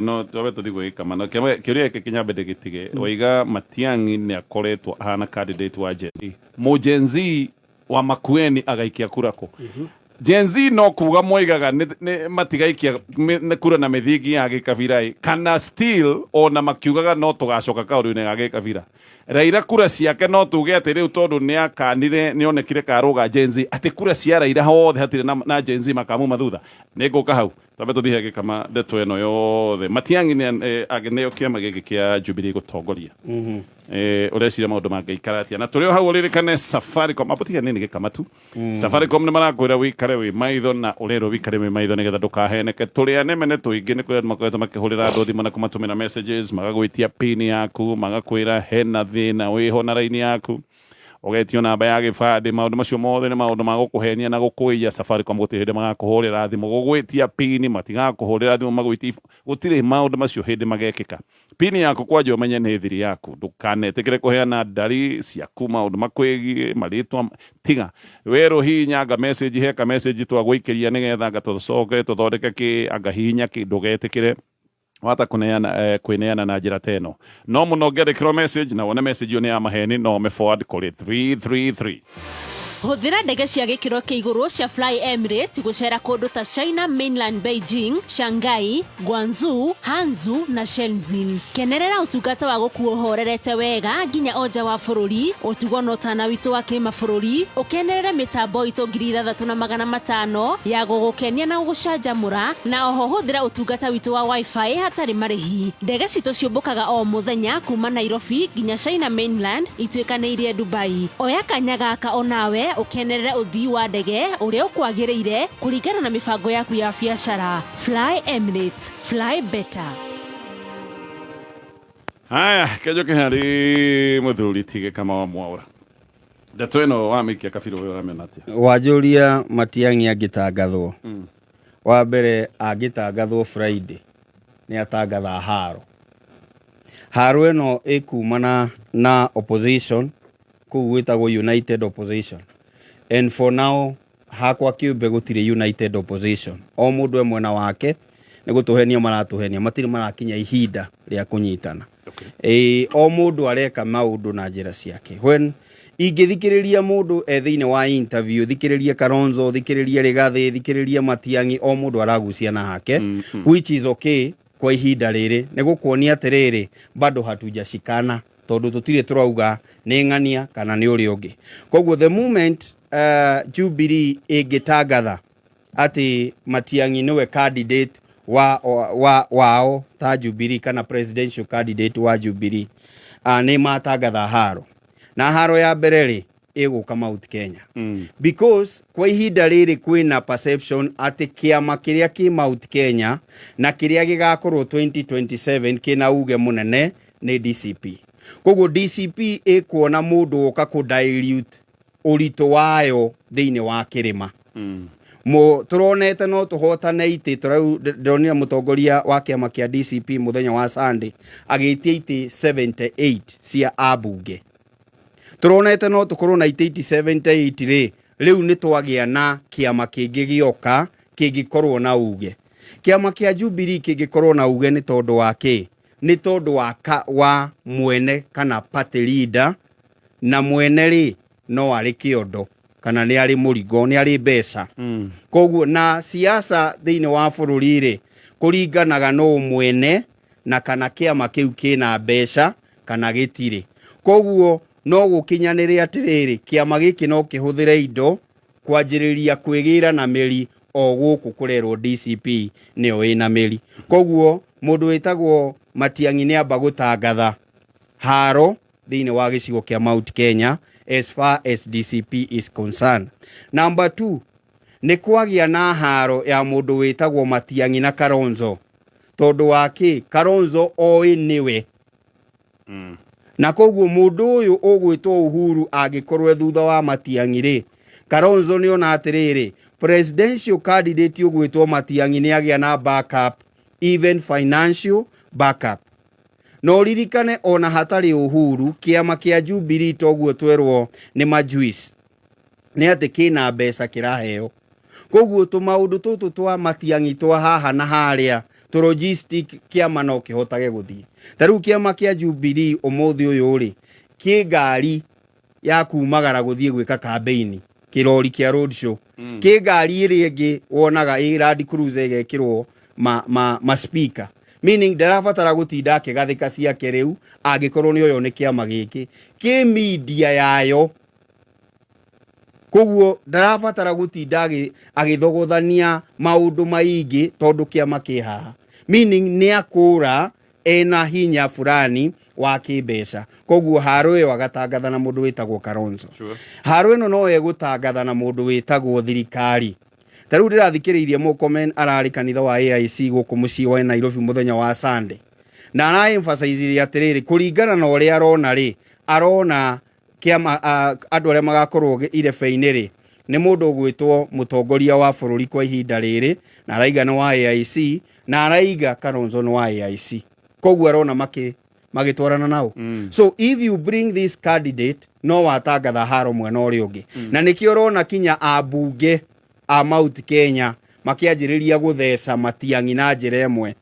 No twambe tũthiĩ gwĩka no kĩũria gĩkĩ kĩnyambe ndĩgĩtige. Waiga Matiang'i nĩ akoretwo ahana candidate wa Gen Z. Mũ Gen Z wa Makueni agaikia kura kũ? Gen Z no kuga moigaga nĩ matigaikia nĩ kura na mĩthingi ya gĩkabira ĩ, kana still ona makiugaga no tũgacoka kaũndũ-inĩ ga gĩkabira. Raila kura ciake no tuge atĩ rĩu tondũ nĩ akanire nĩ onekire karũga Gen Z atĩ kura cia Raila hothe hatirĩ na Gen Z makamuma thutha. Nĩ ngũka hau, twambe tũthiĩ he gĩkama ndeto ĩno yothe. Matiang'i nĩ angĩneo kĩama gĩkĩ kĩa Jubilee gũtongoria, ũreciria maũndũ mangĩikara atĩa? Na tũrĩ o hau, ũririkane Safaricom apo tiga nini gĩkama tu. Safaricom nĩ marakwĩra wĩikare wĩ maitho, na ũrerwo wĩikare wĩ maitho nĩgetha ndũkaheneke. Tũrĩ aneme tũingĩ, nĩ kũrĩ andũ makoretwo makĩhũrĩra andũ thimũ na kũmatũmĩra messages, magagwĩtia pin yaku, magakwĩra hena thĩna wĩho na raini yaku, ũgetio namba ya gĩbandĩ. Maũndũ macio mothe nĩ maũndũ ma gũkũhenia na gũkũiya. Safaricom gũtirĩ hĩndĩ magakũhũrĩra thimũ gũgwĩtia pin, matigakũhũrĩra thimũ magwĩtie, gũtirĩ maũndũ macio hĩndĩ magekĩka. Pin yaku kwanja ũmenye nĩ thiri yaku, ndũkanetĩkĩre kũheana ndari ciaku, maũndũ makwĩgiĩ marĩtwa. Tiga werwo hihinya anga message, heka message twagũikĩria nĩgetha anga tũcoke tũthondeke kĩ, anga hihinya kĩ, ndũgetĩkĩre wata kũneana, kwĩneana na njĩra ta ĩno. No mũno ũngĩandĩkĩrwo message na wone message ĩyo nĩ ya maheni, no ũmĩ forward kũrĩ 333. Hũthĩra ndege cia gĩkĩro kĩa igũrũ cia Fly Emirates gũcera kũndũ ta China Mainland, Beijing, Shanghai, Guangzhou, Hangzhou na Shenzhen. Kenerera ũtungata wa gũkuo ũhorerete wega nginya o nja wa bũrũri, ũtugo na ũtana witũ wa kĩmabũrũri. Ũkenerere mĩtambo itũ 6500 ya gũgũkenia na gũgũcanjamũra, na oho hũthĩra ũtungata witũ wa wifi hatarĩ marĩhi. Ndege citũ ciũmbũkaga o mũthenya kuma Nairobi nginya China Mainland ituĩkanĩirie Dubai. Oya kanya gaka onawe. ũkenerere ũthii wa ndege ũrĩa ũkwagĩrĩire kũringana na mĩbango yaku ya biacara. Fly Emirates, fly better. Haya, kenjoke harĩ mũthuri tige kama wa mwaũra. Ndeto ĩno wamĩikia kabirũ we ũramĩona atĩa? Wanjũria Matiang'i angĩtangathwo. Wa mbere angĩtangathwo Friday nĩ atangatha haro. Haro ĩno ĩkumana na opposition kũu gwĩtagwo United Opposition. And for now hakwa kĩũmbe gũtirĩ United Opposition. O mũndũ e mwena wake nĩ gũtũhenia maratũhenia, matirĩ marakinya ihinda rĩa kũnyitana. Ĩĩ, o mũndũ areka maũndũ na njĩra ciake. When ingĩthikĩrĩria mũndũ e thĩinĩ wa interview, thikĩrĩrie Kalonzo, thikĩrĩrie Rigathĩ, thikĩrĩrie Matiang'i, o mũndũ aragucia na hake, which is okay kwa ihinda rĩrĩ nĩ gũkuonia atĩrĩrĩ bado hatujashikana tondũ tũtirĩ tũrauga nĩ ng'ania kana nĩ ũrĩa ũngĩ. Koguo the moment Jubilee ĩngĩtangatha atĩ Matiang'i nĩwe candidate wa wao ta Jubilee kana presidential candidate wa Jubilee, nĩ matangatha haro na haro ya mbere rĩ ĩgũka Mount Kenya, because kwa ihinda rĩrĩ kwĩna perception atĩ kĩama kĩrĩa kĩ Mount Kenya na kĩrĩa gĩgakorwo 2027 kĩna uge mũnene nĩ DCP. Koguo DCP ĩkuona mũndũ ũka kũ dilute ũritũ wayo thĩinĩ wa kĩrĩma. Mo tũronete no tũhotane itĩ tũrau ndĩronire mũtongoria wa kĩama kĩa DCP mũthenya wa Sunday agĩtia itĩ 78 cia ambunge. Tũronete no tũkorwo na itĩ 78 rĩ, rĩu nĩ twagĩa na kĩama kĩngĩ gĩoka kĩngĩkorwo na uge. Kĩama kĩa Jubilee kĩngĩkorwo na uge nĩ tondũ wa kĩ? Nĩ tondũ wa mwene kana party leader, na mwene rĩ no arĩ kĩondo kana nĩ arĩ mũrigo, nĩ arĩ mbeca. Koguo na siasa thĩinĩ wa bũrũri rĩ kũringanaga no mwene na kana kĩama kĩu kĩna mbeca kana gĩtirĩ. Koguo no gũkinyanĩre atĩrĩrĩ, kĩama gĩkĩ no kĩhũthĩre indo kwanjĩrĩria kwĩgĩra na mĩri o gũkũ kũrerwo DCP nĩyo ĩna mĩri. Koguo mũndũ wĩtagwo Matiang'i nĩ amba gũtangatha haro thĩinĩ wa gĩcigo kĩa Mount Kenya as far as DCP is concerned. Number 2, nĩ kwagĩa na haro ya mũndũ wĩtagwo Matiang'i na Kalonzo. Tondũ wa kĩ? Kalonzo oĩ nĩwe. Na koguo mũndũ ũyũ ũgwĩtwo Uhuru angĩkorwo thutha wa Matiang'i rĩ, Kalonzo nĩ ona atĩrĩrĩ, presidential candidate ũgwĩtwo Matiang'i nĩ agĩa na backup, even financial backup. No ririkane ona hatarĩ Uhuru, kĩama kĩa Jubilee toguo twerwo nĩ majuice nĩ atĩ kĩna mbeca kĩraheo. Koguo tũmaũndũ tũtũ twa Matiang'i twa haha na harĩa tũ logistic kĩama no kĩhotage gũthiĩ. Ta rĩu kĩama kĩa Jubilee ũmũthĩ ũyũ rĩ, kĩ ngari ya kumagara gũthiĩ gwĩka campaign, kĩrori kĩa road show. Kĩ ngari ĩrĩa ĩngĩ wonaga ĩ Land Cruiser ĩgekĩrwo ma speaker, meaning ndarabatara gũtinda akĩgathĩka ciake rĩu angĩkorwo nĩ ũyũ nĩ kĩama gĩkĩ kĩ media yayo. Koguo ndarabatara gũtinda agĩthogothania maũndũ maingĩ tondũ kĩama kĩ haha, meaning nĩ akũra ena hinya fulani wa kĩmbeca. Koguo haro ĩyo agatangatha na mũndũ wĩtagwo Kalonzo. Haro ĩno no egũtangatha na mũndũ wĩtagwo thirikari. Ta rĩu ndĩrathikĩrĩirie Murkomen ararĩ kanitha wa AIC gũkũ mũciĩ wa Nairobi mũthenya wa Sunday, na ara emphasize atĩrĩrĩ, kũringana na ũrĩa arona rĩ, arona kĩama andũ arĩa magakorwo irebe-inĩ rĩ nĩ mũndũ ũgwĩtwo mũtongoria wa bũrũri kwa ihinda rĩrĩ, na araiga nĩ wa AIC, na araiga Kalonzo nĩ wa AIC. Koguo arona magĩtwarana nao. So if you bring this candidate no watangatha haro mwena ũrĩa ũngĩ. Na nĩkĩo ũrona kinya ambunge a Mount Kenya makĩanjĩrĩria gũtheca Matiang'i na njĩra ĩmwe,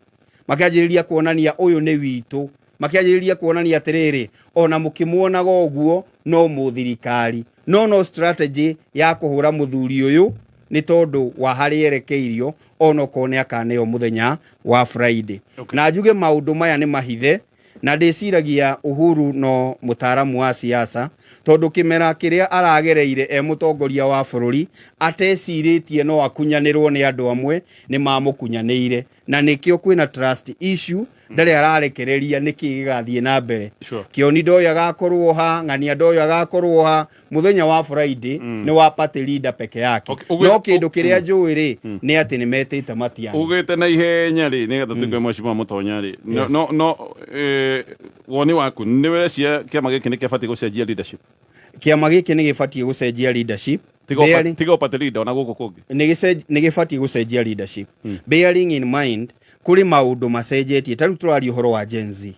makĩanjĩrĩria kuonania ũyũ nĩ witũ, makĩanjĩrĩria kuonania atĩrĩrĩ, ona mũkĩmuonaga ũguo no mũthirikari, no strategy ya kũhũra mũthuri ũyũ nĩ tondũ wa harĩa erekeirio, onokorwo nĩ akaneo mũthenya wa Friday. Na njuge maũndũ maya nĩ mahithe, na ndĩciragia Uhuru no mũtaaramu wa siasa, tondũ kĩmera kĩrĩa aragereire e mũtongoria wa bũrũri atecirĩtie no akunyanĩrwo nĩ andũ amwe, nĩ mamũkunyanĩire, na nĩkĩo kwĩna trust issue. Ndarĩ ararekereria nĩkĩ gĩgathiĩ na mbere. Sure. Kĩoni ndoĩ agakorwo ha, ng'ania ndoĩ agakorwo ha mũthenya wa Friday. Nĩ wa party leader peke yake. No kĩndũ kĩrĩa njũĩ rĩ, nĩ atĩ nĩ metĩte Matiang'i. Ugĩte na ihenya rĩ, nĩgetha tũikue mheshimiwa Mũtonya rĩ, no Yes. no woni waku nĩ wĩrecia kĩama gĩkĩ nĩ kĩabatiĩ gũcenjia leadership? Kĩama gĩkĩ nĩ gĩbatiĩ gũcenjia leadership. Tiga tiga party leader ona gũkũ kũngĩ. Nĩ gĩbatiĩ gũcenjia leadership bearing in mind kũrĩ maũndũ macenjetie. Ta rĩu tũraria ũhoro wa Gen Z,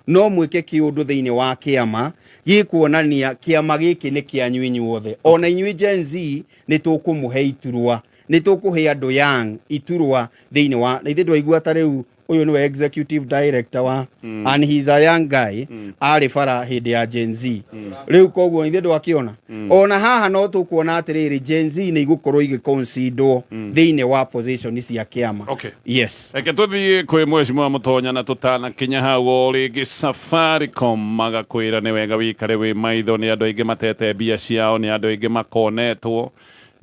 no mwĩke kĩũndũ thĩinĩ wa kĩama gĩkuonania kĩama gĩkĩ nĩ kĩanyu inyuothe, ona inyuĩ Gen Z nĩ tũkũmũhe iturwa, nĩ tũkũhe andũ young iturwa thĩinĩ wa na ithuĩ. Ndwaigua ta rĩu ũyũ nĩwe executive director wa and he's a young guy, arĩ bara hĩndĩ ya Gen Z. Rĩu koguo ithuĩ ndwakĩona ona haha no tũkuona atĩrĩrĩ, Gen Z nĩ igũkorwo igĩconsiderwo thĩinĩ wa position cia kĩama. Okay. Yes. Reke tũthiĩ kwĩ mheshimiwa Mũtonya, na tũtanakinya hau o rĩngĩ Safaricom magakwĩra nĩ wega wĩikare wĩ maitho. Nĩ andũ aingĩ matete mbia ciao, nĩ andũ aingĩ makonetwo,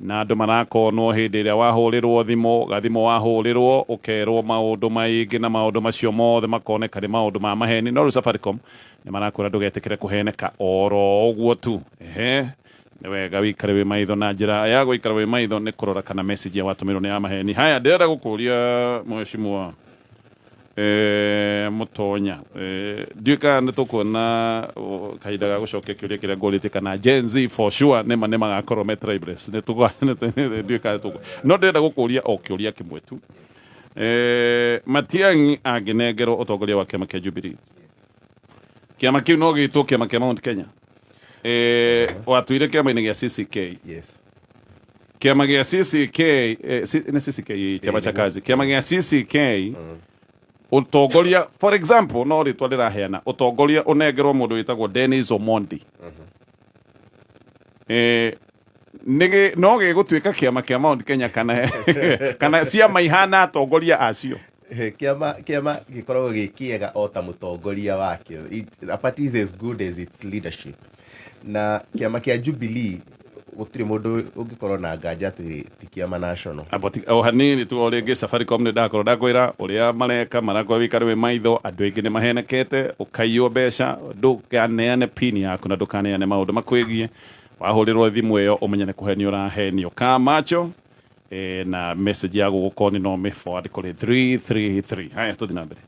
na andũ marakonwo hĩndĩ ĩrĩa wahũrĩrwo thimũ, gathimũ wahũrĩrwo ũkerwo maũndũ maingĩ, na maũndũ macio mothe makoneka nĩ maũndũ ma maheni. No rĩu Safaricom nĩ marakwĩra ndũgetĩkĩre kũheneka oro ũguo tu. Ehe, nĩ wega wĩikare wĩ maitho, na njĩra ya gũikara wĩ maitho nĩ kũrora kana message ya watũmĩrwo nĩ ya maheni. Haya, ndĩrenda gũkũria mheshimiwa Mũtonya, ndiũĩ kana nĩ tũkuona kahinda ga gũcokia kĩũria kĩrĩa ngũrĩtie, kana Gen Z for sure nĩma nĩ magakorwo me tribeless. Ndiũĩ kana tũkũ, no ndĩrenda gũkũria o kĩũria kĩmwe tu. Matiang'i angĩnengerwo ũtongoria wa kĩama kĩa Jubilee, kĩama kĩu no gĩtwo kĩama kĩa Mount Kenya. Watuire kĩama-inĩ gĩa CCK. Yes. Kĩama gĩa CCK, nĩ CCK, chama cha kazi, kĩama gĩa CCK, ũtongoria, for example, no rĩtwa ndĩraheana, ũtongoria ũnengerwo mũndũ wĩtagwo Dennis Omondi, no gĩgũtuĩka kĩama kĩa Mount Kenya kana ciama ihana atongoria acio? Kĩama gĩkoragwo gĩ kĩega o ta mũtongoria wakĩo. A party is as good as its leadership. Na kĩama kĩa Jubilee gũtirĩ mũndũ ũngĩkorwo na nganja atĩ ti kĩama national. Abo o hanini tu, o rĩngĩ Safaricom nĩ ndakorwo ndakwĩra ũrĩa mareka, marakorwo wĩikare wĩ maitho. Andũ aingĩ nĩ mahenekete, ũkaiywo mbeca. Ndũkaneane pin yaku na ndũkaneane maũndũ makwĩgiĩ. Wahũrĩrwo thimũ ĩyo, ũmenye nĩ kũhenio ũrahenio. Ka macho na message ya gũgũkoni no mĩ forward kũrĩ 333. Haya, tũthi na mbere.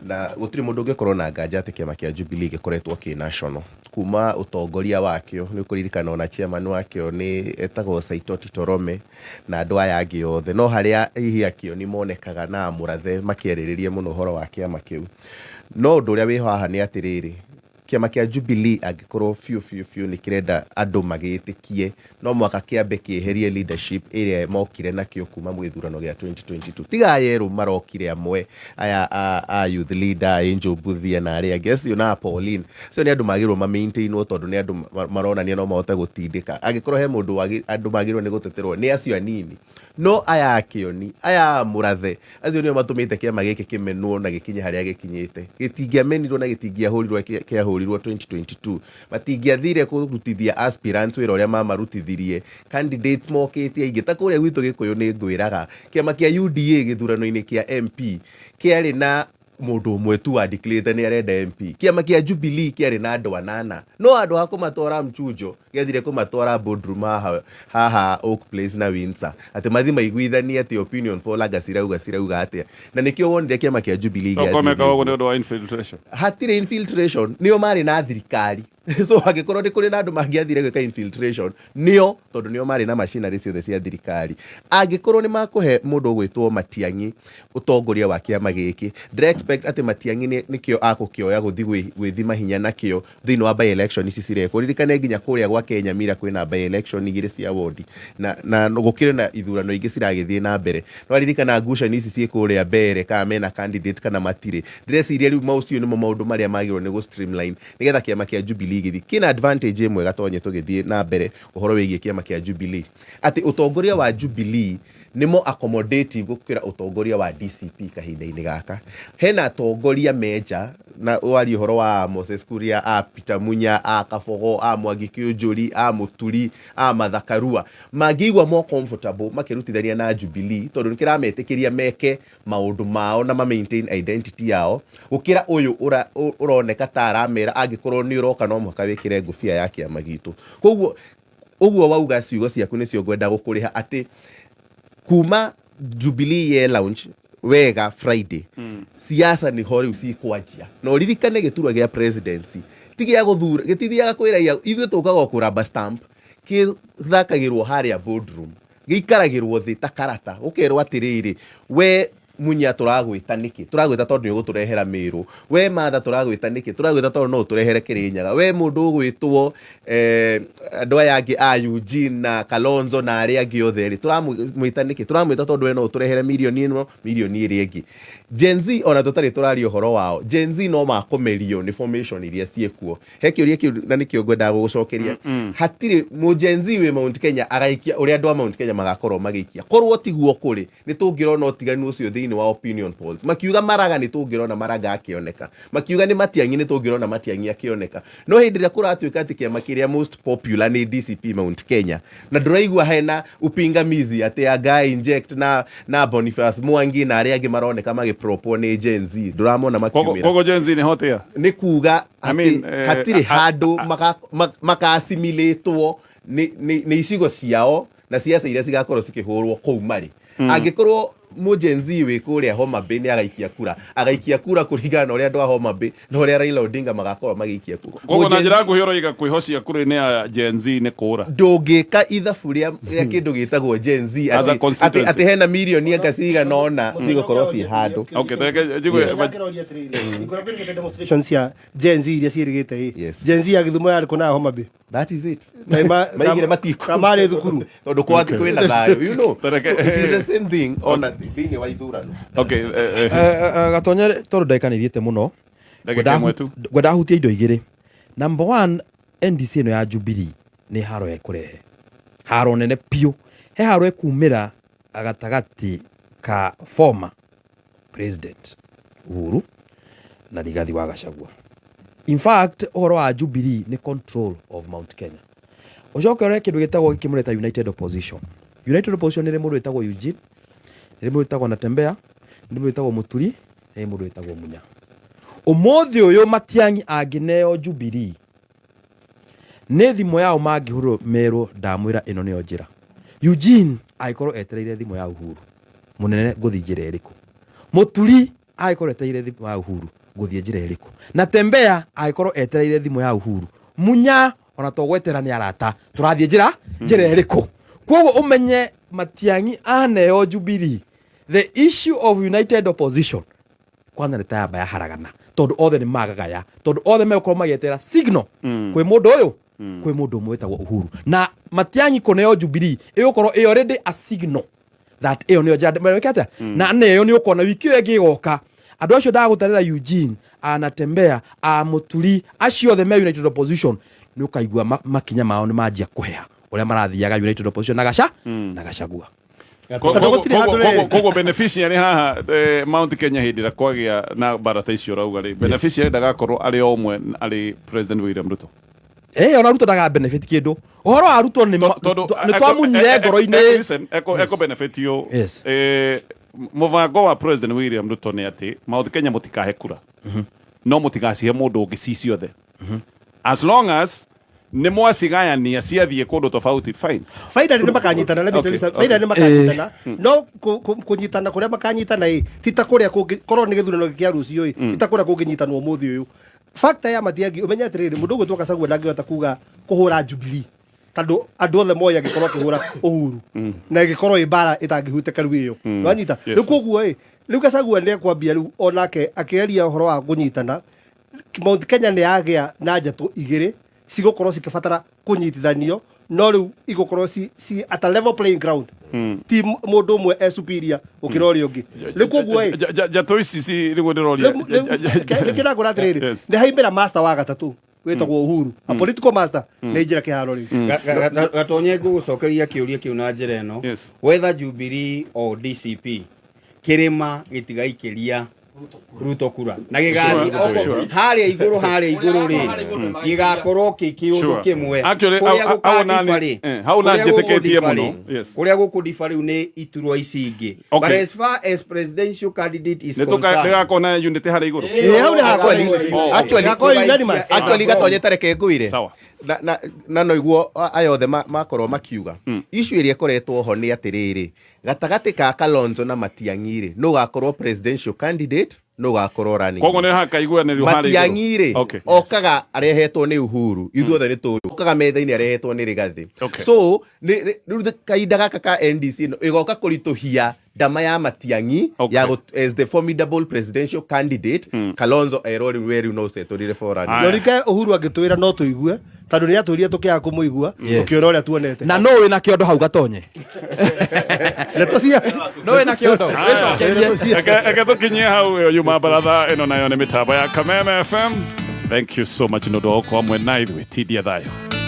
Na gũtirĩ mũndũ ũngĩkorwo na nganja atĩ kĩama kĩa Jubilee gĩkoretwo kĩ national kuma ũtongoria wakĩo. Nĩ ũkũririkana ona chairman wakĩo nĩ etagwo Saitoti Torome na andũ aya angĩ othe, no harĩa hihi akĩoni monekaga na mũrathe makĩarĩrĩria mũno ũhoro wa kĩama kĩu. No ũndũ ũrĩa wĩ haha nĩ atĩrĩrĩ, kĩama kĩa Jubilee angĩkorwo biũ biũ biũ nĩ kĩrenda andũ magĩtĩkie, no mwaka kĩambe kĩeherie leadership ĩrĩa mokire nakĩo kuma gĩthurano gĩa 2022. Tiga aya erũ marokire amwe aya a youth leader Angel Mbuthia na arĩa angĩ acio na Pauline, acio nĩ andũ magĩrĩirwo ma maintainwo tondũ nĩ andũ maronania no mahote gũtindĩka. Angĩkorwo he mũndũ andũ magĩrĩirwo nĩ gũteterwo nĩ acio anini, no aya akĩoni aya a mũrathe acio nĩo matũmĩte kĩama gĩkĩ kĩmenwo na gĩkinye harĩa gĩkinyĩte. Gĩtingĩamenirwo na gĩtingĩahũrirwo kĩahũrirwo 2022, matingĩathire kũrutithia aspirants wĩra ũrĩa mamarutithirie. Candidates mokĩte aingĩ ta kũrĩa gwitũ Gĩkũyũ. Nĩ ngwĩraga kĩama kĩa UDA gĩthurano-inĩ kĩa MP kĩarĩ na mũndũ ũmwe tu wa declare nĩ arenda MP. Kĩama kĩa Jubilee kĩarĩ na andũ anana, no andũ a kũmatwara mchujo gĩathire kũmatwara boardroom haha haha Oak Place na Windsor, atĩ mathi maiguithanie atĩ opinion poll anga cirauga atĩa, na nĩkĩo wonire kĩama kĩa Jubilee gĩathiĩ Ũkomeka ũguo nĩ ũguo. ũndũ wa infiltration. Hatirĩ infiltration, nĩo marĩ na thirikari, so angĩkorwo nĩ kũrĩ na andũ mangĩathire gwĩka infiltration nĩo, tondũ nĩo marĩ na machinery ciothe cia thirikari. Angĩkorwo nĩ makũhe mũndũ ũgwĩtwo Matiang'i ũtongoria wa kĩama gĩkĩ, ndĩra expect atĩ Matiang'i nĩkĩo akũkĩoya gũthiĩ gwĩthima hinya nakĩo thĩinĩ wa by election ici cirekwo. Ririkane nginya kũrĩa gwa Kenya Mira kwĩna by election igĩrĩ cia wodi na gũkĩrĩ na ithurano ingĩ ciragĩthiĩ na mbere. No ririkana ngucanio ici ciĩ kũrĩa mbere kana mena candidate kana matirĩ. Ndĩreciria rĩu maũcio nĩmo maũndũ marĩa magĩrĩirwo nĩ gũ streamline nĩgetha kĩama kĩa Jubilee gĩthiĩ. Kĩna advantage ĩmwe gatonye tũgĩthiĩ na mbere ũhoro wĩgiĩ kĩama kĩa Jubilee, atĩ ũtongoria wa Jubilee nĩmo accommodative gũkĩra ũtongoria wa DCP kahinda-inĩ gaka. Hena atongoria menja Na waria ũhoro wa Moses Kuria, a Peter Munya, a Kabogo, a Mwangi Kĩũnjũri, a Mũturi, a Martha Karua, mangĩigua more comfortable makĩrutithania na Jubilee tondũ nĩ kĩrametĩkĩria meke maũndũ mao na ma maintain identity yao gũkĩra ũyũ ũroneka ta aramera angĩkorwo nĩ ũroka no mũhaka wĩkĩre ngũbia ya kĩama gitũ. Koguo ũguo wauga ciugo ciaku nĩcio ngwenda gũkũrĩha atĩ kuma Jubilee ye launch wega Friday, siasa niho rĩu cikwanjia. Na ũririkane gĩturwa gĩa presidency ti gĩa gũthura, gĩtithiaga kwĩ raia, ithuĩ tũkaga o kũraba stamp, kĩthakagĩrwo harĩa boardroom, gĩikaragĩrwo thĩ ta karata, gũkerwo atĩrĩrĩ, we Munya tũragwĩta nĩkĩ? Tũragwĩta tondũ nĩ ũgũtũrehera Mĩrũ. We Martha tũragwĩta nĩkĩ? Tũragwĩta tondũ no ũtũrehere Kĩrĩnyaga. We mũndũ ũgwĩtwo andũ aya angĩ a Eugene na Kalonzo na arĩa angĩ othe rĩ, tũramwĩta nĩkĩ? Tũramwĩta tondũ we no ũtũrehere mirioni ĩno, mirioni ĩrĩa ĩngĩ. Gen Z ona tũtarĩ tũraria ũhoro wao, Gen Z no makũmerio nĩ formation iria ciĩkuo. He kĩũria kĩu na nĩkĩo ngwendaga gũgũcokeria. Hatirĩ mũ Gen Z wĩ Mount Kenya agaikia ũrĩa andũ a Mount Kenya magakorwo magĩikia. Korwo tiguo kũrĩ, nĩ tũngĩrona ũtiganu ũcio thĩinĩ wa opinion polls. Makiuga Maraga nĩ tũngĩrona Maraga akĩoneka, makiuga nĩ Matiang'i nĩ tũngĩrona Matiang'i akĩoneka. No hĩndĩ ĩrĩa kũratuĩka atĩ kĩama kĩrĩa most popular nĩ DCP Mount Kenya, na ndũraigua hena upingamizi atĩ anga inject na Boniface Mwangi na arĩa angĩ maroneka magĩpropwo nĩ Gen Z, ndũramona makiumĩra. Koguo Gen Z nĩ hotia? Nĩ kuga I mean, atĩ hatirĩ handũ makaasimilatwo nĩ icigo ciao na ciaca iria cigakorwo cikĩhũrwo kũu marĩ. Angĩkorwo mũ Gen Z wĩ kũrĩa Homa Bay nĩ agaikia kura, agaikia kura kũringana na ũrĩa andũ a Homa Bay na ũrĩa Raila Odinga magakorwo magĩikia kura. Koguo na njĩra nguhĩ ũroiga kwĩhocia kura-inĩ ya Gen Z nĩ kũra. Ndũngĩka ithabu rĩa kĩndũ gĩtagwo Gen Z As a constituency. atĩ hena mirioni anga cigana ũna cigũkorwo ciĩ handũ. Okay, reke njigue. Demonstration cia Gen Z iria ciĩrĩgĩte ĩ. Gen Z ya Gĩthumo yarĩ kũ na Homa Bay? That is it. Taima Maigire matiko. Kamarĩ thukuru. Tondũ kwa kwĩna thayũ, you know. Tareke- So it is the same thing ona thĩinĩ wa ithurano. Okay, Gatonye tondũ ndagĩka nĩ ithiĩte mũno. Ndagĩka ĩmwe tu. Ngwenda hutie indo igĩrĩ. Number one, NDC ĩno ya Jubilee nĩ haro ĩkũrehe. Haro nene biũ. He haro ĩkumĩra gatagatĩ ka former president Uhuru na Rigathi wa Gachagua. In fact, ũhoro wa Jubilee nĩ control of Mount Kenya. Ũcoke ũrore kĩndũ gĩtagwo gĩkĩmũreta United Opposition. United Opposition nĩ mũndũ wĩtagwo Eugene, nĩ mũndũ wĩtagwo Natembeya, nĩ mũndũ wĩtagwo Mũturi, nĩ mũndũ wĩtagwo Munya. Ũmũthĩ ũyũ Matiang'i angĩneo Jubilee, nĩ thimũ yao mangĩhũrwo merwo ndamwĩra ĩno nĩyo njĩra. Eugene angĩkorwo etereire thimũ ya Uhuru, mũnene ngũthiĩ njĩra ĩrĩkũ? Mũturi angĩkorwo etereire thimũ ya Uhuru, ngũthiĩ njĩra ĩrĩkũ? Natembeya angĩkorwo etereire thimũ ya Uhuru, Munya ona to gwetera nĩ arata, tũrathiĩ njĩra ĩrĩkũ? Koguo ũmenye Matiang'i aneo Jubilee, the issue of united opposition kwanza nĩ tayamba ya haragana, tondũ othe nĩ magagaya, tondũ othe megũkorwo magĩetera signal kwĩ mũndũ ũyũ, kwĩ mũndũ ũmwe wĩtagwo Uhuru. Na Matiang'i kũneo Jubilee ĩgũkorwo ĩ already a signal that ĩyo nĩyo njĩra meweke atĩa. Na neyo nĩ ũkona wiki ĩyo ĩngĩ ĩgoka, andũ acio ndagũtarĩra Eugene, Anatembea, a Mũturi, acio othe me United Opposition, nĩ ũkaigua makinya mao nĩ manjia kũheha ũrĩa marathiaga United Opposition na gaca na Gachagua. Koguo beneficiary haha Mount Kenya hĩndĩ ĩrĩa kwagĩa na mbara ta icio ũrauga rĩ, beneficiary ndagakorwo arĩ o ũmwe arĩ President William Ruto. Ona Ruto ndaga benefit kĩndũ. Ũhoro wa Ruto nĩ nĩ twamunyire ngoro-inĩ. Listen, eko benefit yo. Mũbango wa President William Ruto nĩ atĩ Mount Kenya mũtikahe kura, no mũtigacihe mũndũ ũngĩ ci ciothe, as long as nĩ mwacigayania ciathiĩ kũndũ tofauti, fine. Finally nĩ makanyitana, let me tell you something. Finally nĩ makanyitana, no kũnyitana kũrĩa makanyitana ĩ ti ta kũrĩa kũngĩ korwo nĩ gĩthurano kĩa rũciũ ĩ, ti ta kũrĩa kũngĩnyitanwo ũmũthĩ ũyũ. Factor ya Matiang'i, ũmenye atĩrĩrĩ, mũndũ ũgwĩtwo Gachagua ndangĩhota kuga kũhũra Jubilee, tondũ andũ othe moĩ angĩkorwo akĩhũra Uhuru na ĩgĩkorwo ĩ mbara ĩtangĩhutĩka rĩu ĩyo. Wanyita? Rĩu koguo ĩ, rĩu Gachagua nĩ ekwambia rĩu onake akĩaria ũhoro wa kũnyitana. Mount Kenya nĩ yagĩa na njatũ igĩrĩ cigũkorwo cikĩbatara kũnyitithanio, no rĩu igũkorwo ci at a level playing ground, ti mũndũ ũmwe e superior gũkĩra ũrĩa ũngĩ. Rĩu koguo ĩ, Njatũ ici ci nĩguo ndĩroria. Nĩkĩo ndakũra atĩrĩrĩ, nĩ haimĩra master wa gatatũ wĩtagwo Uhuru, a political master, nĩ njĩra kĩharo rĩu. Gatonye, ngũgũcokeria kĩũria kĩu na njĩra ĩno: whether Jubilee or DCP, kĩrĩma gĩtigaikĩria Ruto kura na gĩgathiĩ Sure, sure. harĩa igũrũ harĩa igũrũ rĩ gĩgakorwo kĩ kĩũndũ Sure. kĩmwe Actually, Kũrĩa hau gũkandiba nani- rĩ, hau na kũrĩa njĩtĩkĩtie gũgũdiba mũno. rĩ, Yes. kũrĩa gũkũdiba rĩu nĩ iturwa ici ingĩ Okay. but as far as presidential candidate is Nĩ concerned tũgakorwo na unity harĩa igũrũ. Ĩĩ, hau nĩ hakwa Actually- Oh, actually- actually gatonye tareke ngwire Sawa. na no iguo aya othe makorwo makiuga issue ĩrĩa ĩkoretwo ho nĩ atĩrĩrĩ gatagatĩ ka Kalonzo na Matiang'i rĩ no gakorwo presidential candidate no gakorwo running Koguo nĩ hakaiguanĩrio harĩa igũrũ. Matiang'i rĩ Okay. okaga arehetwo nĩ Uhuru ithuothe nĩ tũĩ okaga metha-inĩ arehetwo nĩ Rigathĩ Okay. so rĩu kahinda gaka ka NDC ĩno ĩgoka kũritũhia ndama ya Matiang'i ya as the formidable presidential candidate Kalonzo erwo rĩu we rĩu no ũcetũrire for running. Norike Uhuru angĩtwĩra no tũigue tondũ nĩ atwĩrire tũkĩaga kũmũigua Yes. tũkĩona ũrĩa tuonete na no wĩna kĩondo hau gatonye ndeto cia no wĩna kĩondo wĩcokerie Reke tũkinyie hau ĩyo yuma baratha ĩno nayo nĩ mĩtambo ya Kameme FM. Thank you so much nĩ ũndũ wa gũkorwo hamwe na ithuĩ tindia thayũ.